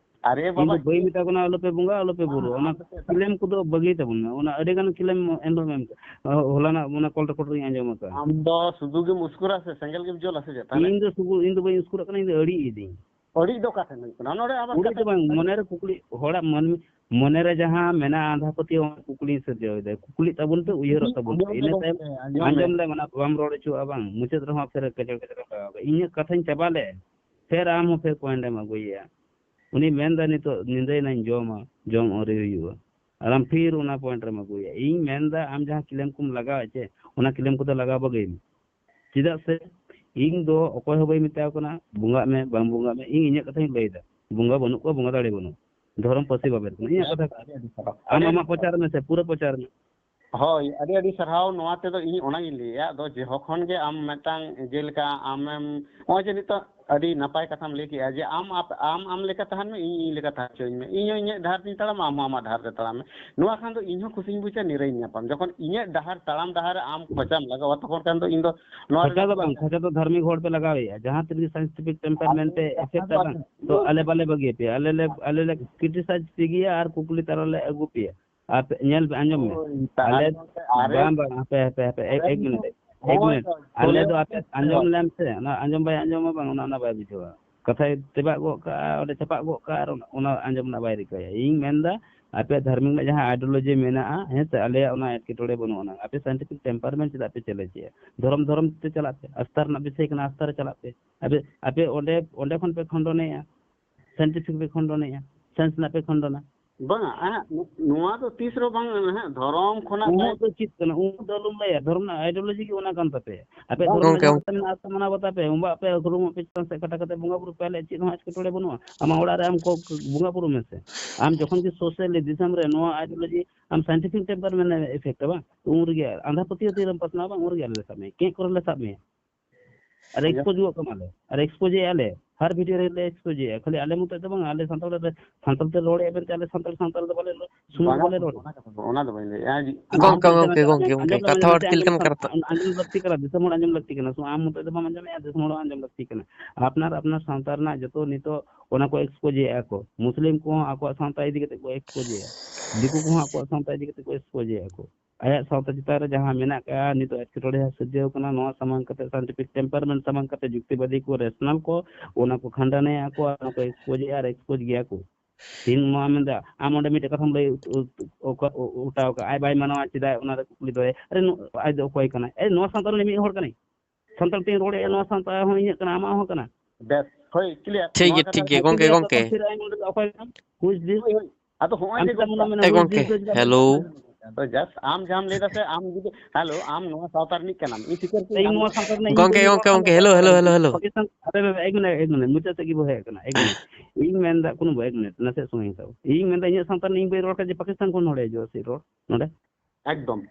ᱟᱨᱮ ᱤᱧ ᱵᱟᱵᱟ, ᱫᱚ ᱵᱟᱹᱧ ᱤᱧ ᱢᱮᱛᱟ ᱠᱚ ᱠᱟᱱᱟ ᱟᱞᱚᱯᱮ ᱵᱚᱸᱜᱟ, ᱟᱞᱚᱯᱮ ᱵᱟᱝ, ᱵᱩᱨᱩ, ᱚᱱᱟ ᱟᱢ ᱫᱚ ᱪᱮᱫ ᱠᱷᱤᱞᱟᱹᱢ ᱠᱚᱫᱚ ᱵᱟᱹᱜᱤ ᱛᱟᱵᱚᱱ ᱢᱮ᱾ ᱚᱱᱟ ᱟᱹᱰᱤ ᱜᱟᱱ ᱠᱷᱤᱞᱟᱹᱢ ᱮᱱ ᱨᱮᱦᱚᱸ ᱮᱢ, ᱦᱚᱞᱟᱱᱟᱜ ᱚᱱᱟ ᱠᱚᱞ ᱨᱮᱠᱚᱨᱰ ᱨᱤᱧ ᱟᱸᱡᱚᱢ ᱟᱠᱟᱫᱼᱟ᱾ ᱟᱢ ᱫᱚ ᱥᱩᱫᱷᱩ ᱜᱮᱢ ᱩᱥᱠᱩᱨᱟ ᱥᱮ ᱥᱮᱸᱜᱮᱞ ᱜᱮᱢ ᱡᱩᱞᱟ ᱥᱮ ᱪᱮᱫ? ᱛᱟᱦᱚᱞᱮ ᱤᱧ ᱫᱚ ᱥᱩᱫᱷᱩ, ᱤᱧ ᱫᱚ ᱵᱟᱹᱧ ᱩᱥᱠᱩᱨᱚᱜ ᱠᱟᱱᱟ, ᱤᱧ ᱫᱚ ᱟᱹᱲᱤ ᱤᱫᱤᱧ᱾ ᱟᱹᱲᱤ ᱫᱚ ᱚᱠᱟ ᱴᱷᱮᱱ ᱦᱩᱭᱩᱜ ᱠᱟᱱᱟ? ᱱᱚᱰᱮ ᱟᱵᱟᱨ ᱩᱲᱤ ᱠᱟᱛᱷᱟ ᱫᱚ ᱵᱟᱝ, ᱦᱩᱭᱩᱜ ᱠᱟᱱᱟ᱾ ᱢᱚᱱᱮᱨᱮ ᱠᱩᱠᱞᱤ, ᱦᱚᱲᱟᱜ ᱢᱟᱹᱱᱢᱤ, ᱢᱚᱱᱮᱨᱮ ᱡᱟᱦᱟᱸ ᱢᱮᱱᱟᱜᱼᱟ ᱟᱸᱫᱷᱟ ᱯᱟᱹᱛᱭᱟᱹᱣ, ᱚᱱᱟ ᱠᱩᱠᱞᱤᱧ ᱥᱤᱨᱡᱟᱹᱣ ᱮᱫᱟ᱾ ᱠᱩᱠᱞᱤᱜ ᱛᱟᱵᱚᱱ ᱯᱮ, ᱩᱭᱦᱟᱹᱨᱚᱜ ᱛᱟᱵᱚᱱ ᱯᱮ᱾ ᱟᱸᱡᱚᱢ ᱢᱮ ᱤᱱᱟᱹ ᱛᱟᱭᱚᱢ ᱜᱚᱢᱠᱮ, ᱟᱸᱡᱚᱢ ᱢᱮ᱾ ᱟᱸᱡᱚᱢ ᱞᱮ, ᱢᱟᱱᱮ, ᱵᱟᱢ ᱨᱚᱲ ᱦᱚᱪᱚᱣᱟᱜᱼᱟ ᱵᱟᱝ? ᱢᱩᱪᱟᱹᱫ ᱨᱮᱦᱚᱸ ᱟᱯᱮ ᱨᱮ ᱠᱮᱪᱚᱲ ᱠᱮᱪᱚᱲ ᱯᱮ ᱨᱚᱲᱟ᱾ ᱤᱧᱟᱹᱜ ᱠᱟᱛᱷᱟᱧ ᱪᱟᱵᱟ ᱞᱮᱫ, ᱯᱷᱮᱨ ᱟᱢ ᱦᱚᱸ ᱯᱷᱮᱨ ᱯᱚᱭᱮᱱᱴ ᱮᱢ ᱟᱹᱜᱩᱭᱮᱫᱼᱟ᱾ ᱩᱱᱤ ᱢᱮᱱᱫᱟ, "ᱱᱤᱛᱚᱜ ᱧᱤᱫᱟᱹᱭᱮᱱᱟᱧ, ᱡᱚᱢᱟ, ᱡᱚᱢ ᱟᱹᱣᱨᱤ ᱦᱩᱭᱩᱜᱼᱟ", ᱟᱨ ᱟᱢ ᱯᱷᱤᱨ ᱚᱱᱟ ᱯᱚᱭᱮᱱᱴ ᱨᱮᱢ ᱟᱹᱜᱩᱭᱟ᱾ ᱤᱧ ᱢᱮᱱᱫᱟ, ᱟᱢ ᱡᱟᱦᱟᱸ ᱠᱞᱮᱢ ᱠᱚᱢ ᱞᱟᱜᱟᱣᱮᱫ ᱪᱮ, ᱚᱱᱟ ᱠᱞᱮᱢ ᱠᱚᱫᱚ ᱞᱟᱜᱟᱣ ᱵᱟᱹᱜᱤᱭ ᱢᱮ᱾ ᱪᱮᱫᱟᱜ ᱥᱮ ᱤᱧ ᱫᱚ ᱚᱠᱚᱭ ᱦᱚᱸ ᱵᱟᱹᱧ ᱢᱮᱛᱟᱣ ᱠᱟᱱᱟ ᱵᱚᱸᱜᱟᱜ ᱢᱮ, ᱵᱟᱝ ᱵᱚᱸᱜᱟᱜ ᱢᱮ, ᱤᱧ ᱤᱧᱟᱹᱜ ᱠᱟᱛᱷᱟᱧ ᱞᱟᱹᱭᱫᱟ᱾ ᱵᱚᱸᱜᱟ ᱵᱟᱹᱱᱩᱜ ᱠᱚᱣᱟ, ᱵᱚᱸᱜᱟ ᱫᱟᱲᱮ ᱵᱟᱹᱱᱩᱜ, ᱫᱷᱚᱨᱚᱢ ᱯᱟᱹᱥᱤ ᱵᱟᱵᱮᱨ ᱠᱟᱱᱟ᱾ ᱤᱧᱟᱹᱜ ᱠᱟᱛᱷᱟ ᱠᱟᱱᱟ᱾ ᱟᱹᱰᱤ ᱟᱹᱰᱤ ᱥᱟᱨᱦᱟᱣ᱾ ᱟᱢ ᱟᱹᱰᱤ ᱟᱹᱰᱤ ᱟᱢᱟᱜ ᱥᱟᱨᱦᱟᱣ᱾ ᱯᱨᱚᱪᱟᱨ ᱢᱮ ᱥᱮ, ᱯᱩᱨᱟᱹ ᱯᱨᱚᱪᱟᱨ ᱢᱮ᱾ ᱦᱳᱭ, ᱟᱹᱰᱤ ᱟᱹᱰᱤ ᱥᱟᱨᱦᱟᱣ᱾ ᱱᱚᱣᱟ ᱛᱮᱫᱚ ᱤᱧ ᱚᱱᱟᱜᱤᱧ ᱞᱟᱹᱭᱟ, ᱟᱫᱚ ᱡᱚᱠᱷᱚᱱ ᱜᱮ ᱟᱢ ᱢᱤᱫᱴᱟᱝ, ᱡᱮᱞᱮᱠᱟ ᱟᱢᱮᱢ, ᱱᱚᱜᱼᱚᱭ ᱡᱮ ᱱᱤᱛᱚᱜ ᱟᱹᱰᱤ ᱱᱟᱯᱟᱭ ᱠᱟᱛᱷᱟᱢ ᱞᱟᱹᱭ ᱠᱮᱜᱼᱟ ᱡᱮ ᱟᱢ ᱟᱯ-, ᱟᱢ ᱟᱢ ᱞᱮᱠᱟ ᱛᱟᱦᱮᱱ ᱢᱮ, ᱤᱧ ᱤᱧ ᱞᱮᱠᱟ ᱛᱟᱦᱮᱸ ᱦᱚᱪᱚᱧ ᱢᱮ, ᱤᱧ ᱦᱚᱸ ᱤᱧᱟᱹᱜ ᱰᱟᱦᱟᱨ ᱛᱤᱧ ᱛᱟᱲᱟᱢᱟ, ᱟᱢ ᱦᱚᱸ ᱟᱢᱟᱜ ᱰᱟᱦᱟᱨ ᱨᱮ ᱛᱟᱲᱟᱢ ᱢᱮ᱾ ᱱᱚᱣᱟ ᱠᱷᱟᱱ ᱫᱚ ᱤᱧ ᱦᱚᱸ ᱠᱩᱥᱤᱧ ᱵᱩᱡᱟ, ᱱᱤᱨᱟᱹᱭᱤᱧ ᱧᱟᱯᱟᱢ᱾ ᱡᱚᱠᱷᱚᱱ ᱤᱧᱟᱹᱜ ᱰᱟᱦᱟᱨ ᱛᱟᱲᱟᱢ ᱰᱟᱦᱟᱨ ᱨᱮ ᱟᱢ ᱠᱷᱚᱪᱟᱢ ᱞᱟᱜᱟᱣᱟ, ᱛᱚᱠᱷᱚᱱ ᱠᱷᱟᱱ ᱫᱚ ᱤᱧ ᱫᱚ ᱱᱚᱣᱟ ᱠᱷᱚᱪᱟ ᱨᱮᱜᱮ ᱫᱚ ᱵᱟᱝ, ᱠᱷᱚᱪᱟ ᱫᱚ ᱫᱷᱟᱨᱢᱤᱠ ᱦᱚᱲ ᱯᱮ ᱞᱟᱜᱟᱣᱮᱫᱼᱟ᱾ ᱡᱟᱦᱟᱸ ᱛᱤᱱ ᱜᱮ ᱥᱟᱭᱮᱱᱴᱤᱯᱷᱤᱠ ᱴᱮᱢᱯᱟᱨᱢᱮᱱᱴ ᱯᱮ ᱮᱯᱷᱮᱠᱴ ᱟᱫᱚ ᱵᱟᱝ, ᱛᱚ ᱟᱞᱮ ᱵᱟᱞᱮ ᱵᱟᱹᱜᱤᱭᱟᱯᱮᱭᱟ᱾ ᱟᱞᱮ ᱞᱮ, ᱟᱞᱮ ᱞᱮ ᱠᱨᱤᱴᱤᱥᱟᱭᱤᱡᱽ ᱯᱮ ᱜᱮᱭᱟ ᱟᱨ ᱠᱩᱠᱞᱤ ᱛᱟᱨᱟ ᱞᱮ ᱟᱹᱜᱩ ᱯᱮᱭᱟ᱾ ᱟᱯᱮ ᱧᱮᱞ ᱯᱮ, ᱟᱸᱡᱚᱢ ᱢᱮ᱾ ᱦᱳᱭ, ᱛᱟᱦᱞᱮ ᱟᱞᱮ ᱵᱟᱝ, ᱵᱟᱝ, ᱦᱟᱯᱮ, ᱦᱟᱯᱮ, ᱦᱟᱯᱮ, ᱮᱠ, ᱮᱠ ᱢᱤᱱᱤᱴ, ᱮᱠ ᱦᱳᱭ, ᱢᱤᱱᱤᱴ᱾ ᱦᱳᱭ, ᱟᱞᱮ ᱦᱳᱭ᱾ ᱫᱚ ᱟᱯᱮ ᱟᱸᱡᱚᱢ ᱞᱮᱢ ᱥᱮ, ᱚᱱᱟ ᱟᱸᱡᱚᱢ ᱵᱟᱭ ᱟᱸᱡᱚᱢᱟ ᱵᱟᱝ, ᱚᱱᱟ, ᱚᱱᱟ ᱵᱟᱭ ᱵᱩᱡᱷᱟᱹᱣᱟ᱾ ᱠᱟᱛᱷᱟᱭ ᱛᱮᱵᱟᱜ ᱜᱚᱫ ᱠᱟᱜᱼᱟ, ᱚᱸᱰᱮ ᱪᱟᱯᱟᱜ ᱜᱚᱫ ᱠᱟᱜᱼᱟ, ᱟᱨ ᱚᱱᱟ, ᱚᱱᱟ ᱟᱸᱡᱚᱢ ᱨᱮᱱᱟᱜ ᱵᱟᱭ ᱨᱤᱠᱟᱹᱭᱟ᱾ ᱤᱧ ᱢᱮᱱᱫᱟ, ᱟᱯᱮ ᱫᱷᱟᱨᱢᱤᱠ ᱨᱮᱱᱟᱜ ᱡᱟᱦᱟᱸ ideology ᱢᱮᱱᱟᱜᱼᱟ, ᱦᱮᱸ ᱥᱮ, ᱟᱞᱮᱭᱟᱜ ᱚᱱᱟ ᱮᱴᱠᱮᱴᱚᱬᱮ ᱵᱟᱹᱱᱩᱜ ᱟᱱᱟ᱾ ᱟᱯᱮ scientific temperament ᱪᱮᱫᱟᱜ ᱯᱮ challenge ᱮᱜᱼᱟ? ᱫᱷᱚᱨᱚᱢ, ᱫᱷᱚᱨᱚᱢ ᱛᱮ ᱪᱟᱞᱟᱜ ᱯᱮ, ᱟᱥᱛᱷᱟ ᱨᱮᱱᱟᱜ ᱵᱤᱥᱚᱭ ᱠᱟᱱᱟ, ᱟᱥᱛᱷᱟ ᱨᱮ ᱪᱟᱞᱟᱜ ᱯᱮ᱾ ᱟᱯᱮ, ᱟᱯᱮ ᱚᱸᱰᱮ, ᱚᱸᱰᱮ ᱠᱷᱚᱱ ᱯᱮ ᱠᱷᱚᱱᱰᱚᱱᱮᱜᱼᱟ, scientific ᱯᱮ ᱠᱷᱚᱱᱰᱚᱱᱮᱜᱼᱟ, science ᱨᱮᱱᱟᱜ ᱯᱮ ᱠᱷᱚᱱᱰᱚᱱᱟ᱾ ᱵᱟᱝᱟ, ᱮᱦᱮᱸ, ᱱᱚ-, ᱱᱚᱣᱟ ᱫᱚ ᱛᱤᱥ ᱨᱮᱦᱚᱸ ᱵᱟᱝ, ᱮᱦᱮᱸ, ᱫᱷᱚᱨᱚᱢ ᱠᱷᱚᱱᱟᱜ ᱩᱢᱩᱜ ᱫᱚ ᱪᱮᱫ ᱠᱟᱱᱟ? ᱩᱢᱩᱜ ᱫᱚ ᱟᱞᱚᱢ ᱞᱟᱹᱭᱟ, ᱫᱷᱚᱨᱚᱢ ᱨᱮᱱᱟᱜ ideology ᱜᱮ ᱚᱱᱟ ᱠᱟᱱ ᱛᱟᱯᱮᱭᱟ᱾ ᱟᱯᱮ ᱵᱟᱝ᱾ ᱫᱷᱚᱨᱚᱢ ᱨᱮᱱᱟᱜ ᱜᱚᱝᱠᱮ, ᱡᱟᱦᱟᱸ ᱛᱤᱱᱟᱹᱜ ᱟᱥᱛᱷᱟ ᱢᱟᱱᱟᱣ ᱵᱟᱛᱟᱣ ᱯᱮ, ᱩᱢᱵᱟ ᱟᱯᱮ ᱨᱩᱢᱚᱜ ᱯᱮ, ᱪᱮᱛᱟᱱ ᱥᱮᱫ ᱠᱟᱴᱟ ᱠᱟᱛᱮ ᱵᱚᱸᱜᱟ ᱵᱩᱨᱩ ᱯᱮ, ᱟᱞᱮ ᱪᱮᱫ ᱦᱚᱸ ᱮᱴᱠᱮᱴᱚᱬᱮ ᱵᱟᱹᱱᱩᱜᱼᱟ᱾ ᱟᱢᱟᱜ ᱚᱲᱟᱜ ᱨᱮ ᱟᱢ ᱠᱚ ᱵᱚᱸᱜᱟ ᱵᱩᱨᱩ ᱢᱮᱥᱮ᱾ ᱟᱢ ᱡᱚᱠᱷᱚᱱ ᱜᱮ socially ᱫᱤᱥᱚᱢ ᱨᱮ ᱱᱚᱣᱟ ideology ᱟᱢ scientific temperament ᱮ effect ᱟ ᱵᱟᱝ, ᱩᱱ ᱨᱮᱜᱮ ᱟᱸᱫᱷᱟ ᱯᱟᱹᱛᱭᱟᱹᱣ ᱛᱤᱨᱮᱢ ᱯᱟᱥᱱᱟᱣᱟ ᱵᱟᱝ, ᱩᱱ ᱨᱮᱜᱮ ᱟᱞᱮ ᱞᱮ ᱥᱟᱵ ᱢᱮᱭᱟ, ᱠᱮᱸᱜ ᱠᱚᱨᱮ ᱞᱮ ᱥᱟᱵ ᱢᱮᱭᱟ᱾ ᱟᱨ ᱟᱸᱡᱚᱢ expose ᱜᱚᱫ ᱠᱟᱢᱟ ᱞᱮ, ᱟᱨ expose ᱮᱜᱼᱟ ᱞᱮ, ᱦᱟᱨ video ᱨᱮᱞᱮ expose ᱮᱜᱼᱟ᱾ ᱠᱷᱟᱹᱞᱤ ᱟᱞᱮ ᱢᱚᱛᱚᱡ ᱫᱚ ᱵᱟᱝ, ᱟᱞᱮ ᱥᱟᱱᱛᱟᱲ ᱨᱮ, ᱥᱟᱱᱛᱟᱲ ᱛᱮ ᱨᱚᱲᱮᱜᱼᱟ ᱢᱮᱱᱛᱮ ᱟᱞᱮ ᱥᱟᱱᱛᱟᱲ, ᱥᱟᱱᱛᱟᱲ ᱫᱚ ᱵᱟᱞᱮ ᱨᱚᱲ, ᱥᱩᱢᱩᱝ ᱵᱟᱝᱟ, ᱵᱟᱞᱮ ᱨᱚᱲ᱾ ᱚᱱᱟ ᱠᱟᱛᱷᱟ ᱫᱚ, ᱚᱱᱟ ᱫᱚ ᱵᱟᱹᱧ ᱞᱟᱹᱭᱮᱜᱼᱟ᱾ ᱟᱢ ᱜᱚᱝᱠᱮ, ᱢᱚᱛᱚᱡ ᱜᱚᱝᱠᱮ, ᱫᱚ ᱜᱚᱝᱠᱮ, ᱟᱸᱡᱚᱢ ᱜᱚᱝᱠᱮ, ᱞᱮ ᱢᱮᱱᱛᱮ ᱠᱟᱛᱷᱟ ᱦᱚᱲ ᱟᱸᱡᱚᱢ ᱪᱮᱫ ᱞᱮᱠᱟᱱ ᱞᱮᱠᱷᱟᱱ ᱠᱟᱛᱷᱟ? ᱟᱸᱡᱚᱢ ᱞᱟᱹᱠᱛᱤ ᱠᱟᱱᱟ, ᱫᱤᱥᱚᱢ ᱦᱚᱲ ᱟᱸᱡᱚᱢ ᱞᱟᱹᱠᱛᱤ ᱠᱟᱱᱟ᱾ ᱥᱩ-, ᱟᱢ ᱢᱚᱛᱚᱡ ᱫᱚ ᱵᱟᱢ ᱟᱸᱡᱚᱢᱮᱜᱼᱟ, ᱫᱤᱥᱚᱢ ᱦᱚᱲ ᱟᱸᱡᱚᱢ ᱞᱟᱹᱠᱛᱤ ᱠᱟᱱᱟ᱾ ᱟᱯᱱᱟᱨ, ᱟᱯᱱᱟᱨ ᱥᱟᱶᱛᱟ ᱨᱮᱱᱟᱜ ᱡᱚᱛᱚ ᱱᱤᱛᱚᱜ ᱚᱱᱟ ᱠᱚ expose ᱮᱜᱼᱟ ᱠᱚ᱾ ᱢᱩᱥᱞᱤᱢ ᱠᱚᱦᱚᱸ ᱟᱠᱚᱣᱟᱜ ᱥᱟᱶᱛᱟ ᱤᱫᱤ ᱠᱟᱛᱮ ᱠᱚ expose ᱮᱜᱼᱟ᱾ ᱫᱤᱠᱩ ᱠᱚᱦᱚᱸ ᱟᱠᱚᱣᱟᱜ ᱥᱟᱶᱛᱟ ᱤᱫᱤ ᱠᱟᱛᱮ ᱠᱚ expose ᱮᱜᱼᱟ ᱠᱚ᱾ ᱟᱭᱟᱜ ᱥᱟᱶᱛᱟ ᱪᱮᱛᱟᱱ ᱨᱮ ᱡᱟᱦᱟᱸ ᱢᱮᱱᱟᱜ ᱟᱠᱟᱫᱼᱟ, ᱱᱤᱛᱚᱜ ᱮᱴᱠᱮᱴᱚᱬᱮ ᱡᱟᱦᱟᱸ ᱥᱤᱨᱡᱟᱹᱣ ᱠᱟᱱᱟ, ᱱᱚᱣᱟ ᱥᱟᱢᱟᱝ ᱠᱟᱛᱮ, scientific temperament ᱥᱟᱢᱟᱝ ᱠᱟᱛᱮ, ᱡᱩᱠᱛᱤᱵᱟᱫᱤ ᱠᱚ, rational ᱠᱚ, ᱚᱱᱟ ᱠᱚ ᱠᱷᱟᱱᱰᱟᱱᱮᱜᱼᱟ ᱠᱚ, ᱟᱨ ᱚᱱᱟ ᱠᱚ expose ᱮᱜᱼᱟ ᱟᱨ expose ᱜᱮᱭᱟ ᱠᱚ᱾ ᱛᱮᱦᱮᱧ ᱱᱚᱣᱟ ᱢᱮᱱᱫᱟ, ᱟᱢ ᱚᱸᱰᱮ ᱢᱤᱫᱴᱮᱡ ᱠᱟᱛᱷᱟᱢ ᱞᱟᱹᱭ ᱩᱛ-, ᱩᱛ-, ᱚᱠᱟ-, ᱚ-, ᱚᱴᱟᱣ ᱠᱟᱜᱼᱟ, ᱟᱡ ᱵᱟᱭ ᱢᱟᱱᱟᱣᱟ, ᱪᱮᱫᱟᱜ ᱚᱱᱟ ᱨᱮ ᱠᱩᱠᱞᱤ ᱫᱚᱦᱚᱭᱟ? ᱟᱨᱮ, ᱱᱩ-, ᱟᱡ ᱫᱚ ᱚᱠᱚᱭ ᱠᱟᱱᱟᱭ? ᱮ, ᱱᱚᱣᱟ ᱥᱟᱶᱛᱟ ᱨᱮᱱ ᱢᱤᱫ ᱦᱚᱲ ᱠᱟᱱᱟᱭ, ᱥᱟᱱᱛᱟᱲ ᱛᱮᱧ ᱨᱚᱲᱮᱫᱼᱟ, ᱱᱚᱣᱟ ᱥᱟᱶᱛᱟ ᱦᱚᱸ ᱤᱧᱟᱹᱜ ᱠᱟᱱᱟ, ᱟᱢᱟᱜ ᱦᱚᱸ ᱠᱟᱱᱟ᱾ ᱵᱮᱥ, ᱦᱳᱭ, clear᱾ ᱴᱷᱤᱠ ᱱᱚᱣᱟ ᱜᱮᱭᱟ, ᱠᱟᱛᱷᱟ ᱴᱷᱤᱠ ᱜᱮᱭᱟ, ᱠᱷᱟᱹᱛᱤᱨ ᱜᱚᱝᱠᱮ, ᱜᱮ ᱜᱚᱝᱠᱮ᱾ ᱛᱚᱠᱷᱤᱨ ᱟᱭ ᱢᱚᱱᱫᱤᱨ ᱫᱚ ᱚᱠᱚᱭ ᱠᱟᱱᱟ? ᱦᱩᱭ ᱫᱤᱥ ᱦᱳᱭ, ᱦᱳᱭ᱾ ᱟᱫᱚ ᱦᱚᱸᱜᱼᱚᱭ ᱟᱢ ᱡᱮ ᱪᱮᱫᱟᱜ ᱜᱚᱝᱠᱮ, ᱢᱚᱱᱮᱢ ᱢᱮᱱᱟ ᱮ ᱦᱩᱭ ᱜᱚᱝᱠᱮ, ᱫᱤᱥ ᱫᱚ ᱪᱮᱫᱟᱜ ᱦᱮᱞᱳ᱾ ᱢᱚᱱᱮᱢ ᱢᱮᱱᱟ? ᱟᱫᱚ just ᱟᱢ ᱡᱟᱦᱟᱸᱢ ᱞᱟᱹᱭ ᱫᱟ ᱥᱮ, ᱟᱢ ᱡᱩᱫᱤ, ᱦᱮᱞᱳ, ᱟᱢ ᱱᱚᱣᱟ ᱥᱟᱶᱛᱟ ᱨᱤᱱᱤᱡ ᱠᱟᱱᱟᱢ, ᱤᱧ ᱥᱤᱠᱟᱹᱨ ᱤᱧ ᱱᱚᱣᱟ ᱥᱟᱶᱛᱟ ᱨᱤᱱᱤᱡ, ᱮ ᱤᱧ ᱜᱚᱝᱠᱮ, ᱵᱟᱹᱧ ᱨᱚᱲ ᱜᱚᱝᱠᱮ, ᱠᱟᱱ ᱜᱚᱝᱠᱮ, ᱛᱟᱢᱟ᱾ Hello, hello, hello, hello. Pakistan, ᱟᱨᱮ, ᱟᱨᱮ, ᱮᱠ ᱢᱤᱱᱤᱴ, ᱮᱠ ᱢᱤᱱᱤᱴ, ᱢᱩᱪᱟᱹᱫ ᱥᱮᱫ ᱜᱮ ᱵᱚ ᱦᱮᱡ ᱟᱠᱟᱱᱟ, ᱮᱠ ᱢᱤᱱᱤᱴ᱾ ᱤᱧ ᱢᱮᱱᱫᱟ, ᱠᱳᱱᱳ ᱵᱟᱭ, ᱮᱠ ᱢᱤᱱᱤᱴ, ᱱᱟᱥᱮ ᱥᱚᱢᱚᱭ ᱦᱟᱛᱟᱣᱟ᱾ ᱤᱧ ᱢᱮᱱᱫᱟ, ᱤᱧᱟᱹᱜ ᱥᱟᱶᱛᱟ ᱨᱤᱱᱤᱡ ᱤᱧ ᱵᱟᱹᱧ ᱨᱚᱲ ᱠᱟᱱᱟ ᱡᱮ ᱯᱟᱠᱤᱥᱛᱟᱱ ᱠᱷᱚᱱ ᱱᱚᱰᱮ ᱦᱤᱡᱩᱜᱼᱟ ᱥᱮ ᱨᱚᱲ, ᱱᱚᱰᱮ᱾ ᱮᱠᱫᱚᱢ᱾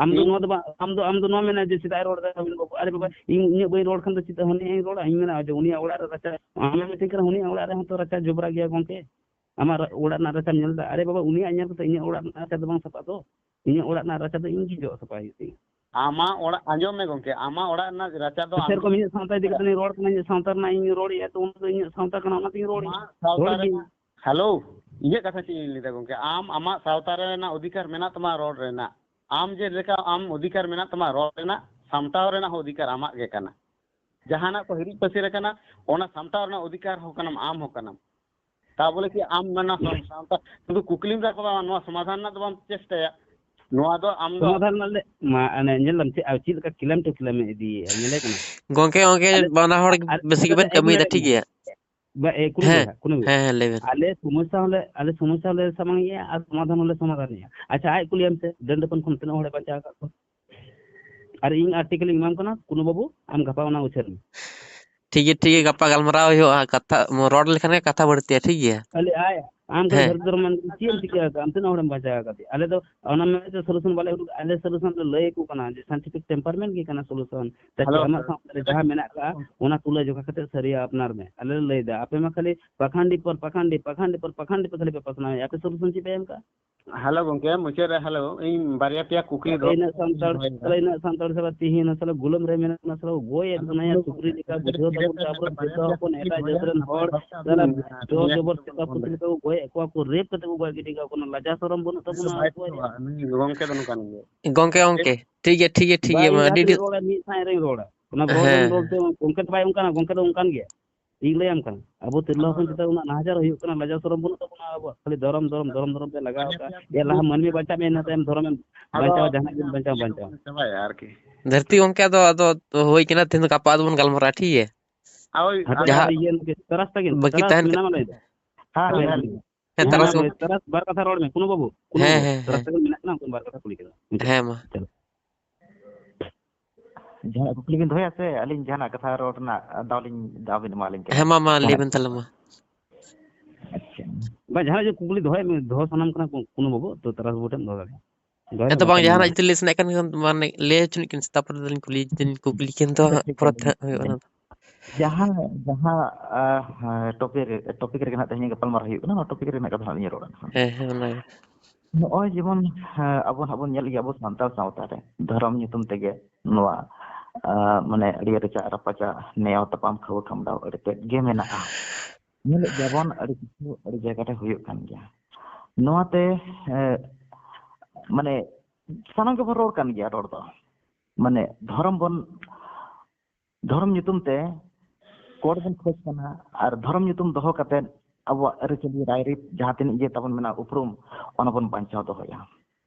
ᱟᱢ ᱫᱚ ᱤᱧ ᱱᱚᱣᱟ ᱫᱚ ᱵᱟᱝ, ᱟᱢ ᱫᱚ, ᱟᱢ ᱫᱚ ᱱᱚᱣᱟ ᱢᱮᱱᱟ ᱡᱮ ᱪᱮᱫᱟᱜ ᱮ ᱨᱚᱲ ᱮᱫᱟ ᱟᱹᱵᱤᱱ ᱵᱟᱹᱵᱩ? ᱟᱨᱮ ᱵᱟᱵᱟ, ᱤᱧ ᱤᱧᱟᱹᱜ ᱵᱟᱹᱧ ᱨᱚᱲ ᱠᱷᱟᱱ ᱫᱚ ᱪᱮᱫᱟᱜ ᱦᱟᱹᱱᱤᱭᱟᱜ ᱤᱧ ᱨᱚᱲᱟ? ᱤᱧ ᱢᱮᱱᱟ ᱡᱮ ᱩᱱᱤᱭᱟᱜ ᱚᱲᱟᱜ ᱨᱮ ᱨᱟᱪᱟ, ᱟᱢᱮᱢ ᱢᱤᱛᱟᱹᱧ ᱠᱟᱱᱟ ᱩᱱᱤᱭᱟᱜ ᱚᱲᱟᱜ ᱨᱮᱦᱚᱸ ᱛᱚ ᱨᱟᱪᱟ ᱡᱚᱵᱽᱨᱟ ᱜᱮᱭᱟ ᱜᱚᱝᱠᱮ᱾ ᱟᱢᱟᱜ ᱨᱟ-, ᱚᱲᱟᱜ ᱨᱮᱱᱟᱜ ᱨᱟᱪᱟᱢ ᱧᱮᱞ ᱮᱫᱟ? ᱟᱨᱮ ᱵᱟᱵᱟ, ᱩᱱᱤᱭᱟᱜ ᱧᱮᱞ ᱠᱟᱛᱮ ᱤᱧᱟᱹᱜ ᱚᱲᱟᱜ ᱨᱮᱱᱟᱜ ᱨᱟᱪᱟ ᱫᱚ ᱵᱟᱝ ᱥᱟᱯᱷᱟ ᱛᱚ? ᱤᱧᱟᱹᱜ ᱚᱲᱟᱜ ᱨᱮᱱᱟᱜ ᱨᱟᱪᱟ ᱫᱚ ᱤᱧ ᱜᱮ ᱡᱚᱜ ᱥᱟᱯᱷᱟ ᱦᱩᱭᱩᱜ ᱛᱤᱧᱟ᱾ ᱟᱢᱟᱜ ᱚᱲᱟᱜ, ᱟᱸᱡᱚᱢ ᱢᱮ ᱜᱚᱝᱠᱮ, ᱟᱢᱟᱜ ᱚᱲᱟᱜ ᱨᱮᱱᱟᱜ ᱨᱟᱪᱟ ᱫᱚ ᱟᱢ ᱥᱮᱨᱚᱠᱚᱢ ᱜᱮ ᱤᱧᱟᱹᱜ ᱥᱟᱶᱛᱟ ᱤᱫᱤ ᱠᱟᱛᱮ ᱤᱧ ᱨᱚᱲ ᱠᱟᱱᱟ, ᱤᱧᱟᱹᱜ ᱥᱟᱶᱛᱟ ᱨᱮᱱᱟᱜ ᱤᱧ ᱨᱚᱲᱮᱫᱼᱟ, ᱛᱚ ᱚᱱᱟ ᱫᱚ ᱤᱧᱟᱹᱜ ᱥᱟᱶᱛᱟ ᱠᱟᱱᱟ, ᱚᱱᱟᱛᱤᱧ ᱨᱚᱲᱮᱫᱼᱟ᱾ ᱟᱢᱟᱜ ᱥᱟᱶᱛᱟ ᱨᱚᱲ ᱜᱮ᱾ ᱨᱮᱱᱟᱜ, ᱦᱮᱞᱳ, ᱤᱧᱟᱹᱜ ᱠᱟᱛᱷᱟ ᱪᱮᱫ ᱤᱧ ᱞᱟᱹᱭᱫᱟ ᱜᱚᱝᱠᱮ, ᱟᱢ ᱟᱢᱟᱜ ᱥᱟᱶᱛᱟ ᱨᱮᱱᱟᱜ ᱚᱫᱷᱤᱠᱟᱨ ᱢᱮᱱᱟᱜ ᱛᱟᱢᱟ ᱨᱚᱲ ᱨᱮᱱᱟᱜ, ᱟᱢ ᱡᱮ ᱞᱮᱠᱟ ᱟᱢ ᱚᱫᱷᱤᱠᱟᱨ ᱢᱮᱱᱟᱜ ᱛᱟᱢᱟ ᱨᱚᱲ ᱨᱮᱱᱟᱜ, ᱥᱟᱢᱴᱟᱣ ᱨᱮᱱᱟᱜ ᱦᱚᱸ ᱚᱫᱷᱤᱠᱟᱨ ᱟᱢᱟᱜ ᱜᱮ ᱠᱟᱱᱟ᱾ ᱡᱟᱦᱟᱱᱟᱜ ᱠᱚ ᱦᱤᱨᱤᱡ ᱯᱟᱹᱥᱤᱨ ᱟᱠᱟᱱᱟ, ᱚᱱᱟ ᱥᱟᱢᱴᱟᱣ ᱨᱮᱱᱟᱜ ᱚᱫᱷᱤᱠᱟᱨ ᱦᱚᱸ ᱠᱟᱱᱟᱢ, ᱟᱢ ᱦᱚᱸ ᱠᱟᱱᱟᱢ᱾ ᱛᱟ ᱵᱚᱞᱮ ᱠᱤ ᱟᱢ ᱚᱱᱟ ᱥᱟᱶᱛᱟ ᱥᱩᱫᱷᱩ ᱠᱩᱠᱞᱤᱢ ᱨᱟᱠᱟᱵᱟ, ᱱᱚᱣᱟ ᱥᱚᱢᱟᱫᱷᱟᱱ ᱨᱮᱱᱟᱜ ᱫᱚ ᱵᱟᱢ ᱪᱮᱥᱴᱟᱭᱟ᱾ ᱱᱚᱣᱟ ᱫᱚ ᱟᱢ ᱫᱚ ᱥᱚᱢᱟᱫᱷᱟᱱ ᱨᱮᱱᱟᱜ ᱞᱮ-, ᱢᱟ, ᱚᱱᱮ ᱧᱮᱞ ᱫᱟᱢ ᱪᱮᱫ, ᱟᱨ ᱪᱮᱫ ᱞᱮᱠᱟ ᱠᱞᱮᱢ ᱴᱩ ᱠᱞᱮᱢ ᱮ ᱤᱫᱤᱭᱮᱫᱼᱟ, ᱧᱮᱞᱮ ᱠᱟᱱᱟ᱾ ᱜᱚᱝᱠᱮ, ᱜᱚᱝᱠᱮ, ᱟᱞᱮ, ᱵᱟᱱᱟ ᱦᱚᱲ ᱟᱞᱮ, ᱵᱮᱥᱤ ᱟᱞᱮ ᱜᱮᱵᱮᱱ ᱫᱚ ᱮᱠ ᱠᱟᱹᱢᱤᱭᱮᱫᱟ, ᱢᱤᱱᱤᱴ ᱴᱷᱤᱠ ᱢᱮ᱾ ᱜᱮᱭᱟ᱾ ᱵᱟ, ᱮ, ᱠᱩᱞᱤ ᱦᱮᱸ, ᱵᱮᱱ ᱦᱟᱸᱜ, ᱠᱩᱞᱤ ᱵᱮᱱ᱾ ᱦᱮᱸ, ᱦᱮᱸ, ᱞᱟᱹᱭ ᱵᱮᱱ᱾ ᱟᱞᱮ ᱥᱚᱢᱚᱥᱥᱟ ᱦᱚᱸᱞᱮ, ᱟᱞᱮ ᱥᱚᱢᱚᱥᱥᱟ ᱦᱚᱸᱞᱮ ᱥᱟᱢᱟᱝ ᱮᱜᱼᱟ ᱟᱨ ᱥᱚᱢᱟᱫᱷᱟᱱ ᱦᱚᱸᱞᱮ ᱥᱚᱢᱟᱫᱷᱟᱱ ᱮᱜᱼᱟ᱾ ᱟᱪᱪᱷᱟ, ᱟᱡ ᱠᱩᱞᱤᱭᱮᱢ ᱥᱮ, ᱰᱟᱹᱱ ᱰᱟᱹᱯᱟᱹᱱ ᱠᱷᱚᱱ ᱛᱤᱱᱟᱹᱜ ᱦᱚᱲᱮ ᱵᱟᱧᱪᱟᱣ ᱟᱠᱟᱫ ᱠᱚᱣᱟ? ᱟᱨ ᱤᱧ ᱟᱨᱴᱤᱠᱮᱞ ᱤᱧ ᱮᱢᱟᱢ ᱠᱟᱱᱟ, ᱠᱩᱱᱩ ᱵᱟᱹᱵᱩ, ᱟᱢ ᱜᱟᱯᱟ ᱚᱱᱟ ᱩᱪᱷᱟᱹᱱ ᱢᱮ᱾ ᱴᱷᱤᱠ ᱜᱮᱭᱟ, ᱴᱷᱤᱠ ᱜᱮᱭᱟ, ᱜᱟᱯᱟ ᱜᱟᱞᱢᱟᱨᱟᱣ ᱦᱩᱭᱩᱜᱼᱟ, ᱠᱟᱛᱷᱟ, ᱨᱚᱲ ᱞᱮᱠᱷᱟᱱ ᱜᱮ ᱠᱟᱛᱷᱟ ᱵᱟᱹᱲᱛᱤᱜᱼᱟ, ᱴᱷᱤᱠ ᱜᱮᱭᱟ? ᱠᱷᱟᱹᱞᱤ ᱟᱭ, ᱟᱢ ᱠᱷᱟᱹᱞᱤ ᱦᱮᱸ᱾ ᱫᱷᱟᱹᱨᱛᱤ ᱫᱷᱚᱨᱚᱢ ᱢᱮᱱ ᱠᱟᱛᱮ ᱪᱮᱫ ᱮᱢ ᱪᱤᱠᱟᱹ ᱟᱠᱟᱫᱟ? ᱟᱢ ᱛᱤᱱᱟᱹᱜ ᱦᱚᱲᱮᱢ ᱵᱟᱧᱪᱟᱣ ᱟᱠᱟᱫᱮᱭᱟ? ᱟᱞᱮ ᱫᱚ ᱚᱱᱟ ᱢᱮᱱᱛᱮ ᱥᱚᱞᱩᱥᱚᱱ ᱵᱟᱞᱮ ᱩᱰᱩᱠ, ᱟᱞᱮ ᱥᱚᱞᱩᱥᱚᱱ ᱫᱚ ᱞᱟᱹᱭ ᱟᱠᱚ ᱠᱟᱱᱟ ᱡᱮ ᱥᱟᱭᱮᱱᱴᱤᱯᱷᱤᱠ ᱴᱮᱢᱯᱟᱨᱢᱮᱱᱴ ᱜᱮ ᱠᱟᱱᱟ ᱥᱚᱞᱩᱥᱚᱱ᱾ ᱛᱟᱠᱤ ᱦᱮᱞᱳ᱾ ᱟᱢᱟᱜ ᱥᱟᱶᱛᱟ ᱨᱮ ᱡᱟᱦᱟᱸ ᱢᱮᱱᱟᱜ ᱟᱠᱟᱫᱼᱟ, ᱚᱱᱟ ᱛᱩᱞᱟᱹ ᱡᱚᱠᱷᱟ ᱠᱟᱛᱮ ᱥᱟᱹᱨᱤᱭᱟᱜ ᱟᱯᱱᱟᱨ ᱢᱮ᱾ ᱟᱞᱮ ᱞᱮ ᱞᱟᱹᱭ ᱮᱫᱟ, ᱟᱯᱮ ᱢᱟ ᱠᱷᱟᱹᱞᱤ ᱯᱟᱠᱷᱟᱱᱰᱤ ᱯᱚᱨ ᱯᱟᱠᱷᱟᱱᱰᱤ, ᱯᱟᱠᱷᱟᱱᱰᱤ ᱯᱚᱨ ᱯᱟᱠᱷᱟᱱᱰᱤ ᱯᱮ ᱠᱷᱟᱹᱞᱤ ᱯᱮ ᱯᱟᱥᱱᱟᱣᱮᱫᱼᱟ᱾ ᱟᱯᱮ ᱥᱚᱞᱩᱥᱚᱱ ᱪᱮᱫ ᱯᱮ ᱮᱢ ᱠᱟᱜᱼᱟ? ᱦᱮᱞᱳ ᱜᱚᱝᱠᱮ, ᱢᱩᱪᱟᱹᱫ ᱨᱮ ᱦᱮᱞᱳ, ᱤᱧ ᱵᱟᱨᱭᱟ ᱯᱮᱭᱟ ᱠᱩᱠᱞᱤ ᱛᱟᱦᱞᱮ ᱫᱚᱦᱚ ᱤᱱᱟᱹᱜ ᱥᱟᱱᱛᱟᱲ, ᱫᱚᱦᱚᱭᱮᱫᱟ᱾ ᱛᱟᱦᱞᱮ ᱤᱱᱟᱹᱜ ᱥᱟᱱᱛᱟᱲ ᱥᱟᱞᱟᱜ ᱛᱤᱦᱤᱧ ᱥᱟᱞᱟᱜ ᱜᱩᱞᱟᱹᱢ ᱨᱮ ᱢᱮᱱᱟᱜ ᱵᱚᱱᱟ, ᱥᱟᱞᱟᱜ ᱜᱚᱡ ᱮᱫ ᱟᱫᱚ ᱵᱚᱱᱟ ᱭᱟ, ᱦᱮᱞᱳ ᱥᱩᱠᱨᱤ ᱜᱚᱝᱠᱮ, ᱞᱮᱠᱟ ᱢᱩᱪᱟᱹᱫ ᱵᱩᱡᱷᱟᱹᱣ ᱨᱮ ᱛᱟᱵᱚᱱ, ᱢᱤᱫᱴᱟᱝ ᱛᱟᱯᱚᱨ ᱵᱟᱨᱭᱟ ᱡᱚᱛᱚ ᱯᱮᱭᱟ ᱦᱚᱯᱚᱱ ᱠᱟᱛᱷᱟ ᱮᱴᱟᱜ ᱵᱟᱨᱭᱟ ᱡᱟᱹᱛ ᱨᱮᱱ ᱠᱟᱛᱷᱟ ᱦᱚᱲ ᱵᱟᱨᱭᱟ ᱠᱟᱛᱷᱟ ᱡᱚᱨ ᱱᱤᱭᱟᱹ ᱡᱚᱵᱚᱨ ᱥᱮᱛᱟ ᱯᱩᱥᱤ ᱞᱮᱠᱟ ᱠᱚ ᱜᱚᱡ ᱮᱫ ᱠᱚᱣᱟ ᱠᱚ, ᱨᱮᱯ ᱠᱟᱛᱮ ᱠᱚ ᱜᱚᱡ ᱜᱤᱰᱤ ᱠᱟᱜ ᱠᱟᱱᱟ, ᱞᱟᱡᱟ ᱥᱚᱨᱚᱢ ᱵᱟᱹᱱᱩᱜ ᱛᱟᱵᱚᱱᱟ ᱟᱵᱚᱣᱟᱜ ᱭᱟ᱾ ᱩᱱᱤ ᱜᱚᱝᱠᱮ ᱫᱚ ᱱᱚᱝᱠᱟᱱ ᱜᱮ᱾ ᱜᱚᱝᱠᱮ, ᱜᱚᱝᱠᱮ, ᱴᱷᱤᱠ ᱜᱮᱭᱟ, ᱴᱷᱤᱠ ᱜᱮᱭᱟ, ᱴᱷᱤᱠ ᱵᱟᱭ ᱜᱮᱭᱟ, ᱢᱟ, ᱤᱧ ᱟᱹᱰᱤ ᱡᱟᱦᱟᱸ ᱟᱹᱰᱤ ᱛᱤᱱᱟᱹᱜ ᱨᱚᱲᱟ, ᱢᱤᱫ ᱥᱟᱶ ᱨᱮᱧ ᱨᱚᱲᱟ᱾ ᱚᱱᱟ ᱦᱮᱸ, ᱜᱚᱝᱠᱮ ᱦᱮᱸ᱾ ᱫᱚ ᱵᱟᱭ ᱚᱱᱠᱟᱱᱟ, ᱜᱚᱝᱠᱮ ᱫᱚ ᱚᱱᱠᱟᱱ ᱜᱮᱭᱟ᱾ ᱤᱧ ᱞᱟᱹᱭᱟᱢ ᱠᱟᱱᱟ, ᱟᱵᱚ ᱛᱤᱨᱞᱟᱹ ᱦᱚᱯᱚᱱ ᱪᱮᱛᱟᱱ ᱩᱱᱟᱹᱜ ᱱᱟᱦᱟᱪᱟᱨ ᱦᱩᱭᱩᱜ ᱠᱟᱱᱟ, ᱞᱟᱡᱟᱣ ᱥᱚᱨᱚᱢ ᱵᱟᱹᱱᱩᱜ ᱛᱟᱵᱚᱱᱟ ᱟᱵᱚᱣᱟᱜ᱾ ᱠᱷᱟᱹᱞᱤ ᱫᱷᱚᱨᱚᱢ, ᱫᱷᱚᱨᱚᱢ, ᱫᱷᱚᱨᱚᱢ, ᱫᱷᱚᱨᱚᱢ ᱯᱮ ᱞᱟᱜᱟᱣ ᱟᱠᱟᱫᱼᱟ᱾ ᱮ ᱞᱟᱦᱟ ᱢᱟᱹᱱᱢᱤ ᱵᱟᱧᱪᱟᱜ ᱢᱮ, ᱤᱱᱟᱹ ᱛᱟᱭᱚᱢ ᱫᱷᱚᱨᱚᱢ ᱮᱢ ᱟᱫᱚ ᱵᱟᱧᱪᱟᱣᱟ, ᱡᱟᱦᱟᱱᱟᱜ ᱜᱮᱢ ᱵᱟᱧᱪᱟᱣᱟ, ᱵᱟᱧᱪᱟᱣᱟ᱾ ᱪᱟᱵᱟᱭᱟ ᱟᱨᱠᱤ᱾ ᱫᱷᱟᱹᱨᱛᱤ ᱜᱚᱝᱠᱮ, ᱟᱫᱚ, ᱟᱫᱚ ᱦᱩᱭ ᱠᱟᱱᱟ, ᱛᱮᱦᱮᱧ ᱫᱚ ᱜᱟᱯᱟ ᱟᱫᱚ ᱵᱚᱱ ᱜᱟᱞᱢᱟᱨᱟᱜᱼᱟ, ᱴᱷᱤᱠ ᱜᱮᱭᱟ? ᱦᱳᱭ, ᱦᱟᱯᱮ, ᱡᱟᱦᱟᱸ ᱦᱟᱯᱮ, ᱤᱭᱟᱹ, ᱛᱟᱨᱟᱥ ᱛᱟᱹᱠᱤᱱ, ᱵᱟᱹᱠᱤ ᱛᱟᱨᱟᱥ ᱛᱟᱦᱮᱱ ᱠᱟᱱᱟ᱾ ᱢᱮᱱᱟᱢᱟ ᱞᱟᱹᱭ ᱢᱮ᱾ ᱦᱮᱸ, ᱦᱮᱸ, ᱦᱮᱸ, ᱦᱮᱸ, ᱦᱮᱸ, ᱛᱟᱨᱟᱥ ᱢᱮᱱᱟᱢᱟ, ᱛᱟᱨᱟᱥ ᱵᱟᱨ ᱠᱟᱛᱷᱟ ᱨᱚᱲ ᱢᱮ, ᱠᱩᱱᱩ ᱵᱟᱹᱵᱩ, ᱠᱩᱱᱩ ᱦᱮᱸ, ᱵᱟᱹᱵᱩ, ᱦᱮᱸ, ᱛᱟᱨᱟᱥ ᱦᱮᱸ᱾ ᱛᱟᱹᱠᱤᱱ ᱢᱮᱱᱟᱜ ᱠᱤᱱᱟ, ᱩᱱᱠᱤᱱ ᱵᱟᱨ ᱠᱟᱛᱷᱟ ᱠᱩᱞᱤ ᱠᱤᱱᱟ᱾ ᱦᱮᱸ, ᱢᱟ᱾ ᱪᱚᱞᱚ᱾ ᱡᱟᱦᱟᱱᱟᱜ ᱠᱩᱠᱞᱤ ᱵᱤᱱ ᱫᱚᱦᱚᱭᱟ ᱥᱮ ᱟᱹᱞᱤᱧ ᱡᱟᱦᱟᱱᱟᱜ ᱠᱟᱛᱷᱟ ᱨᱚᱲ ᱨᱮᱱᱟᱜ ᱫᱟᱣ ᱞᱤᱧ, ᱫᱟᱣ ᱵᱤᱱ ᱮᱢᱟ ᱞᱤᱧ ᱠᱟᱱᱟ? ᱦᱮᱸ, ᱢᱟ, ᱢᱟ, ᱞᱟᱹᱭ ᱡᱟᱦᱟᱱᱟᱜ ᱵᱤᱱ ᱛᱟᱦᱚᱞᱮ ᱢᱟ᱾ ᱟᱪᱪᱷᱟ᱾ ᱵᱟ, ᱡᱟᱦᱟᱱᱟᱜ ᱡᱩᱫᱤ ᱠᱩᱠᱞᱤ ᱫᱚᱦᱚᱭ ᱢᱮ, ᱫᱚᱦᱚ ᱥᱟᱱᱟᱢ ᱠᱟᱱᱟ ᱠᱩ-, ᱠᱩᱱᱩ ᱵᱟᱹᱵᱩ, ᱛᱚ ᱛᱟᱨᱟᱥ ᱵᱟᱹᱵᱩ ᱴᱷᱮᱱ ᱫᱚᱦᱚ ᱫᱟᱲᱮᱭᱟᱜᱼᱟ᱾ ᱦᱮᱸ ᱛᱚ, ᱵᱟᱝ, ᱡᱟᱦᱟᱱᱟᱜ ᱡᱩᱫᱤ ᱞᱟᱹᱭ ᱥᱟᱱᱟᱭᱮᱫ ᱠᱟᱱ ᱠᱷᱟᱱ, ᱢᱟᱱᱮ, ᱞᱟᱹᱭ ᱦᱚᱪᱚᱱᱤᱡ ᱠᱤᱱ ᱥᱮ, ᱛᱟᱨᱯᱚᱨᱮ ᱫᱚᱞᱤᱧ ᱠᱩᱞᱤ, ᱠᱩᱞᱤ ᱠᱤᱱ ᱫᱚ ᱦᱟᱸᱜ, ᱯᱚᱨᱮ ᱛᱮ ᱦᱟᱸᱜ ᱦᱩᱭᱩᱜᱼᱟ ᱚᱱᱟ ᱫᱚ᱾ ᱡᱟᱦᱟᱸ, ᱡᱟᱦᱟᱸ, ᱟᱦ, topic ᱨᱮ, topic ᱨᱮᱜᱮ ᱱᱟᱜ ᱛᱮᱦᱮᱧ ᱜᱟᱯᱟᱞᱢᱟᱨᱟᱣ ᱦᱩᱭᱩᱜ ᱠᱟᱱᱟ, ᱚᱱᱟ topic ᱨᱮᱱᱟᱜ ᱠᱟᱛᱷᱟ ᱱᱟᱜ ᱞᱤᱧ ᱨᱚᱲᱟ ᱱᱟᱜ᱾ ᱦᱮᱸ, ᱦᱮᱸ, ᱚᱱᱟᱜᱮ᱾ ᱱᱚᱜᱼᱚᱭ ᱡᱮᱢᱚᱱ, ᱟᱦ, ᱟᱵᱚ ᱱᱟᱜ ᱵᱚᱱ ᱧᱮᱞ ᱜᱮᱭᱟ, ᱟᱵᱚ ᱥᱟᱱᱛᱟᱲ ᱥᱟᱶᱛᱟ ᱨᱮ ᱫᱷᱚᱨᱚᱢ ᱧᱩᱛᱩᱢ ᱛᱮᱜᱮ ᱱᱚᱣᱟ, ᱟᱦ, ᱢᱟᱱᱮ, ᱟᱹᱰᱤ ᱨᱮᱪᱟᱜ ᱨᱟᱯᱟᱪᱟᱜ, ᱱᱮᱭᱟᱣ ᱛᱟᱯᱟᱢ, ᱠᱷᱟᱹᱣᱟᱹ ᱠᱷᱟᱢᱰᱟᱣ ᱟᱹᱰᱤ ᱛᱮᱫ ᱜᱮ ᱢᱮᱱᱟᱜᱼᱟ᱾ ᱧᱮᱞᱮᱫ ᱜᱮᱭᱟᱵᱚᱱ, ᱟᱹᱰᱤ ᱠᱤᱪᱷᱩ ᱟᱹᱰᱤ ᱡᱟᱭᱜᱟ ᱨᱮ ᱦᱩᱭᱩᱜ ᱠᱟᱱ ᱜᱮᱭᱟ᱾ ᱱᱚᱣᱟᱛᱮ, ᱮ, ᱢᱟᱱᱮ, ᱥᱟᱱᱟᱢ ᱜᱮᱵᱚᱱ ᱨᱚᱲ ᱠᱟᱱ ᱜᱮᱭᱟ ᱨᱚᱲ ᱫᱚ᱾ ᱢᱟᱱᱮ, ᱫᱷᱚᱨᱚᱢ ᱵᱚᱱ, ᱫᱷᱚᱨᱚᱢ ᱧᱩᱛᱩᱢ ᱛᱮ code ᱵᱚᱱ ᱠᱷᱚᱡᱽ ᱠᱟᱱᱟ, ᱟᱨ ᱫᱷᱚᱨᱚᱢ ᱧᱩᱛᱩᱢ ᱫᱚᱦᱚ ᱠᱟᱛᱮᱫ ᱟᱵᱚᱣᱟᱜ ᱟᱹᱨᱤᱪᱟᱹᱞᱤ, ᱨᱟᱭᱨᱤᱛ, ᱡᱟᱦᱟᱸ ᱛᱤᱱᱟᱹᱜ ᱜᱮ ᱛᱟᱵᱚᱱ ᱢᱮᱱᱟᱜᱼᱟ ᱩᱯᱨᱩᱢ, ᱚᱱᱟ ᱵᱚᱱ ᱵᱟᱧᱪᱟᱣ ᱫᱚᱦᱚᱭᱟ᱾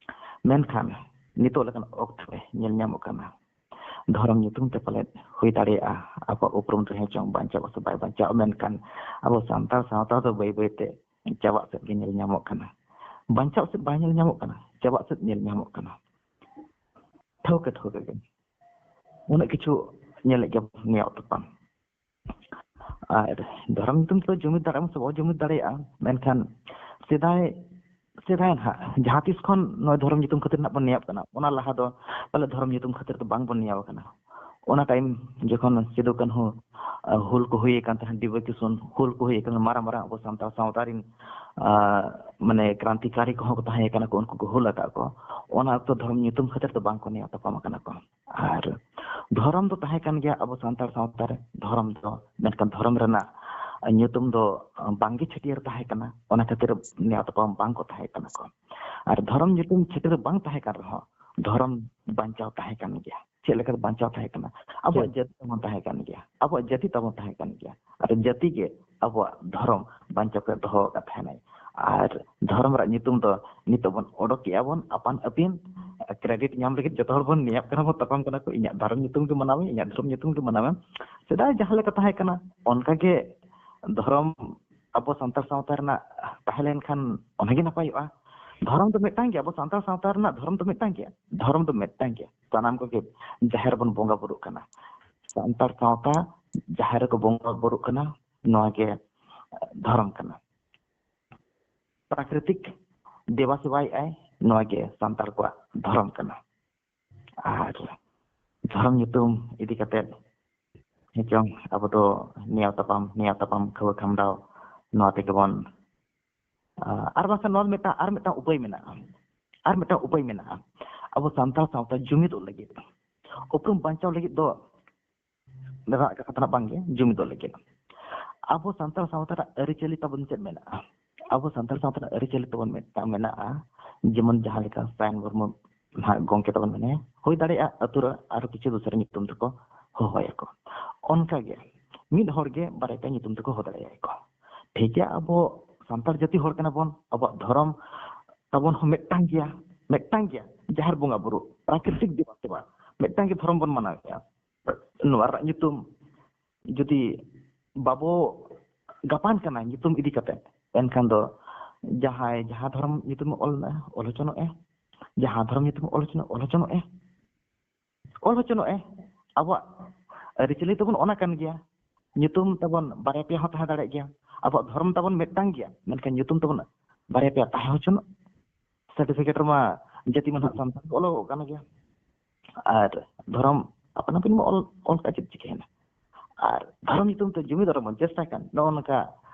ᱢᱮᱱᱠᱷᱟᱱ ᱱᱤᱛᱚᱜ ᱞᱮᱠᱟᱱ ᱚᱠᱛᱚ ᱨᱮ ᱧᱮᱞ ᱧᱟᱢᱚᱜ ᱠᱟᱱᱟ, ᱫᱷᱚᱨᱚᱢ ᱧᱩᱛᱩᱢ ᱛᱮ ᱯᱟᱞᱮᱫ ᱦᱩᱭ ᱫᱟᱲᱮᱭᱟᱜᱼᱟ ᱟᱵᱚᱣᱟᱜ ᱩᱯᱨᱩᱢ ᱨᱮᱦᱚᱸ ᱪᱚᱝ ᱵᱟᱧᱪᱟᱣ ᱥᱮ ᱵᱟᱭ ᱵᱟᱧᱪᱟᱣ, ᱢᱮᱱᱠᱷᱟᱱ ᱟᱵᱚ ᱥᱟᱱᱛᱟᱲ ᱥᱟᱶᱛᱟ ᱫᱚ ᱵᱟᱹᱭ ᱵᱟᱹᱭ ᱛᱮ ᱪᱟᱵᱟᱜ ᱥᱮᱫ ᱜᱮ ᱧᱮᱞ ᱧᱟᱢᱚᱜ ᱠᱟᱱᱟ᱾ ᱵᱟᱧᱪᱟᱣ ᱥᱮᱫ ᱵᱟᱭ ᱧᱮᱞ ᱧᱟᱢᱚᱜ ᱠᱟᱱᱟ, ᱪᱟᱵᱟᱜ ᱥᱮᱫ ᱧᱮᱞ ᱧᱟᱢᱚᱜ ᱠᱟᱱᱟ᱾ ᱴᱷᱟᱹᱣᱠᱟᱹ ᱴᱷᱟᱹᱣᱠᱟᱹ ᱜᱮ ᱩᱱᱟᱹᱜ ᱠᱤᱪᱷᱩ ᱧᱮᱞᱮᱫ ᱜᱮᱭᱟ ᱵᱚᱱ ᱱᱤᱭᱟᱹ ᱚᱠᱛᱚ ᱠᱷᱚᱱ᱾ ᱟᱨ ᱫᱷᱚᱨᱚᱢ ᱧᱩᱛᱩᱢ ᱛᱮ ᱡᱩᱢᱤᱫ ᱫᱟᱲᱮᱭᱟᱜ ᱥᱮ ᱵᱟᱵᱚ ᱡᱩᱢᱤᱫ ᱫᱟᱲᱮᱭᱟᱜᱼᱟ, ᱢᱮᱱᱠᱷᱟᱱ ᱥᱮᱫᱟᱭ, ᱥᱮᱫᱟᱭ ᱱᱟᱦᱟᱜ ᱡᱟᱦᱟᱸ ᱛᱤᱥ ᱠᱷᱚᱱ ᱱᱚᱣᱟ ᱫᱷᱚᱨᱚᱢ ᱧᱩᱛᱩᱢ ᱠᱷᱟᱹᱛᱤᱨ ᱱᱟᱜ ᱵᱚᱱ ᱱᱮᱭᱟᱣ ᱠᱟᱱᱟ, ᱚᱱᱟ ᱞᱟᱦᱟ ᱫᱚ ᱯᱟᱞᱮ ᱫᱷᱚᱨᱚᱢ ᱧᱩᱛᱩᱢ ᱠᱷᱟᱹᱛᱤᱨ ᱫᱚ ᱵᱟᱝ ᱵᱚᱱ ᱱᱮᱭᱟᱣ ᱠᱟᱱᱟ᱾ ᱚᱱᱟ time ᱡᱚᱠᱷᱚᱱ ᱥᱤᱫᱩ ᱠᱟᱹᱱᱦᱩ, ᱟᱸ, ᱦᱩᱞ ᱠᱚ ᱦᱩᱭ ᱟᱠᱟᱱ ᱛᱟᱦᱮᱸᱫ, ᱰᱤᱵᱟᱹ ᱠᱤᱥᱩᱱ ᱦᱩᱞ ᱠᱚ ᱦᱩᱭ ᱟᱠᱟᱱ, ᱢᱟᱨᱟᱝ ᱢᱟᱨᱟᱝ ᱟᱵᱚ ᱥᱟᱱᱛᱟᱲ ᱥᱟᱶᱛᱟ ᱨᱮᱱ, ᱟᱸ, ᱢᱟᱱᱮ ᱠᱨᱟᱱᱛᱤᱠᱟᱨᱤ ᱠᱚᱦᱚᱸ ᱠᱚ ᱛᱟᱦᱮᱸ ᱠᱟᱱᱟ ᱠᱚ, ᱩᱱᱠᱩ ᱠᱚ ᱦᱩᱞ ᱟᱠᱟᱫ ᱠᱚ᱾ ᱚᱱᱟ ᱚᱠᱛᱚ ᱫᱷᱚᱨᱚᱢ ᱧᱩᱛᱩᱢ ᱠᱷᱟᱹᱛᱤᱨ ᱫᱚ ᱵᱟᱝ ᱠᱚ ᱱᱮᱭᱟᱣ ᱛᱟᱯᱟᱢ ᱟᱠᱟᱱᱟ ᱠᱚ᱾ ᱟᱨ ᱫᱷᱚᱨᱚᱢ ᱫᱚ ᱛᱟᱦᱮᱸ ᱠᱟᱱ ᱜᱮᱭᱟ ᱟᱵᱚ ᱥᱟᱱᱛᱟᱲ ᱥᱟᱶᱛᱟ ᱨᱮ, ᱫᱷᱚᱨᱚᱢ ᱫᱚ, ᱢᱮᱱᱠᱷᱟᱱ ᱫᱷᱚᱨᱚᱢ ᱨᱮᱱᱟᱜ ᱧᱩᱛᱩᱢ ᱫᱚ ᱵᱟᱝᱜᱮ ᱪᱷᱟᱹᱴᱭᱟᱹᱨ ᱛᱟᱦᱮᱸ ᱠᱟᱱᱟ, ᱚᱱᱟ ᱠᱷᱟᱹᱛᱤᱨ ᱱᱮᱭᱟᱣ ᱛᱟᱯᱟᱢ ᱵᱟᱝ ᱠᱚ ᱛᱟᱦᱮᱸ ᱠᱟᱱᱟ ᱠᱚ᱾ ᱟᱨ ᱫᱷᱚᱨᱚᱢ ᱧᱩᱛᱩᱢ ᱪᱷᱟᱹᱴᱭᱟᱹᱨ ᱵᱟᱝ ᱛᱟᱦᱮᱸ ᱠᱟᱱ ᱨᱮᱦᱚᱸ, ᱫᱷᱚᱨᱚᱢ ᱵᱟᱧᱪᱟᱣ ᱛᱟᱦᱮᱸ ᱠᱟᱱ ᱜᱮᱭᱟ᱾ ᱪᱮᱫ ᱞᱮᱠᱟᱛᱮ ᱵᱟᱧᱪᱟᱣ ᱛᱟᱦᱮᱸ ᱠᱟᱱᱟ? ᱟᱵᱚᱣᱟᱜ ᱴᱷᱤᱠ᱾ ᱡᱟᱹᱛᱤ ᱛᱟᱵᱚᱱ ᱛᱟᱦᱮᱸ ᱠᱟᱱ ᱜᱮᱭᱟ, ᱟᱵᱚᱣᱟᱜ ᱡᱟᱹᱛᱤ ᱛᱟᱵᱚᱱ ᱛᱟᱦᱮᱸ ᱠᱟᱱ ᱜᱮᱭᱟ, ᱟᱨ ᱡᱟᱹᱛᱤ ᱜᱮ ᱟᱵᱚᱣᱟᱜ ᱫᱷᱚᱨᱚᱢ ᱵᱟᱧᱪᱟᱣ ᱠᱟᱛᱮ ᱫᱚᱦᱚ ᱟᱠᱟᱫ ᱛᱟᱦᱮᱱᱟᱭ᱾ ᱟᱨ ᱫᱷᱚᱨᱚᱢ ᱨᱮᱭᱟᱜ ᱧᱩᱛᱩᱢ ᱫᱚ ᱱᱤᱛᱚᱜ ᱵᱚᱱ ᱚᱰᱚᱠᱮᱜᱼᱟ ᱵᱚᱱ ᱟᱯᱟᱱ ᱟᱹᱯᱤᱱ, credit ᱧᱟᱢ ᱞᱟᱹᱜᱤᱫ ᱡᱚᱛᱚ ᱦᱚᱲ ᱵᱚᱱ ᱱᱮᱭᱟᱜ ᱠᱟᱱᱟ, ᱵᱚᱱ ᱛᱟᱯᱟᱢ ᱠᱟᱱᱟ ᱠᱚ, "ᱤᱧᱟᱹᱜ ᱫᱷᱚᱨᱚᱢ ᱧᱩᱛᱩᱢ ᱜᱮ ᱢᱟᱱᱟᱣ ᱢᱮ, ᱤᱧᱟᱹᱜ ᱫᱷᱚᱨᱚᱢ ᱧᱩᱛᱩᱢ ᱜᱮ ᱢᱟᱱᱟᱣ ᱢᱮ᱾" ᱥᱮᱫᱟᱭ ᱡᱟᱦᱟᱸ ᱞᱮᱠᱟ ᱛᱟᱦᱮᱸ ᱠᱟᱱᱟ, ᱚᱱᱠᱟ ᱜᱮ ᱫᱷᱚᱨᱚᱢ ᱟᱵᱚ ᱥᱟᱱᱛᱟᱲ ᱥᱟᱶᱛᱟ ᱨᱮᱱᱟᱜ ᱛᱟᱦᱮᱸ ᱞᱮᱱᱠᱷᱟᱱ ᱚᱱᱟ ᱜᱮ ᱱᱟᱯᱟᱭᱚᱜᱼᱟ᱾ ᱫᱷᱚᱨᱚᱢ ᱫᱚ ᱢᱤᱫᱴᱟᱝ ᱜᱮᱭᱟ, ᱟᱵᱚ ᱥᱟᱱᱛᱟᱲ ᱥᱟᱶᱛᱟ ᱨᱮᱱᱟᱜ ᱫᱷᱚᱨᱚᱢ ᱫᱚ ᱢᱤᱫᱴᱟᱝ ᱜᱮᱭᱟ, ᱫᱷᱚᱨᱚᱢ ᱫᱚ ᱢᱤᱫᱴᱟᱝ ᱜᱮᱭᱟ᱾ ᱥᱟᱱᱟᱢ ᱠᱚᱜᱮ ᱡᱟᱦᱮᱨ ᱨᱮᱵᱚᱱ ᱵᱚᱸᱜᱟ ᱵᱩᱨᱩᱜ ᱠᱟᱱᱟ, ᱥᱟᱱᱛᱟᱲ ᱥᱟᱶᱛᱟ ᱡᱟᱦᱮᱨ ᱨᱮᱠᱚ ᱵᱚᱸᱜᱟ ᱵᱩᱨᱩᱜ ᱠᱟᱱᱟ, ᱱᱚᱣᱟ ᱜᱮ ᱫᱷᱚᱨᱚᱢ ᱠᱟᱱᱟ᱾ ᱯᱨᱟᱠᱨᱤᱛᱤᱠ ᱫᱮᱵᱟ ᱥᱮᱵᱟᱭᱮᱫ ᱟᱭ, ᱱᱚᱣᱟ ᱜᱮ ᱥᱟᱱᱛᱟᱲ ᱠᱚᱣᱟᱜ ᱫᱷᱚᱨᱚᱢ ᱠᱟᱱᱟ᱾ ᱟᱨ ᱫᱷᱚᱨᱚᱢ ᱧᱩᱛᱩᱢ ᱤᱫᱤ ᱠᱟᱛᱮᱫ ᱦᱮᱸ ᱪᱚᱝ, ᱟᱵᱚ ᱫᱚ ᱱᱮᱭᱟᱣ ᱛᱟᱯᱟᱢ, ᱱᱮᱭᱟᱣ ᱛᱟᱯᱟᱢ, ᱠᱷᱟᱹᱣᱟᱹ ᱠᱷᱟᱢᱰᱟᱣ, ᱱᱚᱣᱟ ᱛᱮᱜᱮ ᱵᱚᱱ, ᱟᱨ ᱵᱟᱝᱠᱷᱟᱱ ᱱᱚᱣᱟ ᱢᱤᱫᱴᱟᱝ, ᱟᱨ ᱢᱤᱫᱴᱟᱝ ᱩᱯᱟᱹᱭ ᱢᱮᱱᱟᱜᱼᱟ, ᱟᱨ ᱢᱤᱫᱴᱟᱝ ᱩᱯᱟᱹᱭ ᱢᱮᱱᱟᱜᱼᱟ᱾ ᱟᱵᱚ ᱥᱟᱱᱛᱟᱲ ᱥᱟᱶᱛᱟ ᱡᱩᱢᱤᱫᱚᱜ ᱞᱟᱹᱜᱤᱫ, ᱩᱯᱨᱩᱢ ᱵᱟᱧᱪᱟᱣ ᱞᱟᱹᱜᱤᱫ ᱫᱚ ᱨᱟᱜ ᱠᱟᱛᱷᱟ ᱫᱚ ᱱᱟᱜ ᱵᱟᱝᱜᱮ, ᱡᱩᱢᱤᱫᱚᱜ ᱞᱟᱹᱜᱤᱫ᱾ ᱟᱵᱚ ᱥᱟᱱᱛᱟᱲ ᱥᱟᱶᱛᱟ ᱨᱮᱱᱟᱜ ᱟᱹᱨᱤᱪᱟᱹᱞᱤ ᱛᱟᱵᱚᱱ ᱪᱮᱫ ᱢᱮᱱᱟᱜᱼᱟ? ᱟᱵᱚ ᱥᱟᱱᱛᱟᱲ ᱥᱟᱶᱛᱟ ᱨᱮᱱᱟᱜ ᱟᱹᱨᱤᱪᱟᱹᱞᱤ ᱛᱟᱵᱚᱱ ᱢᱤᱫᱴᱟᱝ ᱢᱮᱱᱟᱜᱼᱟ, ᱡᱮᱢᱚᱱ ᱡᱟᱦᱟᱸ ᱞᱮᱠᱟ ᱥᱟᱭᱟᱱ ᱢᱩᱨᱢᱩ ᱱᱟᱦᱟᱜ ᱜᱚᱢᱠᱮ ᱛᱟᱵᱚᱱ ᱢᱮᱱᱟᱭᱟ, ᱦᱩᱭ ᱫᱟᱲᱮᱭᱟᱜᱼᱟ ᱟᱹᱛᱩ ᱨᱮ ᱟᱨᱚ ᱠᱤᱪᱷᱩ ᱫᱚᱥᱨᱟ ᱧᱩᱛᱩᱢ ᱛᱮᱠᱚ ᱦᱚᱦᱚᱭᱟᱠᱚ᱾ ᱚᱱᱠᱟᱜᱮ ᱢᱤᱫ ᱦᱚᱲᱜᱮ ᱵᱟᱨᱭᱟ ᱯᱮᱭᱟ ᱧᱩᱛᱩᱢ ᱛᱮᱠᱚ ᱦᱚᱦᱚ ᱫᱟᱲᱮᱭᱟᱭᱟᱠᱚ᱾ ᱴᱷᱤᱠ ᱜᱮᱭᱟ, ᱟᱵᱚ ᱥᱟᱱᱛᱟᱲ ᱡᱟᱹᱛᱤ ᱦᱚᱲ ᱠᱟᱱᱟ ᱵᱚᱱ, ᱟᱵᱚᱣᱟᱜ ᱫᱷᱚᱨᱚᱢ ᱛᱟᱵᱚᱱ ᱦᱚᱸ ᱢᱤᱫᱴᱟᱝ ᱜᱮᱭᱟ, ᱢᱤᱫᱴᱟᱝ ᱜᱮᱭᱟ, ᱡᱟᱦᱮᱨ ᱵᱚᱸᱜᱟ ᱵᱩᱨᱩ, ᱯᱨᱟᱠᱨᱤᱛᱤᱠ ᱫᱮᱵᱟ ᱥᱮᱵᱟ, ᱢᱤᱫᱴᱟᱝ ᱜᱮ ᱫᱷᱚᱨᱚᱢ ᱵᱚᱱ ᱢᱟᱱᱟᱣᱮᱫᱼᱟ᱾ ᱱᱚᱣᱟ ᱨᱮᱱᱟᱜ ᱧᱩᱛᱩᱢ ᱡᱩᱫᱤ ᱵᱟᱵᱚ ᱜᱟᱯᱟᱱ ᱠᱟᱱᱟ ᱧᱩᱛᱩᱢ ᱤᱫᱤ ᱠᱟᱛᱮ, ᱮᱱᱠᱷᱟᱱ ᱫᱚ ᱡᱟᱦᱟᱸᱭ ᱡᱟᱦᱟᱸ ᱫᱷᱚᱨᱚᱢ ᱧᱩᱛᱩᱢ ᱚᱞ ᱢᱮ, ᱚᱞ ᱦᱚᱪᱚᱱᱚᱜ ᱮ, ᱡᱟᱦᱟᱸ ᱫᱷᱚᱨᱚᱢ ᱧᱩᱛᱩᱢ ᱚᱞ ᱦᱚᱪᱚᱱᱚᱜ, ᱚᱞ ᱦᱚᱪᱚᱱᱚᱜ ᱮ, ᱚᱞ ᱦᱚᱪᱚᱱᱚᱜ ᱮ᱾ ᱟᱵᱚᱣᱟᱜ ᱟᱹᱨᱤᱪᱟᱹᱞᱤ ᱛᱟᱵᱚᱱ ᱚᱱᱟ ᱠᱟᱱ ᱜᱮᱭᱟ᱾ ᱧᱩᱛᱩᱢ ᱛᱟᱵᱚᱱ ᱵᱟᱨᱭᱟ ᱯᱮᱭᱟ ᱦᱚᱸ ᱛᱟᱦᱮᱸ ᱫᱟᱲᱮᱭᱟᱜ ᱜᱮᱭᱟ, ᱟᱵᱚᱣᱟᱜ ᱫᱷᱚᱨᱚᱢ ᱛᱟᱵᱚᱱ ᱢᱤᱫᱴᱟᱝ ᱜᱮᱭᱟ, ᱢᱮᱱᱠᱷᱟᱱ ᱧᱩᱛᱩᱢ ᱛᱟᱵᱚᱱ ᱵᱟᱨᱭᱟ ᱯᱮᱭᱟ ᱛᱟᱦᱮᱸ ᱦᱚᱪᱚᱱᱚᱜ᱾ ᱥᱟᱨᱴᱤᱯᱷᱤᱠᱮᱴ ᱨᱮᱢᱟ ᱡᱟᱹᱛᱤ ᱢᱟ ᱱᱟᱦᱟᱜ ᱥᱟᱱᱛᱟᱲ ᱜᱮ ᱚᱞᱚᱜᱚᱜ ᱠᱟᱱ ᱜᱮᱭᱟ, ᱟᱨ ᱫᱷᱚᱨᱚᱢ ᱟᱯᱟᱱ ᱟᱹᱯᱤᱱ ᱢᱟ ᱚᱞ, ᱚᱞ ᱠᱟᱜ ᱪᱮᱫ ᱪᱤᱠᱟᱹᱭᱮᱱᱟ? ᱟᱨ ᱫᱷᱚᱨᱚᱢ ᱧᱩᱛᱩᱢ ᱛᱮ ᱡᱩᱢᱤᱫᱚᱜ ᱨᱮᱵᱚᱱ ᱪᱮᱥᱴᱟᱭ ᱠᱷᱟᱱ, ᱱᱚᱜᱼᱚ ᱱᱚᱝᱠᱟ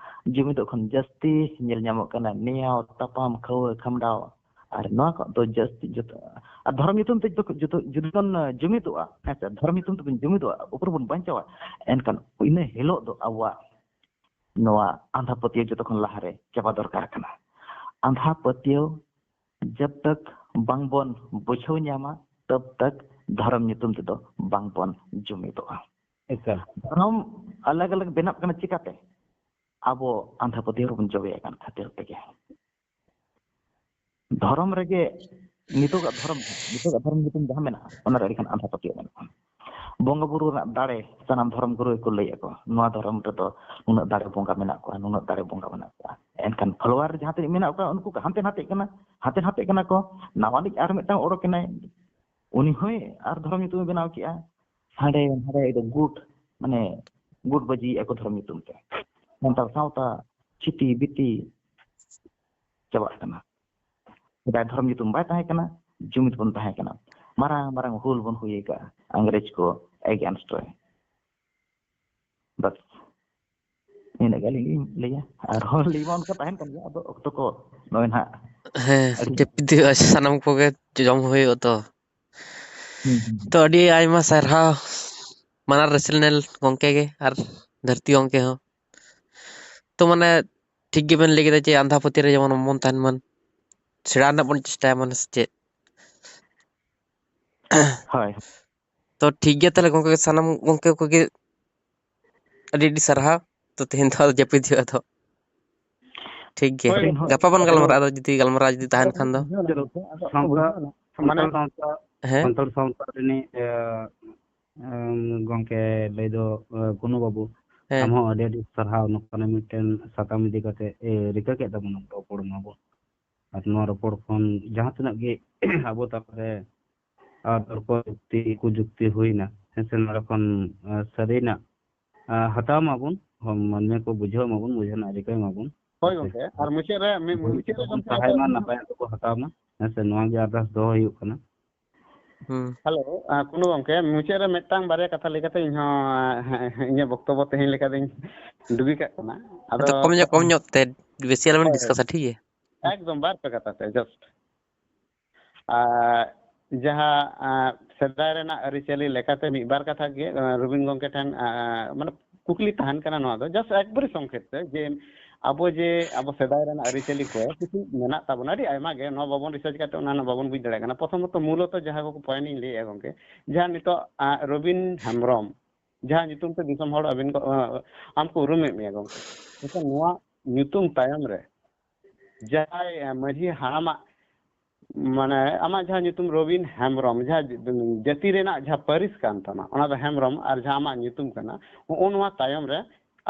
ᱡᱩᱢᱤᱫᱚᱜ ᱠᱷᱚᱱ ᱡᱟᱹᱥᱛᱤ ᱧᱮᱞ ᱧᱟᱢᱚᱜ ᱠᱟᱱᱟ ᱱᱮᱭᱟᱣ, ᱛᱟᱯᱟᱢ, ᱠᱷᱟᱹᱣᱟᱹ, ᱠᱷᱟᱢᱰᱟᱣ᱾ ᱟᱨ ᱱᱚᱣᱟ ᱠᱚ ᱫᱚ ᱡᱟᱹᱥᱛᱤ ᱡᱚᱛᱚ, ᱟᱨ ᱫᱷᱚᱨᱚᱢ ᱧᱩᱛᱩᱢ ᱛᱮ ᱡᱚᱛᱚ, ᱡᱚᱛᱚ ᱡᱩᱫᱤ ᱵᱚᱱ ᱡᱩᱢᱤᱫᱚᱜᱼᱟ, ᱦᱮᱸ ᱥᱮ, ᱫᱷᱚᱨᱚᱢ ᱧᱩᱛᱩᱢ ᱛᱮᱵᱚᱱ ᱡᱩᱢᱤᱫᱚᱜᱼᱟ, ᱩᱯᱨᱩᱢ ᱵᱚᱱ ᱵᱟᱧᱪᱟᱣᱟ, ᱮᱱᱠᱷᱟᱱ ᱤᱱᱟᱹ ᱦᱤᱞᱳᱜ ᱫᱚ ᱟᱵᱚᱣᱟᱜ ᱱᱚᱣᱟ ᱟᱸᱫᱷᱟ ᱯᱟᱹᱛᱭᱟᱹᱣ ᱡᱚᱛᱚ ᱠᱷᱚᱱ ᱞᱟᱦᱟᱨᱮ ᱪᱟᱵᱟ ᱫᱚᱨᱠᱟᱨ ᱠᱟᱱᱟ᱾ ᱟᱸᱫᱷᱟ ᱯᱟᱹᱛᱭᱟᱹᱣ ᱡᱟᱵ ᱛᱟᱠ ᱵᱟᱝᱵᱚᱱ ᱵᱩᱡᱷᱟᱹᱣ ᱧᱟᱢᱟ, ᱛᱟᱵ ᱛᱟᱠ ᱫᱷᱚᱨᱚᱢ ᱧᱩᱛᱩᱢ ᱛᱮᱫᱚ ᱵᱟᱝᱵᱚᱱ ᱡᱩᱢᱤᱫᱚᱜᱼᱟ᱾ ᱮᱠᱟᱞ᱾ ᱫᱷᱚᱨᱚᱢ ᱟᱞᱟᱜᱽ ᱟᱞᱟᱜᱽ ᱵᱮᱱᱟᱜ ᱠᱟᱱᱟ ᱪᱤᱠᱟᱛᱮ? ᱟᱵᱚ ᱟᱸᱫᱷᱟ ᱯᱟᱹᱛᱭᱟᱹᱣ ᱨᱮᱵᱚᱱ ᱡᱚᱵᱮ ᱟᱠᱟᱱ ᱠᱷᱟᱹᱛᱤᱨ ᱛᱮᱜᱮ᱾ ᱫᱷᱚᱨᱚᱢ ᱨᱮᱜᱮ ᱱᱤᱛᱚᱜᱟᱜ ᱫᱷᱚᱨᱚᱢ, ᱱᱤᱛᱚᱜᱟᱜ ᱫᱷᱚᱨᱚᱢ ᱧᱩᱛᱩᱢ ᱡᱟᱦᱟᱸ ᱢᱮᱱᱟᱜᱼᱟ, ᱚᱱᱟ ᱨᱮ ᱟᱹᱰᱤ ᱜᱟᱱ ᱟᱸᱫᱷᱟ ᱯᱟᱹᱛᱭᱟᱹᱣ ᱢᱮᱱᱟᱜᱼᱟ᱾ ᱵᱚᱸᱜᱟ ᱵᱩᱨᱩ ᱨᱮᱱᱟᱜ ᱫᱟᱲᱮ ᱥᱟᱱᱟᱢ ᱫᱷᱚᱨᱚᱢ ᱜᱩᱨᱩ ᱜᱮᱠᱚ ᱞᱟᱹᱭ ᱟᱠᱚ, ᱱᱚᱣᱟ ᱫᱷᱚᱨᱚᱢ ᱨᱮᱫᱚ ᱱᱩᱱᱟᱹᱜ ᱫᱟᱲᱮ ᱵᱚᱸᱜᱟ ᱢᱮᱱᱟᱜ ᱠᱚᱣᱟ, ᱱᱩᱱᱟᱹᱜ ᱫᱟᱲᱮ ᱵᱚᱸᱜᱟ ᱢᱮᱱᱟᱜ ᱠᱚᱣᱟ᱾ ᱮᱱᱠᱷᱟᱱ ᱯᱷᱚᱞᱳᱣᱟᱨ ᱡᱟᱦᱟᱸ ᱛᱤᱱᱟᱹᱜ ᱢᱮᱱᱟᱜ ᱠᱚᱣᱟ, ᱩᱱᱠᱩ ᱠᱚ ᱦᱟᱱᱛᱮ ᱱᱟᱛᱮᱜ ᱠᱟᱱᱟ, ᱦᱟᱱᱛᱮ ᱱᱟᱛᱮᱜ ᱠᱟᱱᱟ ᱠᱚ᱾ ᱱᱟᱣᱟᱱᱤᱡ ᱟᱨ ᱢᱤᱫᱴᱟᱝ ᱚᱰᱚᱠ ᱮᱱᱟᱭ, ᱩᱱᱤ ᱦᱚᱸᱭ ᱟᱨ ᱫᱷᱚᱨᱚᱢ ᱧᱩᱛᱩᱢᱮ ᱵᱮᱱᱟᱣ ᱠᱮᱜᱼᱟ᱾ ᱦᱟᱸᱰᱮ ᱱᱟᱰᱮ ᱮᱠᱫᱚᱢ ᱜᱩᱴ, ᱢᱟᱱᱮ ᱜᱩᱴ ᱵᱟᱹᱡᱤᱭᱮᱫᱼᱟ ᱠᱚ ᱫᱷᱚᱨᱚᱢ ᱧᱩᱛᱩᱢ ᱛᱮ᱾ ᱥᱟᱱᱛᱟᱲ ᱥᱟᱶᱛᱟ ᱪᱷᱤᱛᱤ ᱵᱤᱛᱤ ᱪᱟᱵᱟᱜ ᱠᱟᱱᱟ᱾ ᱥᱮᱫᱟᱭ ᱫᱷᱚᱨᱚᱢ ᱧᱩᱛᱩᱢ ᱵᱟᱭ ᱛᱟᱦᱮᱸ ᱠᱟᱱᱟ, ᱡᱩᱢᱤᱫ ᱵᱚᱱ ᱛᱟᱦᱮᱸ ᱠᱟᱱᱟ᱾ ᱢᱟᱨᱟᱝ ᱢᱟᱨᱟᱝ ᱦᱩᱞ ᱵᱚᱱ ᱦᱩᱭ ᱟᱠᱟᱫᱼᱟ ᱤᱝᱨᱮᱡᱽ ᱠᱚ against ᱨᱮ᱾ ᱵᱟᱥ, ᱤᱱᱟᱹᱜ ᱜᱮ ᱟᱹᱞᱤᱧ ᱞᱤᱧ ᱞᱟᱹᱭᱟ᱾ ᱟᱨᱦᱚᱸ ᱞᱟᱹᱭ ᱢᱟ ᱚᱱᱠᱟ ᱛᱟᱦᱮᱱ ᱠᱟᱱ ᱜᱮᱭᱟ, ᱟᱫᱚ ᱚᱠᱛᱚ ᱠᱚ ᱱᱚᱜᱼᱚᱭ ᱱᱟᱦᱟᱜ ᱦᱮᱸ, ᱟᱹᱰᱤ ᱡᱟᱹᱯᱤᱫ ᱦᱩᱭᱩᱜᱼᱟ, ᱥᱟᱱᱟᱢ ᱠᱚᱜᱮ ᱡᱚᱢ ᱦᱩᱭᱩᱜᱼᱟ ᱛᱚ᱾ ᱦᱩᱸ, ᱦᱩᱸ, ᱛᱚ, ᱟᱹᱰᱤ ᱟᱭᱢᱟ ᱥᱟᱨᱦᱟᱣ ᱢᱟᱱᱟᱨ ᱨᱮᱥᱮᱞ ᱧᱮᱞ ᱜᱚᱢᱠᱮ ᱜᱮ ᱟᱨ ᱫᱷᱟᱹᱨᱛᱤ ᱜᱚᱢᱠᱮ ᱦᱚᱸ᱾ ᱛᱚ, ᱢᱟᱱᱮ, ᱴᱷᱤᱠ ᱜᱮᱵᱮᱱ ᱞᱟᱹᱭ ᱠᱮᱫᱟ ᱡᱮ ᱟᱸᱫᱷᱟ ᱯᱟᱹᱛᱭᱟᱹᱣ ᱨᱮ ᱡᱮᱢᱚᱱ ᱵᱟᱵᱚᱱ ᱛᱟᱦᱮᱱ ᱢᱟ, ᱥᱮᱬᱟ ᱨᱮᱱᱟᱜ ᱵᱚᱱ ᱪᱮᱥᱴᱟᱭ ᱢᱟ, ᱥᱮ ᱪᱮᱫ? ᱦᱳᱭ᱾ ᱛᱚ, ᱴᱷᱤᱠ ᱜᱮᱭᱟ ᱛᱟᱦᱚᱞᱮ ᱜᱚᱢᱠᱮ, ᱥᱟᱱᱟᱢ ᱜᱚᱢᱠᱮ ᱠᱚᱜᱮ ᱟᱹᱰᱤ ᱟᱹᱰᱤ ᱥᱟᱨᱦᱟᱣ᱾ ᱛᱚ, ᱛᱮᱦᱮᱧ ᱫᱚ ᱟᱫᱚ ᱡᱟᱹᱯᱤᱫ ᱦᱩᱭᱩᱜᱼᱟ ᱛᱚ᱾ ᱴᱷᱤᱠ ᱜᱮᱭᱟ᱾ ᱦᱳᱭ, ᱦᱳᱭ᱾ ᱜᱟᱯᱟ ᱵᱚᱱ ᱜᱟᱞᱢᱟᱨᱟᱜᱼᱟ, ᱟᱫᱚ ᱡᱩᱫᱤ ᱜᱟᱞᱢᱟᱨᱟᱣ ᱡᱩᱫᱤ ᱛᱟᱦᱮᱱ ᱠᱷᱟᱱ ᱫᱚ᱾ ᱥᱟᱱᱛᱟᱲ, ᱢᱟᱱᱮ ᱥᱟᱱᱛᱟᱲ ᱥᱟᱶᱛᱟ, ᱦᱮᱸ? ᱥᱟᱱᱛᱟᱲ ᱥᱟᱶᱛᱟ ᱨᱤᱱᱤᱡ, ᱮ, ᱮᱢ, ᱜᱚᱢᱠᱮ ᱞᱟᱹᱭ ᱫᱚ, ᱮ, ᱠᱩᱱᱩ ᱵᱟᱹᱵᱩ, ᱦᱮᱸ᱾ ᱟᱢ ᱦᱚᱸ ᱟᱹᱰᱤ ᱟᱹᱰᱤ ᱥᱟᱨᱦᱟᱣ, ᱱᱚᱝᱠᱟᱱᱟᱜ ᱢᱤᱫᱴᱮᱱ ᱥᱟᱛᱟᱢ ᱤᱫᱤ ᱠᱟᱛᱮ, ᱮ, ᱨᱤᱠᱟᱹ ᱠᱮᱫ ᱛᱟᱵᱚᱱᱟᱢ ᱨᱚᱯᱚᱲ ᱢᱟᱵᱚᱱ᱾ ᱟᱨ ᱱᱚᱣᱟ ᱨᱚᱯᱚᱲ ᱠᱷᱚᱱ ᱡᱟᱦᱟᱸ ᱛᱤᱱᱟᱹᱜ ᱜᱮ ᱟᱵᱚ ᱛᱟᱞᱟᱨᱮ, ᱟᱨ, ᱛᱚᱨᱠᱚ ᱡᱩᱠᱛᱤ, ᱠᱩ ᱡᱩᱠᱛᱤ ᱦᱩᱭᱱᱟ, ᱦᱮᱸ ᱥᱮ, ᱱᱚᱰᱮ ᱠᱷᱚᱱ, ᱮ, ᱥᱟᱹᱨᱤᱱᱟᱜ, ᱮ, ᱦᱟᱛᱟᱣ ᱢᱟᱵᱚᱱ, ᱦᱚ-, ᱢᱟᱹᱱᱢᱤ ᱠᱚ ᱵᱩᱡᱷᱟᱹᱣ ᱢᱟᱵᱚᱱ, ᱵᱩᱡᱷᱟᱹᱣ ᱨᱮᱱᱟᱜ ᱨᱤᱠᱟᱹᱭ ᱢᱟᱵᱚᱱ᱾ ᱦᱳᱭ ᱦᱮᱸ ᱥᱮ? ᱜᱚᱢᱠᱮ, ᱟᱨ ᱢᱩᱪᱟᱹᱫ ᱨᱮ, ᱢᱤ-, ᱵᱷᱩᱞ ᱢᱩᱪᱟᱹᱫ ᱨᱮ ᱠᱚᱵᱚᱱ ᱜᱚᱢᱠᱮ, ᱥᱟᱦᱟᱭ ᱟᱫᱚ ᱢᱟ, ᱱᱟᱯᱟᱭᱟᱜ ᱫᱚᱠᱚ ᱦᱟᱛᱟᱣ ᱢᱟ, ᱦᱮᱸ ᱥᱮ, ᱱᱚᱣᱟ ᱜᱮ ᱟᱨᱫᱟᱥ ᱫᱚᱦᱚ ᱦᱩᱭᱩᱜ ᱠᱟᱱᱟ᱾ ᱦᱩᱸ᱾ ᱦᱮᱞᱳ, ᱟ, ᱠᱩᱱᱩ ᱜᱚᱢᱠᱮ, ᱢᱩᱪᱟᱹᱫ ᱨᱮ ᱢᱤᱫᱴᱟᱝ ᱵᱟᱨᱭᱟ ᱠᱟᱛᱷᱟ ᱞᱟᱹᱭ ᱠᱟᱛᱮ ᱤᱧ ᱦᱚᱸ, ᱮ, ᱤᱧᱟᱹᱜ ᱵᱚᱠᱛᱚᱵᱚ ᱛᱮᱦᱮᱧ ᱞᱮᱠᱟ ᱫᱚᱧ ᱰᱩᱜᱤ ᱠᱟᱜ ᱠᱟᱱᱟ᱾ ᱟᱫᱚ ᱟᱫᱚ ᱠᱚᱢ ᱧᱚᱜ, ᱠᱚᱢ ᱧᱚᱜ ᱛᱮ, ᱵᱮᱥᱤ ᱟᱞᱚᱵᱮᱱ ᱦᱳᱭ, ᱦᱳᱭ᱾ ᱰᱤᱥᱠᱟᱥᱟ, ᱴᱷᱤᱠ ᱜᱮᱭᱟ? ᱮᱠᱫᱚᱢ ᱵᱟᱨ ᱯᱮ ᱠᱟᱛᱷᱟ ᱛᱮ, just᱾ ᱟᱨ ᱡᱟᱦᱟᱸ, ᱟᱸ, ᱥᱮᱫᱟᱭ ᱨᱮᱱᱟᱜ ᱟᱹᱨᱤᱪᱟᱹᱞᱤ ᱞᱮᱠᱟᱛᱮ ᱢᱤᱫ ᱵᱟᱨ ᱠᱟᱛᱷᱟ ᱜᱮ, ᱟᱸ, ᱨᱚᱵᱤᱱ ᱜᱚᱢᱠᱮ ᱴᱷᱮᱱ, ᱟᱸ, ᱢᱟᱱᱮ ᱠᱩᱠᱞᱤ ᱛᱟᱦᱮᱱ ᱠᱟᱱᱟ ᱱᱚᱣᱟ ᱫᱚ, just ᱮᱠᱵᱟᱨᱮ ᱥᱚᱝᱠᱷᱮᱯ ᱛᱮ, ᱡᱮ ᱟᱵᱚ ᱡᱮ ᱟᱵᱚ ᱥᱮᱫᱟᱭ ᱨᱮᱱᱟᱜ ᱟᱹᱨᱤᱪᱟᱹᱞᱤ ᱠᱚ ᱠᱤᱪᱷᱩ ᱢᱮᱱᱟᱜ ᱛᱟᱵᱚᱱᱟ, ᱟᱹᱰᱤ ᱟᱭᱢᱟ ᱜᱮ, ᱱᱚᱣᱟ ᱵᱟᱵᱚᱱ research ᱠᱟᱛᱮ ᱚᱱᱟ ᱨᱮᱱᱟᱜ ᱵᱟᱵᱚᱱ ᱵᱩᱡᱽ ᱫᱟᱲᱮᱭᱟᱜ ᱠᱟᱱᱟ᱾ ᱯᱨᱚᱛᱷᱚᱢᱚᱛᱚ ᱢᱩᱞᱚᱛᱚ ᱡᱟᱦᱟᱸ ᱠᱚ point ᱤᱧ ᱞᱟᱹᱭᱮᱫᱼᱟ ᱜᱚᱢᱠᱮ, ᱡᱟᱦᱟᱸ ᱱᱤᱛᱚᱜ, ᱟᱸ, ᱨᱚᱵᱤᱱ ᱦᱮᱢᱵᱨᱚᱢ, ᱡᱟᱦᱟᱸ ᱧᱩᱛᱩᱢ ᱛᱮ ᱫᱤᱥᱚᱢ ᱦᱚᱲ ᱟᱹᱵᱤᱱ ᱠᱚ, ᱟᱸ, ᱟᱢ ᱠᱚ ᱩᱨᱩᱢᱮᱫ ᱢᱮᱭᱟ ᱜᱚᱢᱠᱮ, ᱮᱱᱠᱷᱟᱱ ᱱᱚᱣᱟ ᱧᱩᱛᱩᱢ ᱛᱟᱭᱚᱢ ᱨᱮ ᱡᱟᱦᱟᱸᱭ, ᱮ, ᱢᱟᱹᱡᱷᱤ ᱦᱟᱲᱟᱢᱟᱜ, ᱢᱟᱱᱮ, ᱟᱢᱟᱜ ᱡᱟᱦᱟᱸ ᱧᱩᱛᱩᱢ ᱨᱚᱵᱤᱱ ᱦᱮᱢᱵᱨᱚᱢ, ᱡᱟᱦᱟᱸ ᱡᱟᱹᱛᱤ ᱨᱮᱱᱟᱜ ᱡᱟᱦᱟᱸ ᱯᱟᱹᱨᱤᱥ ᱠᱟᱱ ᱛᱟᱢᱟ, ᱚᱱᱟ ᱫᱚ ᱦᱮᱢᱵᱨᱚᱢ, ᱟᱨ ᱡᱟᱦᱟᱸ ᱟᱢᱟᱜ ᱧᱩᱛᱩᱢ ᱠᱟᱱᱟ, ᱦᱚᱸᱜᱼᱚ ᱱᱚᱣᱟ ᱛᱟᱭᱚᱢ ᱨᱮ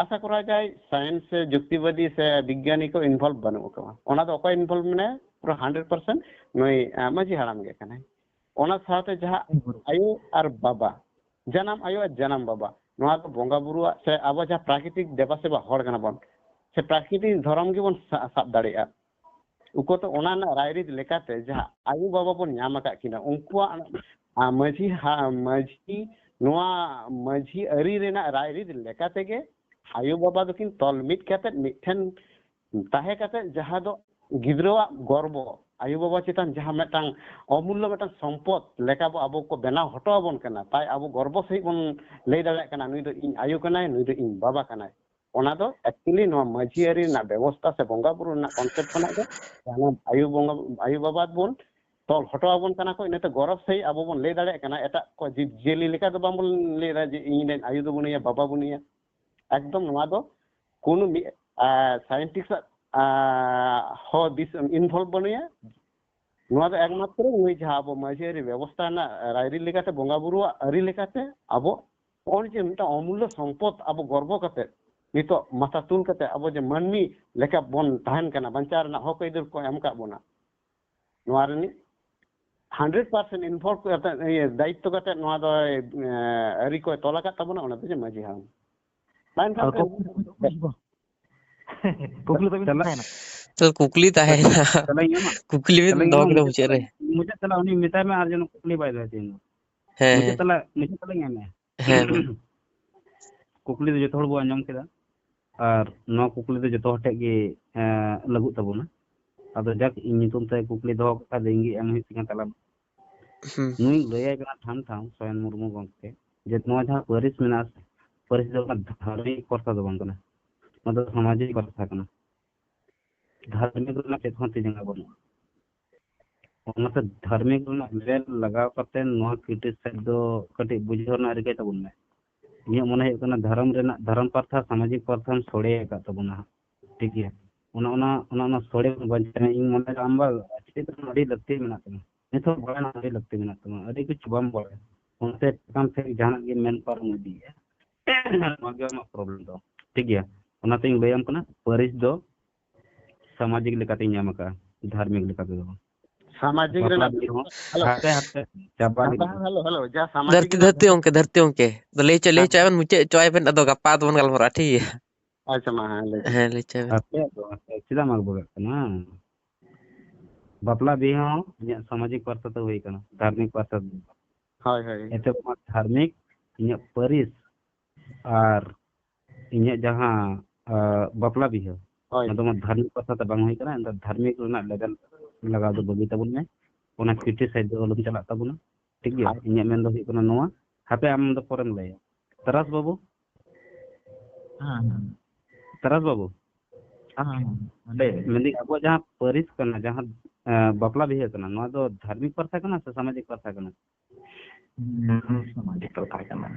ᱟᱥᱟ ᱠᱚᱨᱟ ᱡᱟᱭ science ᱥᱮ ᱡᱩᱠᱛᱤᱵᱟᱫᱤ ᱥᱮ ᱵᱤᱜᱽᱜᱟᱱᱤ ᱠᱚ involve ᱵᱟᱹᱱᱩᱜ ᱟᱠᱟᱫᱟ᱾ ᱚᱱᱟ ᱫᱚ ᱚᱠᱚᱭ involve ᱢᱮᱱᱟᱭᱟ? ᱯᱩᱨᱟᱹ hundred percent ᱱᱩᱭ, ᱮ, ᱢᱟᱹᱡᱷᱤ ᱦᱟᱲᱟᱢ ᱜᱮ ᱠᱟᱱᱟᱭ᱾ ᱚᱱᱟ ᱥᱟᱶᱛᱮ ᱡᱟᱦᱟᱸ ᱟᱭᱳ ᱟᱨ ᱵᱟᱵᱟ, ᱡᱟᱱᱟᱢ ᱟᱭᱳ ᱟᱨ ᱡᱟᱱᱟᱢ ᱵᱟᱵᱟ, ᱱᱚᱣᱟ ᱫᱚ ᱵᱚᱸᱜᱟ ᱵᱩᱨᱩᱣᱟᱜ ᱥᱮ ᱟᱵᱚ ᱡᱟᱦᱟᱸ ᱯᱨᱟᱠᱨᱤᱛᱤᱠ ᱫᱮᱵᱟ ᱥᱮᱵᱟ ᱦᱚᱲ ᱠᱟᱱᱟ ᱵᱚᱱ, ᱥᱮ ᱯᱨᱟᱠᱨᱤᱛᱤᱠ ᱫᱷᱚᱨᱚᱢ ᱜᱮᱵᱚᱱ ᱥᱟ-, ᱥᱟᱵ ᱫᱟᱲᱮᱭᱟᱜᱼᱟ᱾ ᱩᱠᱩᱛᱚ ᱚᱱᱟ ᱨᱮᱱᱟᱜ ᱨᱟᱭᱨᱤᱛ ᱞᱮᱠᱟᱛᱮ ᱡᱟᱦᱟᱸ ᱟᱭᱳ ᱵᱟᱵᱟ ᱵᱚᱱ ᱧᱟᱢ ᱟᱠᱟᱫ ᱠᱤᱱᱟ, ᱩᱱᱠᱩᱣᱟᱜ, ᱟ, ᱢᱟᱹᱡᱷᱤ ᱦᱟ-, ᱢᱟᱹᱡᱷᱤ, ᱱᱚᱣᱟ ᱢᱟᱹᱡᱷᱤ ᱟᱹᱨᱤ ᱨᱮᱱᱟᱜ ᱨᱟᱭᱨᱤᱛ ᱞᱮᱠᱟᱛᱮ ᱜᱮ ᱟᱭᱳ ᱵᱟᱵᱟ ᱫᱚᱠᱤᱱ ᱛᱚᱞ ᱢᱤᱫ ᱠᱟᱛᱮ ᱢᱤᱫᱴᱷᱮᱱ ᱛᱟᱦᱮᱸ ᱠᱟᱛᱮ, ᱡᱟᱦᱟᱸ ᱫᱚ ᱜᱤᱫᱽᱨᱟᱹᱣᱟᱜ ᱜᱚᱨᱵᱚ, ᱟᱭᱳ ᱵᱟᱵᱟ ᱪᱮᱛᱟᱱ ᱡᱟᱦᱟᱸ ᱢᱤᱫᱴᱟᱝ ᱚᱢᱩᱞᱞᱚ ᱢᱤᱫᱴᱟᱝ ᱥᱚᱢᱯᱚᱫ ᱞᱮᱠᱟ ᱵᱚ ᱟᱵᱚ ᱠᱚ ᱵᱮᱱᱟᱣ ᱦᱚᱴᱚ ᱟᱵᱚᱱ ᱠᱟᱱᱟ, ᱛᱟᱭ ᱟᱵᱚ ᱜᱚᱨᱵᱚ ᱥᱟᱺᱦᱤᱡ ᱵᱚᱱ ᱞᱟᱹᱭ ᱫᱟᱲᱮᱭᱟᱜ ᱠᱟᱱᱟ, ᱱᱩᱭ ᱫᱚ ᱤᱧ ᱟᱭᱳ ᱠᱟᱱᱟᱭ, ᱱᱩᱭ ᱫᱚ ᱤᱧ ᱵᱟᱵᱟ ᱠᱟᱱᱟᱭ᱾ ᱚᱱᱟ ᱫᱚ actually ᱱᱚᱣᱟ ᱢᱟᱹᱡᱷᱤ ᱟᱹᱨᱤ ᱨᱮᱱᱟᱜ ᱵᱮᱵᱚᱥᱛᱷᱟ ᱥᱮ ᱵᱚᱸᱜᱟ ᱵᱩᱨᱩ ᱨᱮᱱᱟᱜ concept ᱠᱷᱚᱱᱟᱜ ᱜᱮ ᱡᱟᱦᱟᱸ ᱟᱭᱳ ᱵᱚᱸᱜᱟ, ᱟᱭᱳ ᱵᱟᱵᱟ ᱵᱚᱱ ᱛᱚᱞ ᱦᱚᱴᱚ ᱟᱵᱚᱱ ᱠᱟᱱᱟ ᱠᱚ, ᱤᱱᱟᱹᱛᱮ ᱜᱚᱨᱚᱵᱽ ᱥᱟᱺᱦᱤᱡ ᱟᱵᱚ ᱵᱚᱱ ᱞᱟᱹᱭ ᱫᱟᱲᱮᱭᱟᱜ ᱠᱟᱱᱟ᱾ ᱮᱴᱟᱜ ᱠᱚ ᱡᱤᱵᱽ ᱡᱤᱭᱟᱹᱞᱤ ᱞᱮᱠᱟ ᱫᱚ ᱵᱟᱝᱵᱚᱱ ᱞᱟᱹᱭ ᱮᱫᱟ ᱡᱮ ᱤᱧ ᱨᱮᱱ ᱟᱭᱳ ᱫᱚ ᱵᱟᱹᱱᱩᱭᱟ, ᱵᱟᱵᱟ ᱵᱟᱹᱱᱩᱭᱟ᱾ ᱮᱠᱫᱚᱢ ᱱᱚᱣᱟ ᱫᱚ ᱠᱳᱱᱳ ᱢᱤᱫ, ᱟ, scientist ᱟᱜ, ᱟ, ᱦᱚᱸ ᱫᱤᱥ involve ᱵᱟᱹᱱᱩᱭᱟ᱾ ᱱᱚᱣᱟ ᱫᱚ ᱮᱠᱢᱟᱛᱨᱚ ᱱᱩᱭ ᱡᱟᱦᱟᱸ ᱟᱵᱚ ᱢᱟᱹᱡᱷᱤ ᱟᱹᱨᱤ ᱵᱮᱵᱚᱥᱛᱷᱟ ᱨᱮᱱᱟᱜ ᱨᱟᱭᱨᱤᱛ ᱞᱮᱠᱟᱛᱮ, ᱵᱚᱸᱜᱟ ᱵᱩᱨᱩᱣᱟᱜ ᱟᱹᱨᱤ ᱞᱮᱠᱟᱛᱮ ᱟᱵᱚ ᱱᱚᱜᱼᱚᱭ ᱡᱮ ᱢᱤᱫᱴᱟᱝ ᱚᱢᱩᱞᱞᱚ ᱥᱚᱢᱯᱚᱫ ᱟᱵᱚ ᱜᱚᱨᱵᱚ ᱠᱟᱛᱮ ᱱᱤᱛᱚᱜ ᱢᱟᱛᱷᱟ ᱛᱩᱞ ᱠᱟᱛᱮ ᱟᱵᱚ ᱡᱮ ᱢᱟᱹᱱᱢᱤ ᱞᱮᱠᱟ ᱵᱚᱱ ᱛᱟᱦᱮᱱ ᱠᱟᱱᱟ, ᱵᱟᱧᱪᱟᱣ ᱨᱮᱱᱟᱜ ᱦᱚᱠ ᱟᱹᱭᱫᱟᱹᱨ ᱠᱚ ᱮᱢ ᱟᱠᱟᱫ ᱵᱚᱱᱟ, ᱱᱚᱣᱟ ᱨᱤᱱᱤᱡ hundred percent involve ᱠᱟᱛᱮ, ᱤᱭᱟᱹ, ᱫᱟᱭᱤᱛᱛᱚ ᱠᱟᱛᱮ ᱱᱚᱣᱟ ᱫᱚ, ᱮ, ᱟᱹᱨᱤ ᱠᱚᱭ ᱛᱚᱞ ᱟᱠᱟᱫ ᱛᱟᱵᱚᱱᱟ, ᱚᱱᱟ ᱫᱚ ᱡᱮ ᱢᱟᱹᱡᱷᱤ ᱦᱟᱲᱟᱢ᱾ ᱢᱟ ᱮᱱᱠᱷᱟᱱ ᱟᱫᱚ ᱯᱮ ᱠᱩᱠᱞᱤ ᱠᱩᱠᱞᱤ ᱛᱟᱵᱤᱱ ᱛᱟᱦᱮᱱᱟ᱾ ᱛᱚ ᱠᱩᱠᱞᱤ ᱛᱟᱦᱮᱱᱟ᱾ ᱛᱮᱞᱟᱧ ᱮᱢᱟ᱾ ᱠᱩᱠᱞᱤ ᱵᱤᱱ ᱛᱮᱞᱟᱧ ᱫᱚᱦᱚ ᱮᱢᱟ, ᱠᱮᱫᱟ ᱢᱩᱪᱟᱹᱫ ᱢᱩᱪᱟᱹᱫ ᱨᱮ᱾ ᱛᱮᱞᱟ, ᱢᱩᱪᱟᱹᱫ ᱛᱮᱞᱟ ᱩᱱᱤ ᱢᱮᱛᱟᱭ ᱢᱮ, ᱟᱨ ᱡᱮᱱᱚ ᱠᱩᱠᱞᱤ ᱵᱟᱭ ᱫᱚᱦᱚᱭ ᱛᱤᱧ ᱢᱟ᱾ ᱦᱮᱸ, ᱢᱩᱪᱟᱹᱫ ᱦᱮᱸ᱾ ᱛᱮᱞᱟ, ᱢᱩᱪᱟᱹᱫ ᱛᱮᱞᱟᱧ ᱮᱢᱮᱜᱼᱟ᱾ ᱦᱮᱸ, ᱢᱟ᱾ ᱠᱩᱠᱞᱤ ᱫᱚ ᱡᱚᱛᱚ ᱦᱚᱲ ᱵᱚ ᱟᱸᱡᱚᱢ ᱠᱮᱫᱟ, ᱟᱨ ᱱᱚᱣᱟ ᱠᱩᱠᱞᱤ ᱫᱚ ᱡᱚᱛᱚ ᱦᱚᱲ ᱴᱷᱮᱱ ᱜᱮ, ᱮᱸ, ᱞᱟᱹᱜᱩᱜ ᱛᱟᱵᱚᱱᱟ᱾ ᱟᱫᱚ ᱡᱟᱠ, ᱤᱧ ᱧᱩᱛᱩᱢ ᱛᱮ ᱠᱩᱠᱞᱤ ᱫᱚᱦᱚ ᱠᱟᱛᱮ ᱤᱧ ᱜᱮ ᱮᱢ ᱦᱩᱭᱩᱜ ᱛᱤᱧᱟ ᱛᱟᱞᱟ᱾ ᱦᱩᱸ᱾ ᱱᱩᱭ ᱞᱟᱹᱭᱟᱭ ᱠᱟᱱᱟ ᱴᱷᱟᱢ ᱴᱷᱟᱢ ᱥᱚᱨᱮᱱ ᱢᱩᱨᱢᱩ ᱜᱚᱢᱠᱮ ᱡᱮ ᱱᱚᱣᱟ ᱡᱟᱦᱟᱸ ᱯᱟᱹᱨᱤᱥ ᱢᱮᱱᱟᱜᱼᱟ ᱥᱮ, ᱯᱟᱹᱨᱤᱥ ᱫᱚ ᱚᱱᱟ ᱫᱷᱟᱨᱢᱤᱠ ᱯᱨᱚᱛᱷᱟ ᱫᱚ ᱵᱟᱝ ᱠᱟᱱᱟ, ᱱᱚᱣᱟ ᱫᱚ ᱥᱟᱢᱟᱡᱤᱠ ᱯᱨᱚᱛᱷᱟ ᱠᱟᱱᱟ᱾ ᱫᱷᱟᱨᱢᱤᱠ ᱨᱮᱱᱟᱜ ᱪᱮᱫ ᱦᱚᱸ ᱛᱤ ᱡᱟᱸᱜᱟ ᱵᱟᱹᱱᱩᱜᱼᱟ᱾ ᱚᱱᱟᱛᱮ ᱫᱷᱟᱨᱢᱤᱠ ᱨᱮᱱᱟᱜ ᱞᱮᱵᱮᱞ ᱞᱟᱜᱟᱣ ᱠᱟᱛᱮ ᱱᱚᱣᱟ criticize ᱫᱚ ᱠᱟᱹᱴᱤᱡ ᱵᱩᱡᱷᱟᱹᱣ ᱨᱮᱱᱟᱜ ᱨᱤᱠᱟᱹᱭ ᱛᱟᱵᱚᱱ ᱢᱮ᱾ ᱤᱧᱟᱹᱜ ᱢᱚᱱᱮ ᱦᱩᱭᱩᱜ ᱠᱟᱱᱟ ᱫᱷᱚᱨᱚᱢ ᱨᱮᱱᱟᱜ, ᱫᱷᱚᱨᱚᱢ ᱯᱟᱨᱛᱷᱟ, ᱥᱟᱢᱟᱡᱤᱠ ᱯᱟᱨᱛᱷᱟᱢ ᱥᱚᱲᱮ ᱟᱠᱟᱫ ᱛᱟᱵᱚᱱᱟ ᱦᱟᱸᱜ᱾ ᱴᱷᱤᱠ ᱜᱮᱭᱟ, ᱚᱱᱟ, ᱚᱱᱟ, ᱚᱱᱟ, ᱚᱱᱟ ᱥᱚᱲᱮ ᱵᱚᱱ ᱵᱟᱧᱪᱟᱣ᱾ ᱤᱧ ᱢᱚᱱᱮᱭᱮᱫᱟ ᱟᱢ ᱵᱟ ᱪᱮᱫ ᱨᱮᱱᱟᱜ ᱟᱹᱰᱤ ᱞᱟᱹᱠᱛᱤ ᱢᱮᱱᱟᱜ ᱛᱟᱢᱟ, ᱱᱤᱛᱚᱜ ᱵᱟᱲᱟᱭ ᱨᱮᱱᱟᱜ ᱟᱹᱰᱤ ᱞᱟᱹᱠᱛᱤ ᱢᱮᱱᱟᱜ ᱛᱟᱢᱟ, ᱟᱹᱰᱤ ᱠᱤᱪᱷᱩ ᱵᱟᱢ ᱵᱟᱲᱟᱭᱟ, ᱚᱱᱛᱮ ᱪᱮᱛᱟᱱ ᱥᱮᱫ ᱡᱟᱦᱟᱱᱟᱜ ᱜᱮ ᱢᱮᱱ ᱯᱟᱨᱚᱢ ᱤᱫᱤᱭᱮᱫᱼᱟ᱾ ᱱᱚᱣᱟ ᱜᱮ ᱟᱢᱟᱜ problem ᱫᱚ᱾ ᱴᱷᱤᱠ ᱜᱮᱭᱟ, ᱚᱱᱟᱛᱤᱧ ᱞᱟᱹᱭᱟᱢ ᱠᱟᱱᱟ ᱯᱟᱹᱨᱤᱥ ᱫᱚ ᱥᱟᱢᱟᱡᱤᱠ ᱞᱮᱠᱟᱛᱤᱧ ᱧᱟᱢ ᱟᱠᱟᱫᱼᱟ, ᱫᱷᱟᱨᱢᱤᱠ ᱞᱮᱠᱟ ᱛᱮᱫᱚ ᱵᱟᱝ᱾ ᱥᱟᱢᱟᱡᱤᱠ ᱵᱟᱯᱞᱟ ᱨᱮᱱᱟᱜ ᱫᱤᱱ ᱦᱚᱸ ᱦᱮᱞᱳ, ᱦᱟᱱᱛᱮ ᱦᱟᱱᱛᱮ ᱪᱟᱵᱟ ᱦᱮᱞᱳ, ᱠᱮᱫᱟ᱾ ᱦᱮᱞᱳ, ᱦᱮᱞᱳ, ᱡᱟ ᱥᱟᱢᱟᱡᱤᱠ ᱫᱷᱟᱹᱨᱛᱤ, ᱨᱮᱱᱟᱜ ᱫᱷᱟᱹᱨᱛᱤ ᱜᱚᱝᱠᱮ, ᱫᱷᱟᱹᱨᱛᱤ ᱜᱚᱝᱠᱮ᱾ ᱟᱫᱚ ᱞᱟᱹᱭ ᱪᱚ-, ᱞᱟᱹᱭ ᱦᱮᱸ᱾ ᱦᱚᱪᱚᱭ ᱵᱮᱱ, ᱢᱩᱪᱟᱹᱫ ᱦᱚᱪᱚᱭ ᱵᱮᱱ, ᱟᱫᱚ ᱜᱟᱯᱟ ᱫᱚᱵᱚᱱ ᱜᱟᱞᱢᱟᱨᱟᱜᱼᱟ, ᱴᱷᱤᱠ ᱜᱮᱭᱟ? ᱟᱪᱪᱷᱟ, ᱢᱟ, ᱦᱮᱸ, ᱞᱟᱹᱭ ᱪᱚ᱾ ᱦᱮᱸ, ᱞᱟᱹᱭ ᱪᱚᱭ ᱵᱮᱱ᱾ ᱟᱯᱮᱭᱟᱜ ᱫᱚ, ᱟᱯᱮ ᱪᱮᱫᱟᱜ ᱢᱟᱜᱽ ᱵᱚᱸᱜᱟᱜ ᱠᱟᱱᱟ? ᱵᱟᱯᱞᱟ ᱵᱤᱦᱟᱹ ᱦᱚᱸ ᱤᱧᱟᱹᱜ ᱥᱟᱢᱟᱡᱤᱠ ᱯᱟᱨᱥᱟ ᱛᱮ ᱦᱩᱭ ᱠᱟᱱᱟ, ᱫᱷᱟᱨᱢᱤᱠ ᱯᱟᱨᱥᱟ ᱫᱚ᱾ ᱦᱳᱭ ᱦᱳᱭ᱾ ᱮᱛᱮ ᱚᱱᱟ ᱫᱷᱟᱨᱢᱤᱠ, ᱤᱧᱟᱹᱜ ᱯᱟᱹᱨᱤᱥ ᱟᱨ ᱤᱧᱟᱹᱜ ᱡᱟᱦᱟᱸ ᱟᱸ, ᱵᱟᱯᱞᱟ ᱵᱤᱦᱟᱹ, ᱦᱳᱭ᱾ ᱚᱱᱟ ᱫᱚ ᱟᱢᱟᱜ ᱫᱷᱟᱨᱢᱤᱠ ᱯᱟᱨᱥᱟ ᱛᱮ ᱵᱟᱝ ᱦᱩᱭ ᱠᱟᱱᱟ, ᱮᱱᱛᱮ ᱫᱷᱟᱨᱢᱤᱠ ᱨᱮᱱᱟᱜ ᱞᱮᱵᱮᱞ ᱞᱟᱜᱟᱣ ᱫᱚ ᱵᱟᱹᱜᱤ ᱛᱟᱵᱚᱱ ᱢᱮ, ᱚᱱᱟ ᱠᱨᱤᱴᱤᱥᱟᱭᱤᱡ ᱫᱚ ᱟᱞᱚᱢ ᱪᱟᱞᱟᱜ ᱛᱟᱵᱚᱱᱟ, ᱴᱷᱤᱠ ᱜᱮᱭᱟ? ᱟᱨ ᱤᱧᱟᱹᱜ ᱢᱮᱱ ᱫᱚ ᱦᱩᱭᱩᱜ ᱠᱟᱱᱟ ᱱᱚᱣᱟ, ᱦᱟᱯᱮ ᱟᱢ ᱫᱚ ᱯᱚᱨᱮᱢ ᱞᱟᱹᱭᱟ᱾ ᱛᱟᱨᱟᱥ ᱵᱟᱹᱵᱩ, ᱦᱮᱸ ᱦᱮᱸ ᱛᱟᱨᱟᱥ ᱵᱟᱹᱵᱩ, ᱦᱮᱸ ᱦᱮᱸ, ᱞᱟᱹᱭ ᱵᱮᱱ᱾ ᱢᱮᱱᱫᱟᱹᱧ ᱟᱵᱚᱣᱟᱜ ᱡᱟᱦᱟᱸ ᱯᱟᱹᱨᱤᱥ ᱠᱟᱱᱟ, ᱡᱟᱦᱟᱸ ᱟᱸ, ᱵᱟᱯᱞᱟ ᱵᱤᱦᱟᱹ ᱠᱟᱱᱟ, ᱱᱚᱣᱟ ᱫᱚ ᱫᱷᱟᱨᱢᱤᱠ ᱯᱟᱨᱥᱟ ᱠᱟᱱᱟ ᱥᱮ ᱥᱟᱢᱟᱡᱤᱠ ᱯᱟᱨᱥᱟ ᱠᱟᱱᱟ? ᱦᱩᱸ, ᱥᱟᱢᱟᱡᱤᱠ ᱯᱟᱨᱥᱟ ᱠᱟᱱᱟ᱾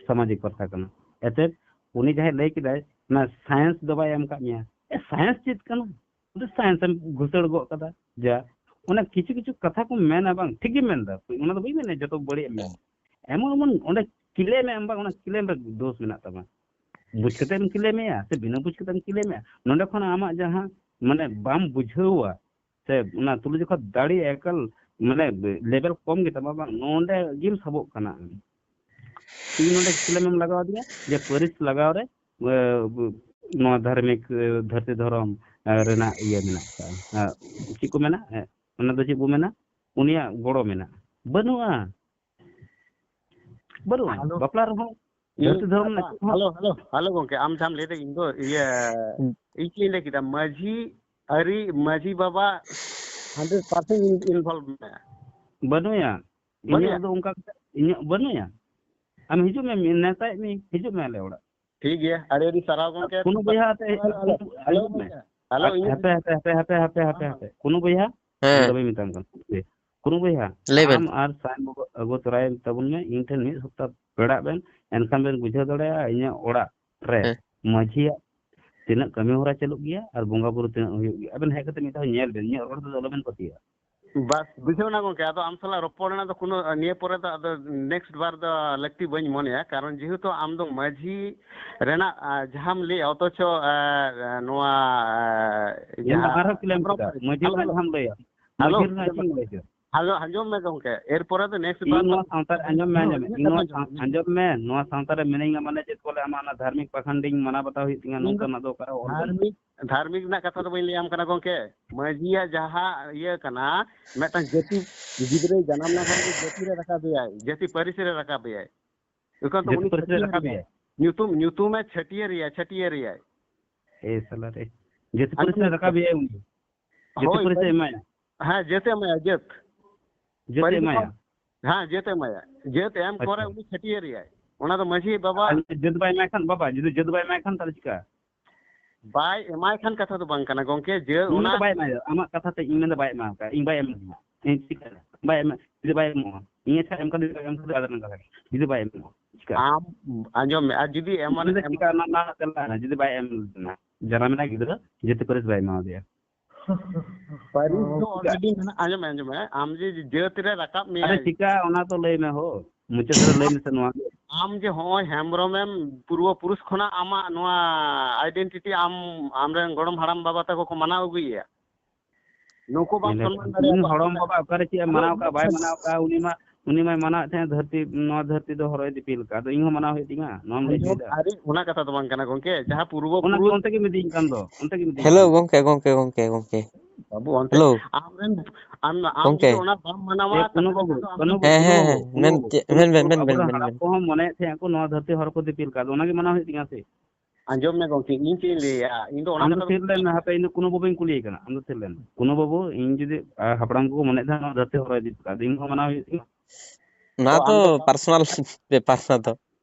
ᱥᱟᱢᱟᱡᱤᱠ ᱯᱟᱨᱥᱟ ᱠᱟᱱᱟ᱾ ᱮᱛᱮᱫ ᱩᱱᱤ ᱡᱟᱦᱟᱸᱭ ᱞᱟᱹᱭ ᱠᱮᱫᱟᱭ, ᱚᱱᱟ ᱥᱟᱭᱮᱱᱥ ᱫᱚ ᱵᱟᱭ ᱮᱢ ᱠᱟᱜ ᱢᱮᱭᱟ᱾ ᱮ, ᱥᱟᱭᱮᱱᱥ ᱪᱮᱫ ᱠᱟᱱᱟ? ᱩᱱᱤ ᱥᱟᱭᱮᱱᱥ ᱮᱢ ᱜᱷᱩᱥᱟᱹᱲ ᱜᱚᱫ ᱠᱟᱫᱟ᱾ ᱡᱟ, ᱚᱱᱟ ᱠᱤᱪᱷᱩ ᱠᱤᱪᱷᱩ ᱠᱟᱛᱷᱟ ᱠᱚ ᱢᱮᱱᱟ, ᱵᱟᱝ ᱴᱷᱤᱠ ᱜᱮ ᱢᱮᱱᱫᱟ, ᱚᱱᱟ ᱫᱚ ᱵᱟᱹᱧ ᱢᱮᱱᱟ ᱡᱚᱛᱚ ᱵᱟᱹᱲᱤᱡ ᱮᱢ ᱢᱮᱱᱟ᱾ ᱮᱢᱚᱱ ᱮᱢᱚᱱ ᱚᱸᱰᱮ ᱠᱤᱞᱮᱢ ᱮᱢ, ᱵᱟᱝ ᱚᱱᱟ ᱠᱤᱞᱮᱢ ᱨᱮ ᱫᱳᱥ ᱢᱮᱱᱟᱜ ᱛᱟᱢᱟ᱾ ᱵᱩᱡᱽ ᱠᱟᱛᱮᱢ ᱠᱤᱞᱮᱢᱮᱭᱟ ᱥᱮ ᱵᱤᱱᱟᱹ ᱵᱩᱡᱽ ᱠᱟᱛᱮᱢ ᱠᱤᱞᱮᱢᱮᱭᱟ, ᱱᱚᱸᱰᱮ ᱠᱷᱚᱱ ᱟᱢᱟᱜ ᱡᱟᱦᱟᱸ ᱢᱟᱱᱮ ᱵᱟᱢ ᱵᱩᱡᱷᱟᱹᱣᱟ, ᱥᱮ ᱚᱱᱟ ᱛᱩᱞᱟᱹ ᱡᱚᱠᱷᱟ ᱫᱟᱲᱮ ᱮᱠᱟᱞ ᱢᱟᱱᱮ ᱞᱮᱵᱮᱞ ᱠᱚᱢ ᱜᱮᱛᱟᱢᱟ, ᱵᱟᱝ ᱱᱚᱰᱮ ᱜᱮᱢ ᱥᱟᱵᱚᱜ ᱠᱟᱱᱟ᱾ ᱤᱧ ᱱᱚᱰᱮ ᱠᱷᱮᱞᱮᱢ ᱞᱟᱜᱟᱣ ᱟᱫᱤᱧᱟ ᱡᱮ ᱯᱟᱹᱨᱤᱥ ᱞᱟᱜᱟᱣ ᱨᱮ, ᱮ, ᱱᱚᱣᱟ ᱫᱷᱟᱨᱢᱤᱠ, ᱮ, ᱫᱷᱟᱹᱨᱛᱤ ᱫᱷᱚᱨᱚᱢ, ᱮ, ᱨᱮᱱᱟᱜ ᱤᱭᱟᱹ ᱢᱮᱱᱟᱜ ᱟᱠᱟᱫᱼᱟ᱾ ᱮ, ᱪᱮᱫ ᱠᱚ ᱢᱮᱱᱟ? ᱮ, ᱚᱱᱟ ᱫᱚ ᱪᱮᱫ ᱵᱚ ᱢᱮᱱᱟ? ᱩᱱᱤᱭᱟᱜ ᱜᱚᱲᱚ ᱢᱮᱱᱟᱜᱼᱟ? ᱵᱟᱹᱱᱩᱜᱼᱟ, ᱵᱟᱹᱱᱩᱜᱼᱟ᱾ ᱦᱮᱞᱳ᱾ ᱵᱟᱯᱞᱟ ᱨᱮᱦᱚᱸ ᱤᱧ ᱫᱷᱟᱹᱨᱛᱤ ᱫᱷᱚᱨᱚᱢ ᱨᱮᱱᱟᱜ ᱪᱮᱫ ᱦᱚᱸ ᱦᱮᱞᱳ ᱦᱮᱞᱳ ᱦᱮᱞᱳ ᱜᱚᱝᱠᱮ, ᱟᱢ ᱡᱟᱦᱟᱸᱢ ᱞᱟᱹᱭᱫᱟ, ᱤᱧ ᱫᱚ ᱤᱭᱟᱹ ᱦᱩᱸ᱾ ᱤᱧ ᱪᱮᱫ ᱤᱧ ᱞᱟᱹᱭ ᱠᱮᱫᱟ, ᱢᱟᱹᱡᱷᱤ ᱟᱹᱨᱤ, ᱢᱟᱹᱡᱷᱤ ᱵᱟᱵᱟ ᱦᱟᱱᱰᱨᱮᱰ ᱯᱟᱨᱥᱮᱱᱴ ᱤᱱᱵᱷᱚᱞᱵᱷ ᱢᱮᱱᱟᱭᱟ᱾ ᱵᱟᱹᱱᱩᱭᱟ᱾ ᱵᱟᱹᱱᱩᱭᱟ? ᱤᱧᱟᱹᱜ ᱫᱚ ᱚᱱᱠᱟ ᱠᱟᱛᱮ ᱤᱧᱟᱹᱜ ᱵᱟᱹᱱᱩᱭᱟ᱾ ᱟᱢ ᱦᱤᱡᱩᱜ ᱢᱮ, ᱱᱮᱣᱛᱟᱭᱮᱫ ᱢᱮ, ᱦᱤᱡᱩᱜ ᱢᱮ ᱟᱞᱮ ᱚᱲᱟᱜ᱾ ᱴᱷᱤᱠ ᱜᱮᱭᱟ, ᱟᱹᱰᱤ ᱟᱹᱰᱤ ᱥᱟᱨᱦᱟᱣ ᱜᱚᱝᱠᱮ᱾ ᱠᱳᱱᱳ ᱵᱚᱭᱦᱟ ᱟᱛᱮ ᱦᱮᱞᱳ, ᱦᱮᱞᱳ, ᱦᱮᱞᱳ ᱜᱚᱝᱠᱮ᱾ ᱦᱮᱞᱳ, ᱤᱧ ᱦᱟᱯᱮ ᱦᱟᱯᱮ ᱦᱟᱯᱮ ᱦᱟᱯᱮ ᱦᱟᱯᱮ ᱦᱟᱯᱮ ᱦᱟᱯᱮ ᱠᱳᱱᱳ ᱵᱚᱭᱦᱟ ᱦᱮᱸ᱾ ᱤᱧ ᱫᱚ ᱵᱟᱹᱧ ᱢᱮᱛᱟᱢ ᱠᱟᱱᱟ᱾ ᱠᱳᱱᱳ ᱵᱚᱭᱦᱟ ᱞᱟᱹᱭ ᱵᱮᱱ᱾ ᱟᱢ ᱟᱨ ᱥᱟᱭ ᱵᱟᱵᱟ ᱟᱹᱜᱩ ᱛᱚᱨᱟᱭ ᱛᱟᱵᱚᱱ ᱢᱮ, ᱤᱧ ᱴᱷᱮᱱ ᱢᱤᱫ ᱥᱚᱯᱛᱟ ᱯᱮᱲᱟᱜ ᱵᱮᱱ, ᱮᱱᱠᱷᱟᱱ ᱵᱮᱱ ᱵᱩᱡᱷᱟᱹᱣ ᱫᱟᱲᱮᱭᱟᱜᱼᱟ ᱤᱧᱟᱹᱜ ᱚᱲᱟᱜ ᱨᱮ ᱦᱮᱸ᱾ ᱢᱟᱹᱡᱷᱤᱭᱟᱜ ᱛᱤᱱᱟᱹᱜ ᱠᱟᱹᱢᱤ ᱦᱚᱨᱟ ᱪᱟᱹᱞᱩᱜ ᱜᱮᱭᱟ ᱟᱨ ᱵᱚᱸᱜᱟ ᱵᱩᱨᱩ ᱛᱤᱱᱟᱹᱜ ᱦᱩᱭᱩᱜ ᱜᱮᱭᱟ᱾ ᱟᱵᱮᱱ ᱦᱮᱡ ᱠᱟᱛᱮ ᱢᱤᱫ ᱫᱷᱟᱣ ᱧᱮᱞ ᱵᱮᱱ, ᱤᱧᱟᱹᱜ ᱨᱚᱲ ᱛᱮᱫᱚ ᱟᱞᱚᱵᱮᱱ ᱯᱟᱹᱛᱭᱟᱹᱜᱼᱟ᱾ ᱵᱟᱥ, ᱵᱩᱡᱷᱟᱹᱣ ᱮᱱᱟ ᱜᱚᱝᱠᱮ᱾ ᱟᱫᱚ ᱟᱢ ᱥᱟᱞᱟᱜ ᱨᱚᱯᱚᱲ ᱨᱮᱱᱟᱜ ᱫᱚ ᱠᱳᱱᱳ, ᱱᱤᱭᱟᱹ ᱯᱚᱨᱮ ᱫᱚ ᱟᱫᱚ ᱱᱮᱠᱥᱴ ᱵᱟᱨ ᱫᱚ ᱞᱟᱹᱠᱛᱤ ᱵᱟᱹᱧ ᱢᱚᱱᱮᱭᱟ, ᱠᱟᱨᱚᱱ ᱡᱮᱦᱮᱛᱩ ᱟᱢ ᱫᱚ ᱢᱟᱹᱡᱷᱤ ᱨᱮᱱᱟᱜ, ᱟ, ᱡᱟᱦᱟᱸᱢ ᱞᱟᱹᱭᱟ, ᱚᱛᱷᱚᱪᱚ, ᱟ, ᱟ, ᱱᱚᱣᱟ, ᱟ, ᱤᱧ ᱫᱚ ᱡᱟᱦᱟᱸ ᱟᱨᱦᱚᱸ ᱠᱞᱮᱢ ᱦᱮᱢᱵᱨᱚᱢ ᱠᱮᱫᱟ, ᱯᱟᱹᱨᱤᱥ᱾ ᱢᱟᱹᱡᱷᱤ ᱦᱮᱞᱳ, ᱨᱮᱱᱟᱜ ᱦᱮᱞᱳ᱾ ᱡᱟᱦᱟᱸᱢ ᱞᱟᱹᱭᱟ, ᱦᱮᱞᱳ, ᱢᱟᱹᱡᱷᱤ ᱨᱮᱱᱟᱜ ᱪᱮᱫ ᱤᱧ ᱞᱟᱹᱭ ᱠᱮᱫᱟ? ᱟᱸᱡᱚᱢ, ᱟᱸᱡᱚᱢ ᱢᱮ ᱜᱚᱝᱠᱮ, ᱮᱨᱯᱚᱨᱮ ᱫᱚ next ᱤᱧ ᱵᱟᱨ ᱱᱚᱣᱟ ᱫᱚ ᱥᱟᱶᱛᱟ ᱨᱮ, ᱟᱸᱡᱚᱢ ᱢᱮ, ᱦᱳᱭ, ᱟᱸᱡᱚᱢ ᱢᱮ, ᱤᱧᱟᱹᱜ ᱤᱧ ᱠᱟᱛᱷᱟ ᱱᱚᱣᱟ ᱟᱸᱡᱚᱢ ᱥᱟᱶ-, ᱢᱮ᱾ ᱟᱸᱡᱚᱢ ᱢᱮ, ᱱᱚᱣᱟ ᱥᱟᱶᱛᱟ ᱨᱮ ᱢᱤᱱᱟᱹᱧᱟ ᱢᱟᱱᱮ ᱪᱮᱫ ᱠᱚ ᱞᱟᱹᱭᱟ, ᱟᱢᱟᱜ ᱚᱱᱟ ᱫᱷᱟᱨᱢᱤᱠ ᱯᱟᱠᱷᱟᱱ ᱰᱤᱧ ᱢᱟᱱᱟᱣ ᱵᱟᱛᱟᱣ ᱦᱩᱭᱩᱜ ᱛᱤᱧᱟ, ᱤᱧ ᱫᱚ ᱱᱚᱝᱠᱟᱱᱟᱜ ᱫᱚ ᱚᱠᱟᱨᱮ ᱚᱞ ᱵᱟᱹᱱᱩᱜᱼᱟ᱾ ᱫᱷᱟᱨᱢᱤᱠ, ᱫᱷᱟᱨᱢᱤᱠ ᱨᱮᱱᱟᱜ ᱠᱟᱛᱷᱟ ᱫᱚ ᱵᱟᱹᱧ ᱞᱟᱹᱭᱟᱢ ᱠᱟᱱᱟ ᱜᱚᱝᱠᱮ, ᱢᱟᱹᱡᱷᱤᱭᱟᱜ ᱡᱟᱦᱟᱸ ᱤᱭᱟᱹ ᱠᱟᱱᱟ, ᱢᱤᱫᱴᱟᱝ ᱡᱟᱹᱛᱤ ᱜᱤᱫᱽᱨᱟᱹᱭ ᱡᱟᱱᱟᱢ ᱞᱮᱱᱠᱷᱟᱱ ᱜᱮ ᱡᱟᱹᱛᱤ ᱨᱮ ᱨᱟᱠᱟᱵᱮᱭᱟᱭ, ᱡᱟᱹᱛᱤ ᱯᱟᱹᱨᱤᱥ ᱨᱮ ᱨᱟᱠᱟᱵᱮᱭᱟᱭ᱾ ᱮᱱᱠᱷᱟᱱ ᱫᱚ ᱡᱟᱹᱛᱤ ᱩᱱᱤ ᱯᱟᱹᱨᱤᱥ ᱨᱮ ᱪᱷᱟᱹᱴᱭᱟᱹᱨ ᱨᱟᱠᱟᱵ ᱮᱭᱟᱭ᱾ ᱮᱭᱟᱭ᱾ ᱧᱩᱛᱩᱢ, ᱧᱩᱛᱩᱢᱮ ᱪᱷᱟᱹᱴᱭᱟᱹᱨ ᱮᱭᱟᱭ, ᱪᱷᱟᱹᱴᱭᱟᱹᱨ ᱮᱭᱟᱭ᱾ ᱮ ᱥᱟᱞᱟ ᱨᱮ᱾ ᱡᱟᱹᱛᱤ ᱯᱟᱹᱨᱤᱥ ᱟᱸᱡᱚᱢ ᱨᱮ ᱢᱮ᱾ ᱨᱟᱠᱟᱵ ᱮᱭᱟᱭ ᱩᱱᱤ᱾ ᱡᱟᱹᱛᱤ ᱦᱳᱭ, ᱯᱟᱹᱨᱤᱥ ᱮ ᱯᱟᱹᱨᱤᱥ᱾ ᱮᱢᱟᱭᱟ᱾ ᱦᱮᱸ, ᱡᱟᱹᱛ ᱮ ᱮᱢᱟᱭᱟ, ᱡᱟᱹᱛ᱾ ᱡᱟᱹᱛ ᱮ ᱯᱟᱹᱨᱤᱥ ᱮᱢᱟᱭᱟ᱾ ᱫᱚ, ᱦᱮᱸ, ᱡᱟᱹᱛ ᱮ ᱮᱢᱟᱭᱟ᱾ ᱡᱟᱹᱛ ᱮᱢ ᱯᱚᱨᱮ ᱟᱪᱪᱷᱟ᱾ ᱩᱱᱤ ᱪᱷᱟᱹᱴᱭᱟᱹᱨ ᱮᱭᱟᱭ᱾ ᱚᱱᱟ ᱫᱚ ᱢᱟᱹᱡᱷᱤ ᱵᱟᱵᱟ ᱟᱨ ᱡᱩᱫᱤ ᱡᱟᱹᱛ ᱵᱟᱭ ᱮᱢᱟᱭ ᱠᱷᱟᱱ, ᱵᱟᱵᱟ, ᱡᱩᱫᱤ ᱡᱟᱹᱛ ᱵᱟᱭ ᱮᱢᱟᱭ ᱠᱷᱟᱱ, ᱛᱟᱦᱞᱮ ᱪᱤᱠᱟ? ᱵᱟᱭ ᱮᱢᱟᱭ ᱠᱷᱟᱱ ᱠᱟᱛᱷᱟ ᱫᱚ ᱵᱟᱝ ᱠᱟᱱᱟ, ᱜᱚᱝᱠᱮ, ᱡᱟᱹᱛ ᱤᱧ ᱚᱱᱟ ᱫᱚ ᱵᱟᱭ ᱮᱢᱟᱭᱟ᱾ ᱟᱢᱟᱜ ᱠᱟᱛᱷᱟ ᱛᱮ ᱤᱧ ᱢᱮᱱᱫᱟ ᱵᱟᱭ ᱮᱢᱟ ᱠᱟᱜ, ᱤᱧ ᱵᱟᱭ ᱮᱢ ᱫᱤᱧᱟ᱾ ᱤᱧ ᱪᱤᱠᱟᱹᱭᱟ? ᱵᱟᱭ ᱮᱢᱟ, ᱡᱩᱫᱤ ᱵᱟᱭ ᱮᱢᱚᱜᱼᱟ᱾ ᱤᱧ ᱟᱪᱪᱷᱟ ᱮᱢ ᱠᱟᱫᱤᱧ ᱠᱷᱟᱱ ᱮᱢ ᱠᱟᱫᱤᱧ ᱟᱞᱟᱫᱟ ᱠᱟᱛᱷᱟ᱾ ᱡᱩᱫᱤ ᱵᱟᱭ ᱮᱢᱚᱜᱼᱟ, ᱪᱤᱠᱟ? ᱟᱢ ᱟᱸᱡᱚᱢ ᱢᱮ, ᱟᱨ ᱡᱩᱫᱤ ᱮᱢ ᱡᱩᱫᱤ ᱪᱤᱠᱟ ᱚᱱᱟ ᱨᱮᱱᱟᱜ ᱛᱮᱞᱟ ᱡᱩᱫᱤ ᱵᱟᱭ ᱮᱢ ᱞᱮᱱᱟ, ᱡᱟᱱᱟᱢ ᱮᱱᱟ ᱜᱤᱫᱽᱨᱟᱹ, ᱡᱟᱹᱛᱤ ᱯᱟᱹᱨᱤᱥ ᱵᱟᱭ ᱮᱢᱟ ᱫᱮᱭᱟ᱾ ᱯᱟᱹᱨᱤᱥ ᱫᱚ ᱚ, ᱪᱤᱠᱟ? Already ᱢᱮᱱᱟᱜ, ᱟᱸᱡᱚᱢ ᱢᱮ, ᱟᱸᱡᱚᱢ ᱢᱮ, ᱟᱢ ᱡᱮ ᱡᱟᱹᱛ ᱨᱮ ᱨᱟᱠᱟᱵ ᱟᱨᱮ ᱢᱮᱭᱟᱭ᱾ ᱪᱤᱠᱟ ᱚᱱᱟ ᱫᱚ ᱞᱟᱹᱭ ᱢᱮ ᱦᱳ, ᱢᱩᱪᱟᱹᱫ ᱨᱮ ᱞᱟᱹᱭ ᱢᱮᱥᱮ ᱱᱚᱣᱟ ᱜᱮ᱾ ᱟᱢ ᱡᱮ ᱦᱚᱸᱜᱼᱚᱭ ᱦᱮᱢᱵᱨᱚᱢᱮᱢ ᱯᱩᱨᱵᱚ ᱯᱩᱨᱩᱥ ᱠᱷᱚᱱᱟᱜ ᱟᱢᱟᱜ ᱱᱚᱣᱟ identity ᱟᱢ, ᱟᱢᱨᱮᱱ ᱜᱚᱲᱚᱢ ᱦᱟᱲᱟᱢ ᱵᱟᱵᱟ ᱛᱟᱠᱚ ᱠᱚ ᱢᱟᱱᱟᱣ ᱟᱹᱜᱩᱭᱮᱭᱟ᱾ ᱱᱩᱠᱩ ᱵᱟᱢ ᱧᱮᱞᱮ ᱥᱚᱱᱢᱟᱱ ᱠᱟᱱᱟ᱾ ᱫᱟᱲᱮᱭᱟᱠᱚᱣᱟ᱾ ᱤᱧ ᱦᱚᱲᱚᱢ ᱵᱟᱵᱟ ᱚᱠᱟᱨᱮ ᱪᱮᱫ ᱮ ᱟᱫᱚ ᱢᱟᱱᱟᱣ ᱤᱧ ᱠᱟᱜ, ᱵᱟᱭ ᱢᱟᱱᱟᱣ ᱠᱟᱜ, ᱩᱱᱤ ᱢᱟ, ᱩᱱᱤ ᱢᱟᱭ ᱢᱟᱱᱟᱣᱮᱫ ᱛᱟᱦᱮᱸᱫ ᱫᱷᱟᱹᱨᱛᱤ, ᱱᱚᱣᱟ ᱫᱷᱟᱹᱨᱛᱤ ᱫᱚ ᱦᱚᱨᱚᱭ ᱫᱤᱯᱤᱞ ᱠᱟᱜ᱾ ᱟᱫᱚ ᱤᱧ ᱦᱚᱸ ᱢᱟᱱᱟᱣ ᱦᱩᱭᱩᱜ ᱛᱤᱧᱟ, ᱱᱚᱣᱟᱢ ᱞᱟᱹᱭ ᱟᱸᱡᱚᱢ, ᱦᱚᱪᱚᱭᱮᱫᱟ? ᱟᱨᱮ, ᱚᱱᱟ ᱠᱟᱛᱷᱟ ᱫᱚ ᱵᱟᱝ ᱠᱟᱱᱟ ᱜᱚᱝᱠᱮ, ᱡᱟᱦᱟᱸ ᱯᱩᱨᱵᱚ ᱚᱱᱟ ᱯᱩᱨᱩᱥ ᱚᱱᱛᱮ ᱜᱮ ᱤᱫᱤᱧ ᱠᱟᱱ ᱫᱚ, ᱚᱱᱛᱮ ᱜᱮ ᱤᱫᱤᱧ ᱦᱮᱞᱳ ᱠᱟᱱ ᱫᱚ᱾ ᱜᱚᱝᱠᱮ, ᱜᱚᱝᱠᱮ, ᱜᱚᱝᱠᱮ᱾ ᱵᱟᱹᱵᱩ, ᱚᱱᱛᱮ ᱦᱮᱞᱳ᱾ ᱟᱢᱨᱮᱱ, ᱟᱢ, ᱟᱢ ᱜᱚᱝᱠᱮ᱾ ᱡᱩᱫᱤ ᱚᱱᱟ ᱵᱟᱢ ᱢᱟᱱᱟᱣᱟ, ᱮ, ᱠᱩᱱᱩ ᱛᱟᱦᱚᱞᱮ ᱵᱟᱹᱵᱩ, ᱠᱷᱟᱱ ᱫᱚ ᱟᱢ ᱫᱚ ᱠᱩᱱᱩ ᱦᱮᱸ, ᱵᱟᱹᱵᱩ, ᱦᱮᱸ, ᱦᱮᱸ, ᱠᱩᱱᱩ ᱢᱮᱱ ᱵᱟᱹᱵᱩ, ᱪᱮᱫ, ᱠᱩᱱᱩ ᱢᱮᱱ ᱵᱮᱱ, ᱵᱟᱹᱵᱩ, ᱢᱮᱱ ᱵᱮᱱ, ᱟᱵᱚᱨᱮᱱ ᱢᱮᱱ ᱦᱟᱲᱟᱢ ᱵᱮᱱ᱾ ᱠᱚᱦᱚᱸ ᱢᱚᱱᱮᱭᱮᱫ ᱛᱟᱦᱮᱸᱫ ᱠᱚ ᱱᱚᱣᱟ ᱫᱷᱟᱹᱨᱛᱤ ᱦᱚᱨ ᱠᱚ ᱫᱤᱯᱤᱞ ᱠᱟᱜ, ᱟᱫᱚ ᱚᱱᱟ ᱜᱮ ᱢᱟᱱᱟᱣ ᱦᱩᱭᱩᱜ ᱛᱤᱧᱟ ᱥᱮ? ᱟᱸᱡᱚᱢ ᱢᱮ ᱜᱚᱝᱠᱮ, ᱤᱧ ᱪᱮᱫ ᱤᱧ ᱞᱟᱹᱭᱟ, ᱤᱧ ᱫᱚ ᱚᱱᱟ ᱟᱢ ᱫᱚ ᱠᱟᱛᱷᱟ ᱫᱚ ᱛᱷᱤᱨ ᱞᱮᱱ ᱢᱮ, ᱦᱟᱯᱮ, ᱤᱧ ᱫᱚ ᱠᱩᱱᱩ ᱵᱟᱹᱵᱩᱧ ᱠᱩᱞᱤᱭᱮ ᱠᱟᱱᱟ, ᱟᱢ ᱫᱚ ᱛᱷᱤᱨ ᱞᱮᱱ ᱢᱮ᱾ ᱠᱩᱱᱩ ᱵᱟᱹᱵᱩ, ᱤᱧ ᱡᱩᱫᱤ, ᱟ, ᱦᱟᱯᱲᱟᱢ ᱠᱚᱠᱚ ᱢᱚᱱᱮᱭᱮᱫ ᱛᱟᱦᱮᱸᱫ ᱱᱚᱣᱟ ᱫᱷᱟᱹᱨᱛᱤ ᱦᱚᱨ ᱨᱮ ᱤᱫᱤ ᱠᱟᱜ, ᱟᱫᱚ ᱤᱧ ᱦᱚᱸ ᱢᱟᱱᱟᱣ ᱦᱩᱭᱩᱜ ᱛᱤᱧᱟ᱾ ᱱᱚᱣᱟ ᱚ, ᱟᱢ ᱫᱚ ᱫᱚ personal ᱵᱮᱯᱟᱨ ᱱᱚᱣᱟ ᱫᱚ᱾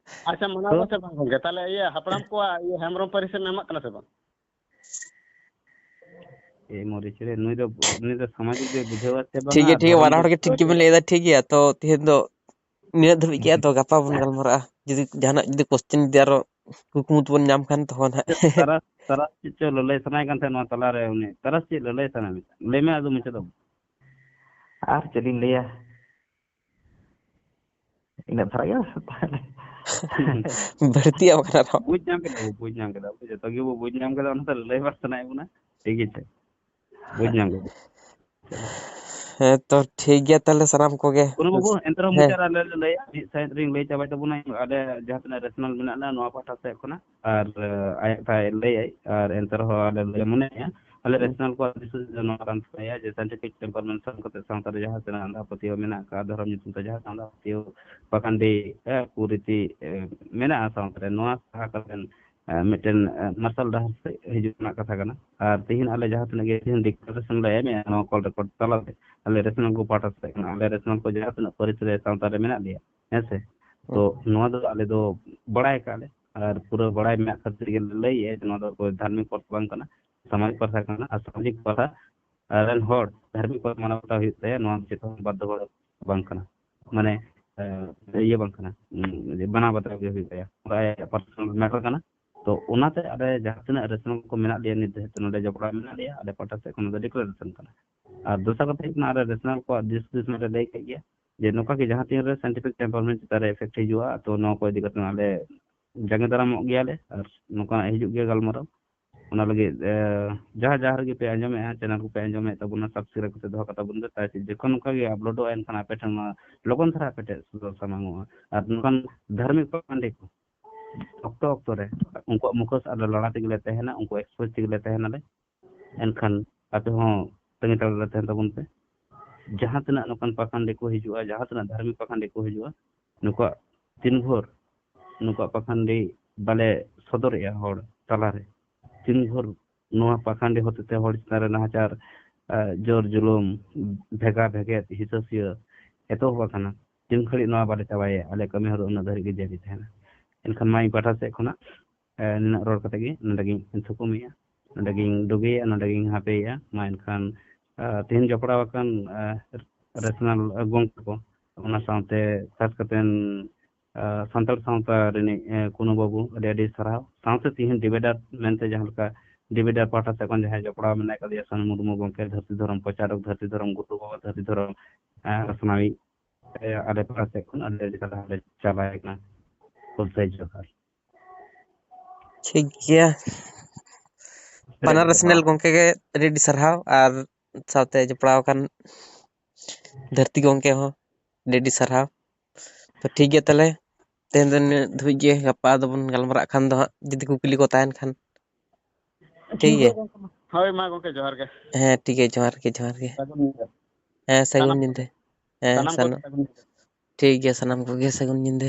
ᱟᱪᱪᱷᱟ, ᱢᱟᱱᱟᱣ ᱛᱚ? ᱫᱚ ᱥᱮ ᱵᱟᱝ ᱜᱚᱝᱠᱮ? ᱛᱟᱦᱞᱮ ᱤᱭᱟᱹ, ᱦᱟᱯᱲᱟᱢ ᱠᱚᱣᱟᱜ ᱤᱭᱟᱹ ᱦᱮᱢᱵᱨᱚᱢ ᱯᱟᱹᱨᱤᱥ ᱮᱢ ᱮᱢᱟᱜ ᱠᱟᱱᱟ ᱥᱮ ᱵᱟᱝ? ᱮ ᱢᱚᱨᱤᱪ ᱨᱮ, ᱱᱩᱭ ᱫᱚ, ᱱᱩᱭ ᱫᱚ ᱥᱟᱢᱟᱡᱤᱠ ᱫᱚᱭ ᱵᱩᱡᱷᱟᱹᱣᱟ ᱥᱮ ᱴᱷᱤᱠ ᱵᱟᱝᱟ, ᱜᱮᱭᱟ, ᱴᱷᱤᱠ ᱜᱮᱭᱟ, ᱫᱷᱚᱨᱚᱢ ᱵᱟᱱᱟ ᱦᱚᱲ ᱜᱮ ᱴᱷᱤᱠ ᱜᱮᱵᱤᱱ ᱞᱟᱹᱭᱫᱟ, ᱴᱷᱤᱠ ᱜᱮᱭᱟ᱾ ᱛᱚ, ᱛᱮᱦᱮᱧ ᱫᱚ ᱱᱤᱱᱟᱹᱜ ᱫᱷᱟᱹᱵᱤᱡ ᱜᱮ, ᱛᱚ, ᱜᱟᱯᱟ ᱵᱚᱱ ᱜᱟᱞᱢᱟᱨᱟᱜᱼᱟ᱾ ᱡᱩᱫᱤ ᱡᱟᱦᱟᱱᱟᱜ ᱡᱩᱫᱤ question ᱡᱩᱫᱤ ᱟᱨᱚ ᱠᱩᱠᱢᱩ ᱛᱮᱵᱚᱱ ᱧᱟᱢ ᱠᱷᱟᱱ, ᱛᱚᱠᱷᱚᱱ ᱦᱟᱸᱜ᱾ ᱪᱮᱫ ᱛᱟᱨᱟᱥ, ᱛᱟᱨᱟᱥ ᱪᱮᱫ ᱪᱚ ᱞᱟᱹᱞᱟᱹᱭ ᱥᱟᱱᱟᱭᱮ ᱠᱟᱱ ᱛᱟᱦᱮᱸᱫ ᱱᱚᱣᱟ ᱛᱟᱞᱟᱨᱮ, ᱩᱱᱤ ᱛᱟᱨᱟᱥ ᱪᱮᱫ ᱞᱟᱹᱞᱟᱹᱭ ᱥᱟᱱᱟᱭᱮᱫ ᱢᱮᱭᱟ? ᱞᱟᱹᱭ ᱢᱮ, ᱟᱫᱚ ᱢᱩᱪᱟᱹᱫ ᱟᱵᱚᱱ᱾ ᱟᱨ ᱪᱮᱫ ᱤᱧ ᱞᱟᱹᱭᱟ? ᱤᱱᱟᱹᱜ ᱫᱷᱟᱨᱟ ᱜᱮ ᱛᱟᱦᱞᱮ᱾ ᱵᱟᱹᱲᱛᱤᱭᱟᱜ ᱵᱟᱠᱷᱟᱱ ᱟᱨᱦᱚᱸ᱾ ᱵᱩᱡᱽ ᱧᱟᱢ ᱠᱮᱫᱟ ᱵᱚ, ᱵᱩᱡᱽ ᱧᱟᱢ ᱠᱮᱫᱟ ᱵᱚ, ᱡᱚᱛᱚ ᱜᱮᱵᱚ ᱵᱩᱡᱽ ᱧᱟᱢ ᱠᱮᱫᱟ, ᱚᱱᱟᱛᱮ ᱞᱟᱹᱭ ᱵᱟᱝ ᱥᱟᱱᱟᱭᱮᱫ ᱵᱚᱱᱟ, ᱴᱷᱤᱠ ᱜᱮᱪᱮ? ᱵᱩᱡᱽ ᱧᱟᱢ ᱠᱮᱫᱟ᱾ ᱦᱮᱸ, ᱛᱚ ᱴᱷᱤᱠ ᱜᱮᱭᱟ ᱛᱟᱦᱚᱞᱮ ᱥᱟᱱᱟᱢ ᱠᱚᱜᱮ᱾ ᱠᱩᱨᱩ ᱵᱟᱹᱵᱩ, ᱮᱱᱛᱮ ᱨᱮᱦᱚᱸ ᱦᱮᱸ᱾ ᱢᱩᱪᱟᱹᱫ ᱨᱮ ᱟᱞᱮ ᱞᱮ ᱞᱟᱹᱭᱟ, ᱢᱤᱫ ᱥᱟᱭᱤᱰ ᱨᱤᱧ ᱞᱟᱹᱭ ᱪᱟᱵᱟᱭ ᱛᱟᱵᱚᱱᱟ, ᱟᱞᱮ ᱡᱟᱦᱟᱸ ᱛᱤᱱᱟᱹᱜ ᱨᱮᱥᱱᱟᱞ ᱢᱮᱱᱟᱜ ᱞᱮᱭᱟ ᱱᱚᱣᱟ ᱯᱟᱦᱴᱟ ᱥᱮᱫ ᱠᱷᱚᱱᱟᱜ, ᱟᱨ ᱟᱡ ᱯᱟᱭ ᱞᱟᱹᱭᱟᱭ, ᱟᱨ ᱮᱱᱛᱮ ᱨᱮᱦᱚᱸ ᱟᱞᱮ ᱞᱮ ᱢᱚᱱᱮᱭᱟ, ᱟᱞᱮ ᱨᱮᱥᱱᱟᱞ ᱠᱚᱣᱟᱜ ᱫᱤᱥ ᱦᱩᱫᱤᱥ ᱫᱚ ᱱᱚᱣᱟ ᱠᱟᱱ ᱛᱟᱞᱮᱭᱟ ᱡᱮ ᱥᱟᱭᱮᱱᱴᱤᱯᱷᱤᱠ ᱴᱮᱢᱯᱟᱨᱢᱮᱱᱴ ᱥᱟᱵ ᱠᱟᱛᱮ ᱥᱟᱶᱛᱟ ᱨᱮ ᱡᱟᱦᱟᱸ ᱛᱤᱱᱟᱹᱜ ᱟᱸᱫᱷᱟ ᱯᱟᱹᱛᱭᱟᱹᱣ ᱢᱮᱱᱟᱜ ᱟᱠᱟᱫ, ᱫᱷᱚᱨᱚᱢ ᱧᱩᱛᱩᱢ ᱛᱮ ᱡᱟᱦᱟᱸ ᱟᱸᱫᱷᱟ ᱯᱟᱹᱛᱭᱟᱹᱣ, ᱯᱟᱠᱷᱟᱱᱰᱤ, ᱮ, ᱠᱩᱨᱤᱛᱤ, ᱮ, ᱢᱮᱱᱟᱜᱼᱟ ᱥᱟᱶᱛᱟ ᱨᱮ, ᱱᱚᱣᱟ ᱥᱟᱦᱟ ᱠᱟᱛᱮ ᱮ, ᱢᱤᱫᱴᱮᱱ, ᱮ, ᱢᱟᱨᱥᱟᱞ ᱰᱟᱦᱟᱨ ᱥᱮᱫ ᱦᱤᱡᱩᱜ ᱨᱮᱱᱟᱜ ᱠᱟᱛᱷᱟ ᱠᱟᱱᱟ᱾ ᱟᱨ ᱛᱮᱦᱮᱧ ᱟᱞᱮ ᱡᱟᱦᱟᱸ ᱛᱤᱱᱟᱹᱜ ᱜᱮ ᱛᱮᱦᱮᱧ ᱰᱤᱠᱞᱟᱨᱮᱥᱚᱱ ᱞᱮ ᱮᱢᱮᱜᱼᱟ ᱱᱚᱣᱟ ᱠᱚᱞ ᱨᱮᱠᱚᱨᱰ ᱛᱟᱞᱟᱛᱮ, ᱟᱞᱮ ᱨᱮᱥᱱᱟᱞ ᱠᱚ ᱯᱟᱦᱴᱟ ᱥᱮᱫ ᱠᱷᱚᱱ, ᱟᱞᱮ ᱨᱮᱥᱱᱟᱞ ᱠᱚ ᱡᱟᱦᱟᱸ ᱛᱤᱱᱟᱹᱜ ᱯᱟᱹᱨᱤᱥ ᱨᱮ ᱥᱟᱶᱛᱟ ᱨᱮ ᱢᱮᱱᱟᱜ ᱞᱮᱭᱟ, ᱦᱮᱸ ᱥᱮ? ᱛᱚ ᱱᱚᱣᱟ ᱫᱚ ᱟᱞᱮ ᱫᱚ ᱵᱟᱲᱟᱭ ᱠᱟᱜᱼᱟ ᱞᱮ, ᱟᱨ ᱯᱩᱨᱟᱹ ᱵᱟᱲᱟᱭ ᱢᱮᱱᱟᱜ ᱠᱷᱟᱹᱛᱤᱨ ᱜᱮᱞᱮ ᱞᱟᱹᱭᱮᱜᱼᱟ ᱡᱮ ᱱᱚᱣᱟ ᱫᱚ ᱚᱠᱚᱭ ᱫᱷᱟᱨᱢᱤᱠ ᱯᱟᱛᱷᱟ ᱵᱟᱝ ᱠᱟᱱᱟ, ᱥᱟᱢᱟᱡᱤᱠ ᱯᱟᱛᱷᱟ ᱠᱟᱱᱟ, ᱟᱨ ᱥᱟᱢᱟᱡᱤᱠ ᱯᱟᱛᱷᱟ ᱨᱮᱱ ᱦᱚᱲ ᱫᱷᱟᱨᱢᱤᱠ ᱯᱟᱛᱷᱟ ᱢᱟᱱᱟᱣ ᱵᱟᱛᱟᱣ ᱦᱩᱭᱩᱜ ᱛᱟᱭᱟ, ᱱᱚᱣᱟ ᱪᱮᱫ ᱦᱚᱸ ᱵᱟᱫᱽᱫᱷᱚ ᱵᱟᱝ ᱠᱟᱱᱟ, ᱢᱟᱱᱮ, ᱮ, ᱤᱭᱟᱹ ᱵᱟᱝ ᱠᱟᱱᱟ, ᱩᱸ, ᱡᱮ ᱢᱟᱱᱟᱣ ᱵᱟᱛᱟᱣ ᱜᱮ ᱦᱩᱭᱩᱜ ᱛᱟᱭᱟ, ᱚᱱᱟ ᱟᱭᱟᱜ ᱯᱟᱨᱥᱚᱱᱟᱞ ᱢᱮᱴᱟᱨ ᱠᱟᱱᱟ᱾ ᱛᱚ ᱚᱱᱟᱛᱮ ᱟᱞᱮ ᱡᱟᱦᱟᱸ ᱛᱤᱱᱟᱹᱜ ᱨᱮᱥᱱᱟᱞ ᱠᱚ ᱢᱮᱱᱟᱜ ᱞᱮᱭᱟ ᱱᱤᱛ ᱫᱷᱟᱹᱵᱤᱡ ᱛᱮ ᱱᱚᱰᱮ ᱡᱚᱯᱲᱟᱣ ᱢᱮᱱᱟᱜ ᱞᱮᱭᱟ, ᱟᱞᱮ ᱯᱟᱦᱴᱟ ᱥᱮᱫ ᱠᱷᱚᱱ ᱫᱚ ᱰᱤᱠᱞᱟᱨᱮᱥᱚᱱ ᱠᱟᱱᱟ᱾ ᱟᱨ ᱫᱚᱥᱟᱨ ᱠᱟᱛᱷᱟ ᱦᱩᱭᱩᱜ ᱠᱟᱱᱟ, ᱟᱞᱮ ᱨᱮᱥᱱᱟᱞ ᱠᱚᱣᱟᱜ ᱫᱤᱥ ᱦᱩᱫᱤᱥ ᱢᱟᱞᱮ ᱞᱟᱹᱭ ᱠᱮᱫ ᱜᱮᱭᱟ ᱡᱮ ᱱᱚᱝᱠᱟ ᱜᱮ ᱡᱟᱦᱟᱸ ᱛᱤᱱ ᱨᱮ ᱥᱟᱭᱮᱱᱴᱤᱯᱷᱤᱠ ᱴᱮᱢᱯᱟᱨᱢᱮᱱᱴ ᱪᱮᱛᱟᱱ ᱨᱮ ᱤᱯᱷᱮᱠᱴ ᱦᱤᱡᱩᱜᱼᱟ, ᱛᱚ ᱱᱚᱣᱟ ᱠᱚ ᱤᱫᱤ ᱠᱟᱛᱮ ᱟᱞᱮ ᱡᱟᱸᱜᱮ ᱫᱟᱨᱟᱢᱚᱜ ᱜᱮᱭᱟᱞᱮ, ᱟᱨ ᱱᱚᱝᱠᱟᱱᱟᱜ ᱦᱤᱡᱩᱜ ᱜᱮᱭᱟ ᱜᱟᱞᱢᱟᱨᱟᱣ᱾ ᱚᱱᱟ ᱞᱟᱹᱜᱤᱫ, ᱮ, ᱡᱟᱦᱟᱸ ᱡᱟᱦᱟᱸ ᱨᱮᱜᱮ ᱯᱮ ᱟᱸᱡᱚᱢᱮᱫᱼᱟ, ᱪᱮᱱᱮᱞ ᱠᱚᱯᱮ ᱟᱸᱡᱚᱢᱮᱫ ᱛᱟᱵᱚᱱᱟ, ᱥᱟᱵᱥᱠᱨᱟᱭᱤᱵ ᱠᱟᱛᱮ ᱫᱚᱦᱚ ᱠᱟᱛᱟ ᱵᱚᱱ ᱯᱮ, ᱛᱟᱠᱤ ᱡᱚᱠᱷᱚᱱ ᱱᱚᱝᱠᱟ ᱜᱮ ᱟᱯᱞᱳᱰᱚᱜᱼᱟ, ᱮᱱᱠᱷᱟᱱ ᱟᱯᱮ ᱴᱷᱮᱱ ᱱᱚᱣᱟ ᱞᱚᱜᱚᱱ ᱫᱷᱟᱨᱟ ᱟᱯᱮ ᱴᱷᱮᱱ ᱥᱚᱫᱚᱨ ᱥᱟᱢᱟᱝᱚᱜᱼᱟ᱾ ᱟᱨ ᱱᱚᱝᱠᱟᱱ ᱫᱷᱟᱨᱢᱤᱠ ᱯᱟᱠᱷᱟᱱᱰᱤ ᱠᱚ ᱚᱠᱛᱚ ᱚᱠᱛᱚ ᱨᱮ ᱩᱱᱠᱩᱣᱟᱜ ᱢᱩᱠᱷᱚᱥ ᱟᱞᱮ ᱞᱟᱲᱟ ᱛᱮᱜᱮ ᱞᱮ ᱛᱟᱦᱮᱱᱟ, ᱩᱱᱠᱩ ᱮᱠᱥᱯᱳᱡᱽ ᱛᱮᱜᱮ ᱞᱮ ᱛᱟᱦᱮᱱᱟᱞᱮ᱾ ᱮᱱᱠᱷᱟᱱ ᱟᱯᱮ ᱦᱚᱸ ᱛᱟᱺᱜᱤ ᱛᱟᱲᱟᱜ ᱨᱮ ᱛᱟᱦᱮᱱ ᱛᱟᱵᱚᱱ ᱯᱮ᱾ ᱡᱟᱦᱟᱸ ᱛᱤᱱᱟᱹᱜ ᱱᱚᱝᱠᱟᱱ ᱯᱟᱠᱷᱟᱱᱰᱤ ᱠᱚ ᱦᱤᱡᱩᱜᱼᱟ, ᱡᱟᱦᱟᱸ ᱛᱤᱱᱟᱹᱜ ᱫᱷᱟᱨᱢᱤᱠ ᱯᱟᱠᱷᱟᱱᱰᱤ ᱠᱚ ᱦᱤᱡᱩᱜᱼᱟ, ᱱᱩᱠᱩᱣᱟᱜ ᱛᱤᱱ ᱵᱷᱳᱨ ᱱᱩᱠᱩᱣᱟᱜ ᱯᱟᱠᱷᱟᱱᱰᱤ ᱵᱟᱞᱮ ᱥᱚᱫᱚᱨᱮᱜᱼᱟ ᱦᱚᱲ ᱛᱟᱞᱟᱨᱮ, ᱛᱤᱱ ᱵᱷᱳᱨ ᱱᱚᱣᱟ ᱯᱟᱠᱷᱟᱱᱰᱤ ᱦᱚᱛᱮᱛᱮ ᱦᱚᱲ ᱪᱮᱛᱟᱱ ᱨᱮ ᱱᱟᱦᱟᱪᱟᱨ, ᱟ, ᱡᱳᱨ ᱡᱩᱞᱩᱢ, ᱵᱷᱮᱜᱟ ᱵᱷᱮᱜᱮᱫ, ᱦᱤᱥᱟᱹ ᱥᱩᱭᱟᱹ ᱮᱛᱚᱦᱚᱵ ᱟᱠᱟᱱᱟ, ᱛᱤᱱ ᱜᱷᱟᱹᱲᱤᱡ ᱱᱚᱣᱟ ᱵᱟᱞᱮ ᱪᱟᱵᱟᱭᱟ, ᱟᱞᱮ ᱠᱟᱹᱢᱤ ᱦᱚᱨᱟ ᱩᱱᱟᱹᱜ ᱫᱷᱟᱹᱨᱤᱡ ᱜᱮ ᱡᱟᱹᱨᱤ ᱛᱟᱦᱮᱱᱟ᱾ ᱮᱱᱠᱷᱟᱱ ᱢᱟ ᱤᱧ ᱯᱟᱦᱴᱟ ᱥᱮᱫ ᱠᱷᱚᱱᱟᱜ, ᱮ, ᱱᱤᱱᱟᱹᱜ ᱨᱚᱲ ᱠᱟᱛᱮ ᱜᱮ ᱱᱚᱰᱮ ᱜᱤᱧ ᱛᱷᱩᱠᱩᱢᱮᱜᱼᱟ, ᱱᱚᱰᱮ ᱜᱤᱧ ᱦᱟᱯᱮᱭᱮᱜᱼᱟ᱾ ᱢᱟ ᱮᱱᱠᱷᱟᱱ, ᱟ, ᱛᱮᱦᱮᱧ ᱡᱚᱯᱲᱟᱣ ᱟᱠᱟᱱ, ᱟ, ᱨᱮᱥᱱᱟᱞ, ᱟ, ᱜᱚᱢᱠᱮ ᱠᱚ, ᱚᱱᱟ ᱥᱟᱶᱛᱮ ᱠᱷᱟᱥ ᱠᱟᱛᱮ, ᱟ, ᱥᱟᱱᱛᱟᱲ ᱥᱟᱶᱛᱟ ᱨᱤᱱᱤᱡ, ᱮ, ᱠᱩᱱᱩ ᱵᱟᱹᱵᱩ, ᱟᱹᱰᱤ ᱟᱹᱰᱤ ᱥᱟᱨᱦᱟᱣ᱾ ᱥᱟᱶᱛᱮ ᱛᱮᱦᱮᱧ ᱰᱤᱵᱮᱴᱟᱨ ᱢᱮᱱᱛᱮ ᱡᱟᱦᱟᱸ ᱞᱮᱠᱟ ᱰᱤᱵᱮᱴᱟᱨ ᱯᱟᱦᱴᱟ ᱥᱮᱫ ᱠᱷᱚᱱ ᱡᱟᱦᱟᱸᱭ ᱡᱚᱯᱲᱟᱣ ᱢᱮᱱᱟᱭ ᱠᱟᱫᱮᱭᱟ, ᱥᱟᱹᱱᱩ ᱢᱩᱨᱢᱩ ᱜᱚᱢᱠᱮ, ᱫᱷᱟᱹᱨᱛᱤ ᱫᱷᱚᱨᱚᱢ ᱯᱨᱚᱪᱟᱨᱚᱠ, ᱫᱷᱟᱹᱨᱛᱤ ᱫᱷᱚᱨᱚᱢ ᱜᱩᱨᱩ ᱵᱟᱵᱟ, ᱫᱷᱟᱹᱨᱛᱤ ᱫᱷᱚᱨᱚᱢ, ᱮ, ᱯᱟᱥᱱᱟᱣᱤᱡ, ᱮ, ᱟᱞᱮ ᱯᱟᱦᱴᱟ ᱥᱮᱫ ᱠᱷᱚᱱ ᱟᱹᱰᱤ ᱟᱹᱰᱤ ᱥᱟᱨᱦᱟᱣ ᱞᱮ ᱪᱟᱞᱟᱭ ᱠᱟᱱᱟ᱾ ᱦᱩᱞ ᱥᱟᱹᱭ ᱡᱚᱦᱟᱨ᱾ ᱴᱷᱤᱠ ᱜᱮᱭᱟ᱾ ᱵᱟᱱᱟᱨ ᱨᱮᱥᱱᱟᱞ ᱜᱚᱢᱠᱮ ᱜᱮ ᱟᱹᱰᱤ ᱟᱹᱰᱤ ᱥᱟᱨᱦᱟᱣ, ᱟᱨ ᱥᱟᱶᱛᱮ ᱡᱚᱯᱲᱟᱣ ᱟᱠᱟᱱ ᱫᱷᱟᱹᱨᱛᱤ ᱜᱚᱢᱠᱮ ᱦᱚᱸ ᱟᱹᱰᱤ ᱟᱹᱰᱤ ᱥᱟᱨᱦᱟᱣ᱾ ᱛᱚ ᱴᱷᱤᱠ ᱜᱮᱭᱟ ᱛᱟᱦᱚᱞᱮ, ᱛᱮᱦᱮᱧ ᱫᱚ ᱱᱤᱱᱟᱹᱜ ᱫᱷᱟᱹᱵᱤᱡ ᱜᱮ, ᱜᱟᱯᱟ ᱟᱫᱚ ᱵᱚᱱ ᱜᱟᱞᱢᱟᱨᱟᱜ ᱠᱷᱟᱱ ᱫᱚ ᱦᱟᱸᱜ, ᱡᱩᱫᱤ ᱠᱩᱠᱞᱤ ᱠᱚ ᱛᱟᱦᱮᱱ ᱠᱷᱟᱱ᱾ ᱴᱷᱤᱠ ᱜᱮᱭᱟ᱾ ᱜᱚᱢᱠᱮ, ᱦᱳᱭ ᱢᱟ ᱜᱚᱢᱠᱮ, ᱡᱚᱦᱟᱨ ᱜᱮ᱾ ᱦᱮᱸ ᱴᱷᱤᱠ ᱜᱮᱭᱟ, ᱡᱚᱦᱟᱨ ᱜᱮ, ᱡᱚᱦᱟᱨ ᱜᱮ᱾ ᱥᱟᱹᱜᱩᱱ ᱧᱤᱫᱟᱹ᱾ ᱦᱮᱸ ᱥᱟᱹᱜᱩᱱ ᱥᱟᱱᱟᱢ ᱧᱤᱫᱟᱹ᱾ ᱦᱮᱸ ᱥᱟᱱᱟᱢ ᱥᱟᱱᱟᱢ ᱠᱚᱜᱮ ᱥᱟᱹᱜᱩᱱ ᱧᱤᱫᱟᱹ᱾ ᱴᱷᱤᱠ ᱜᱮᱭᱟ, ᱥᱟᱱᱟᱢ ᱠᱚᱜᱮ ᱥᱟᱹᱜᱩᱱ ᱧᱤᱫᱟᱹ᱾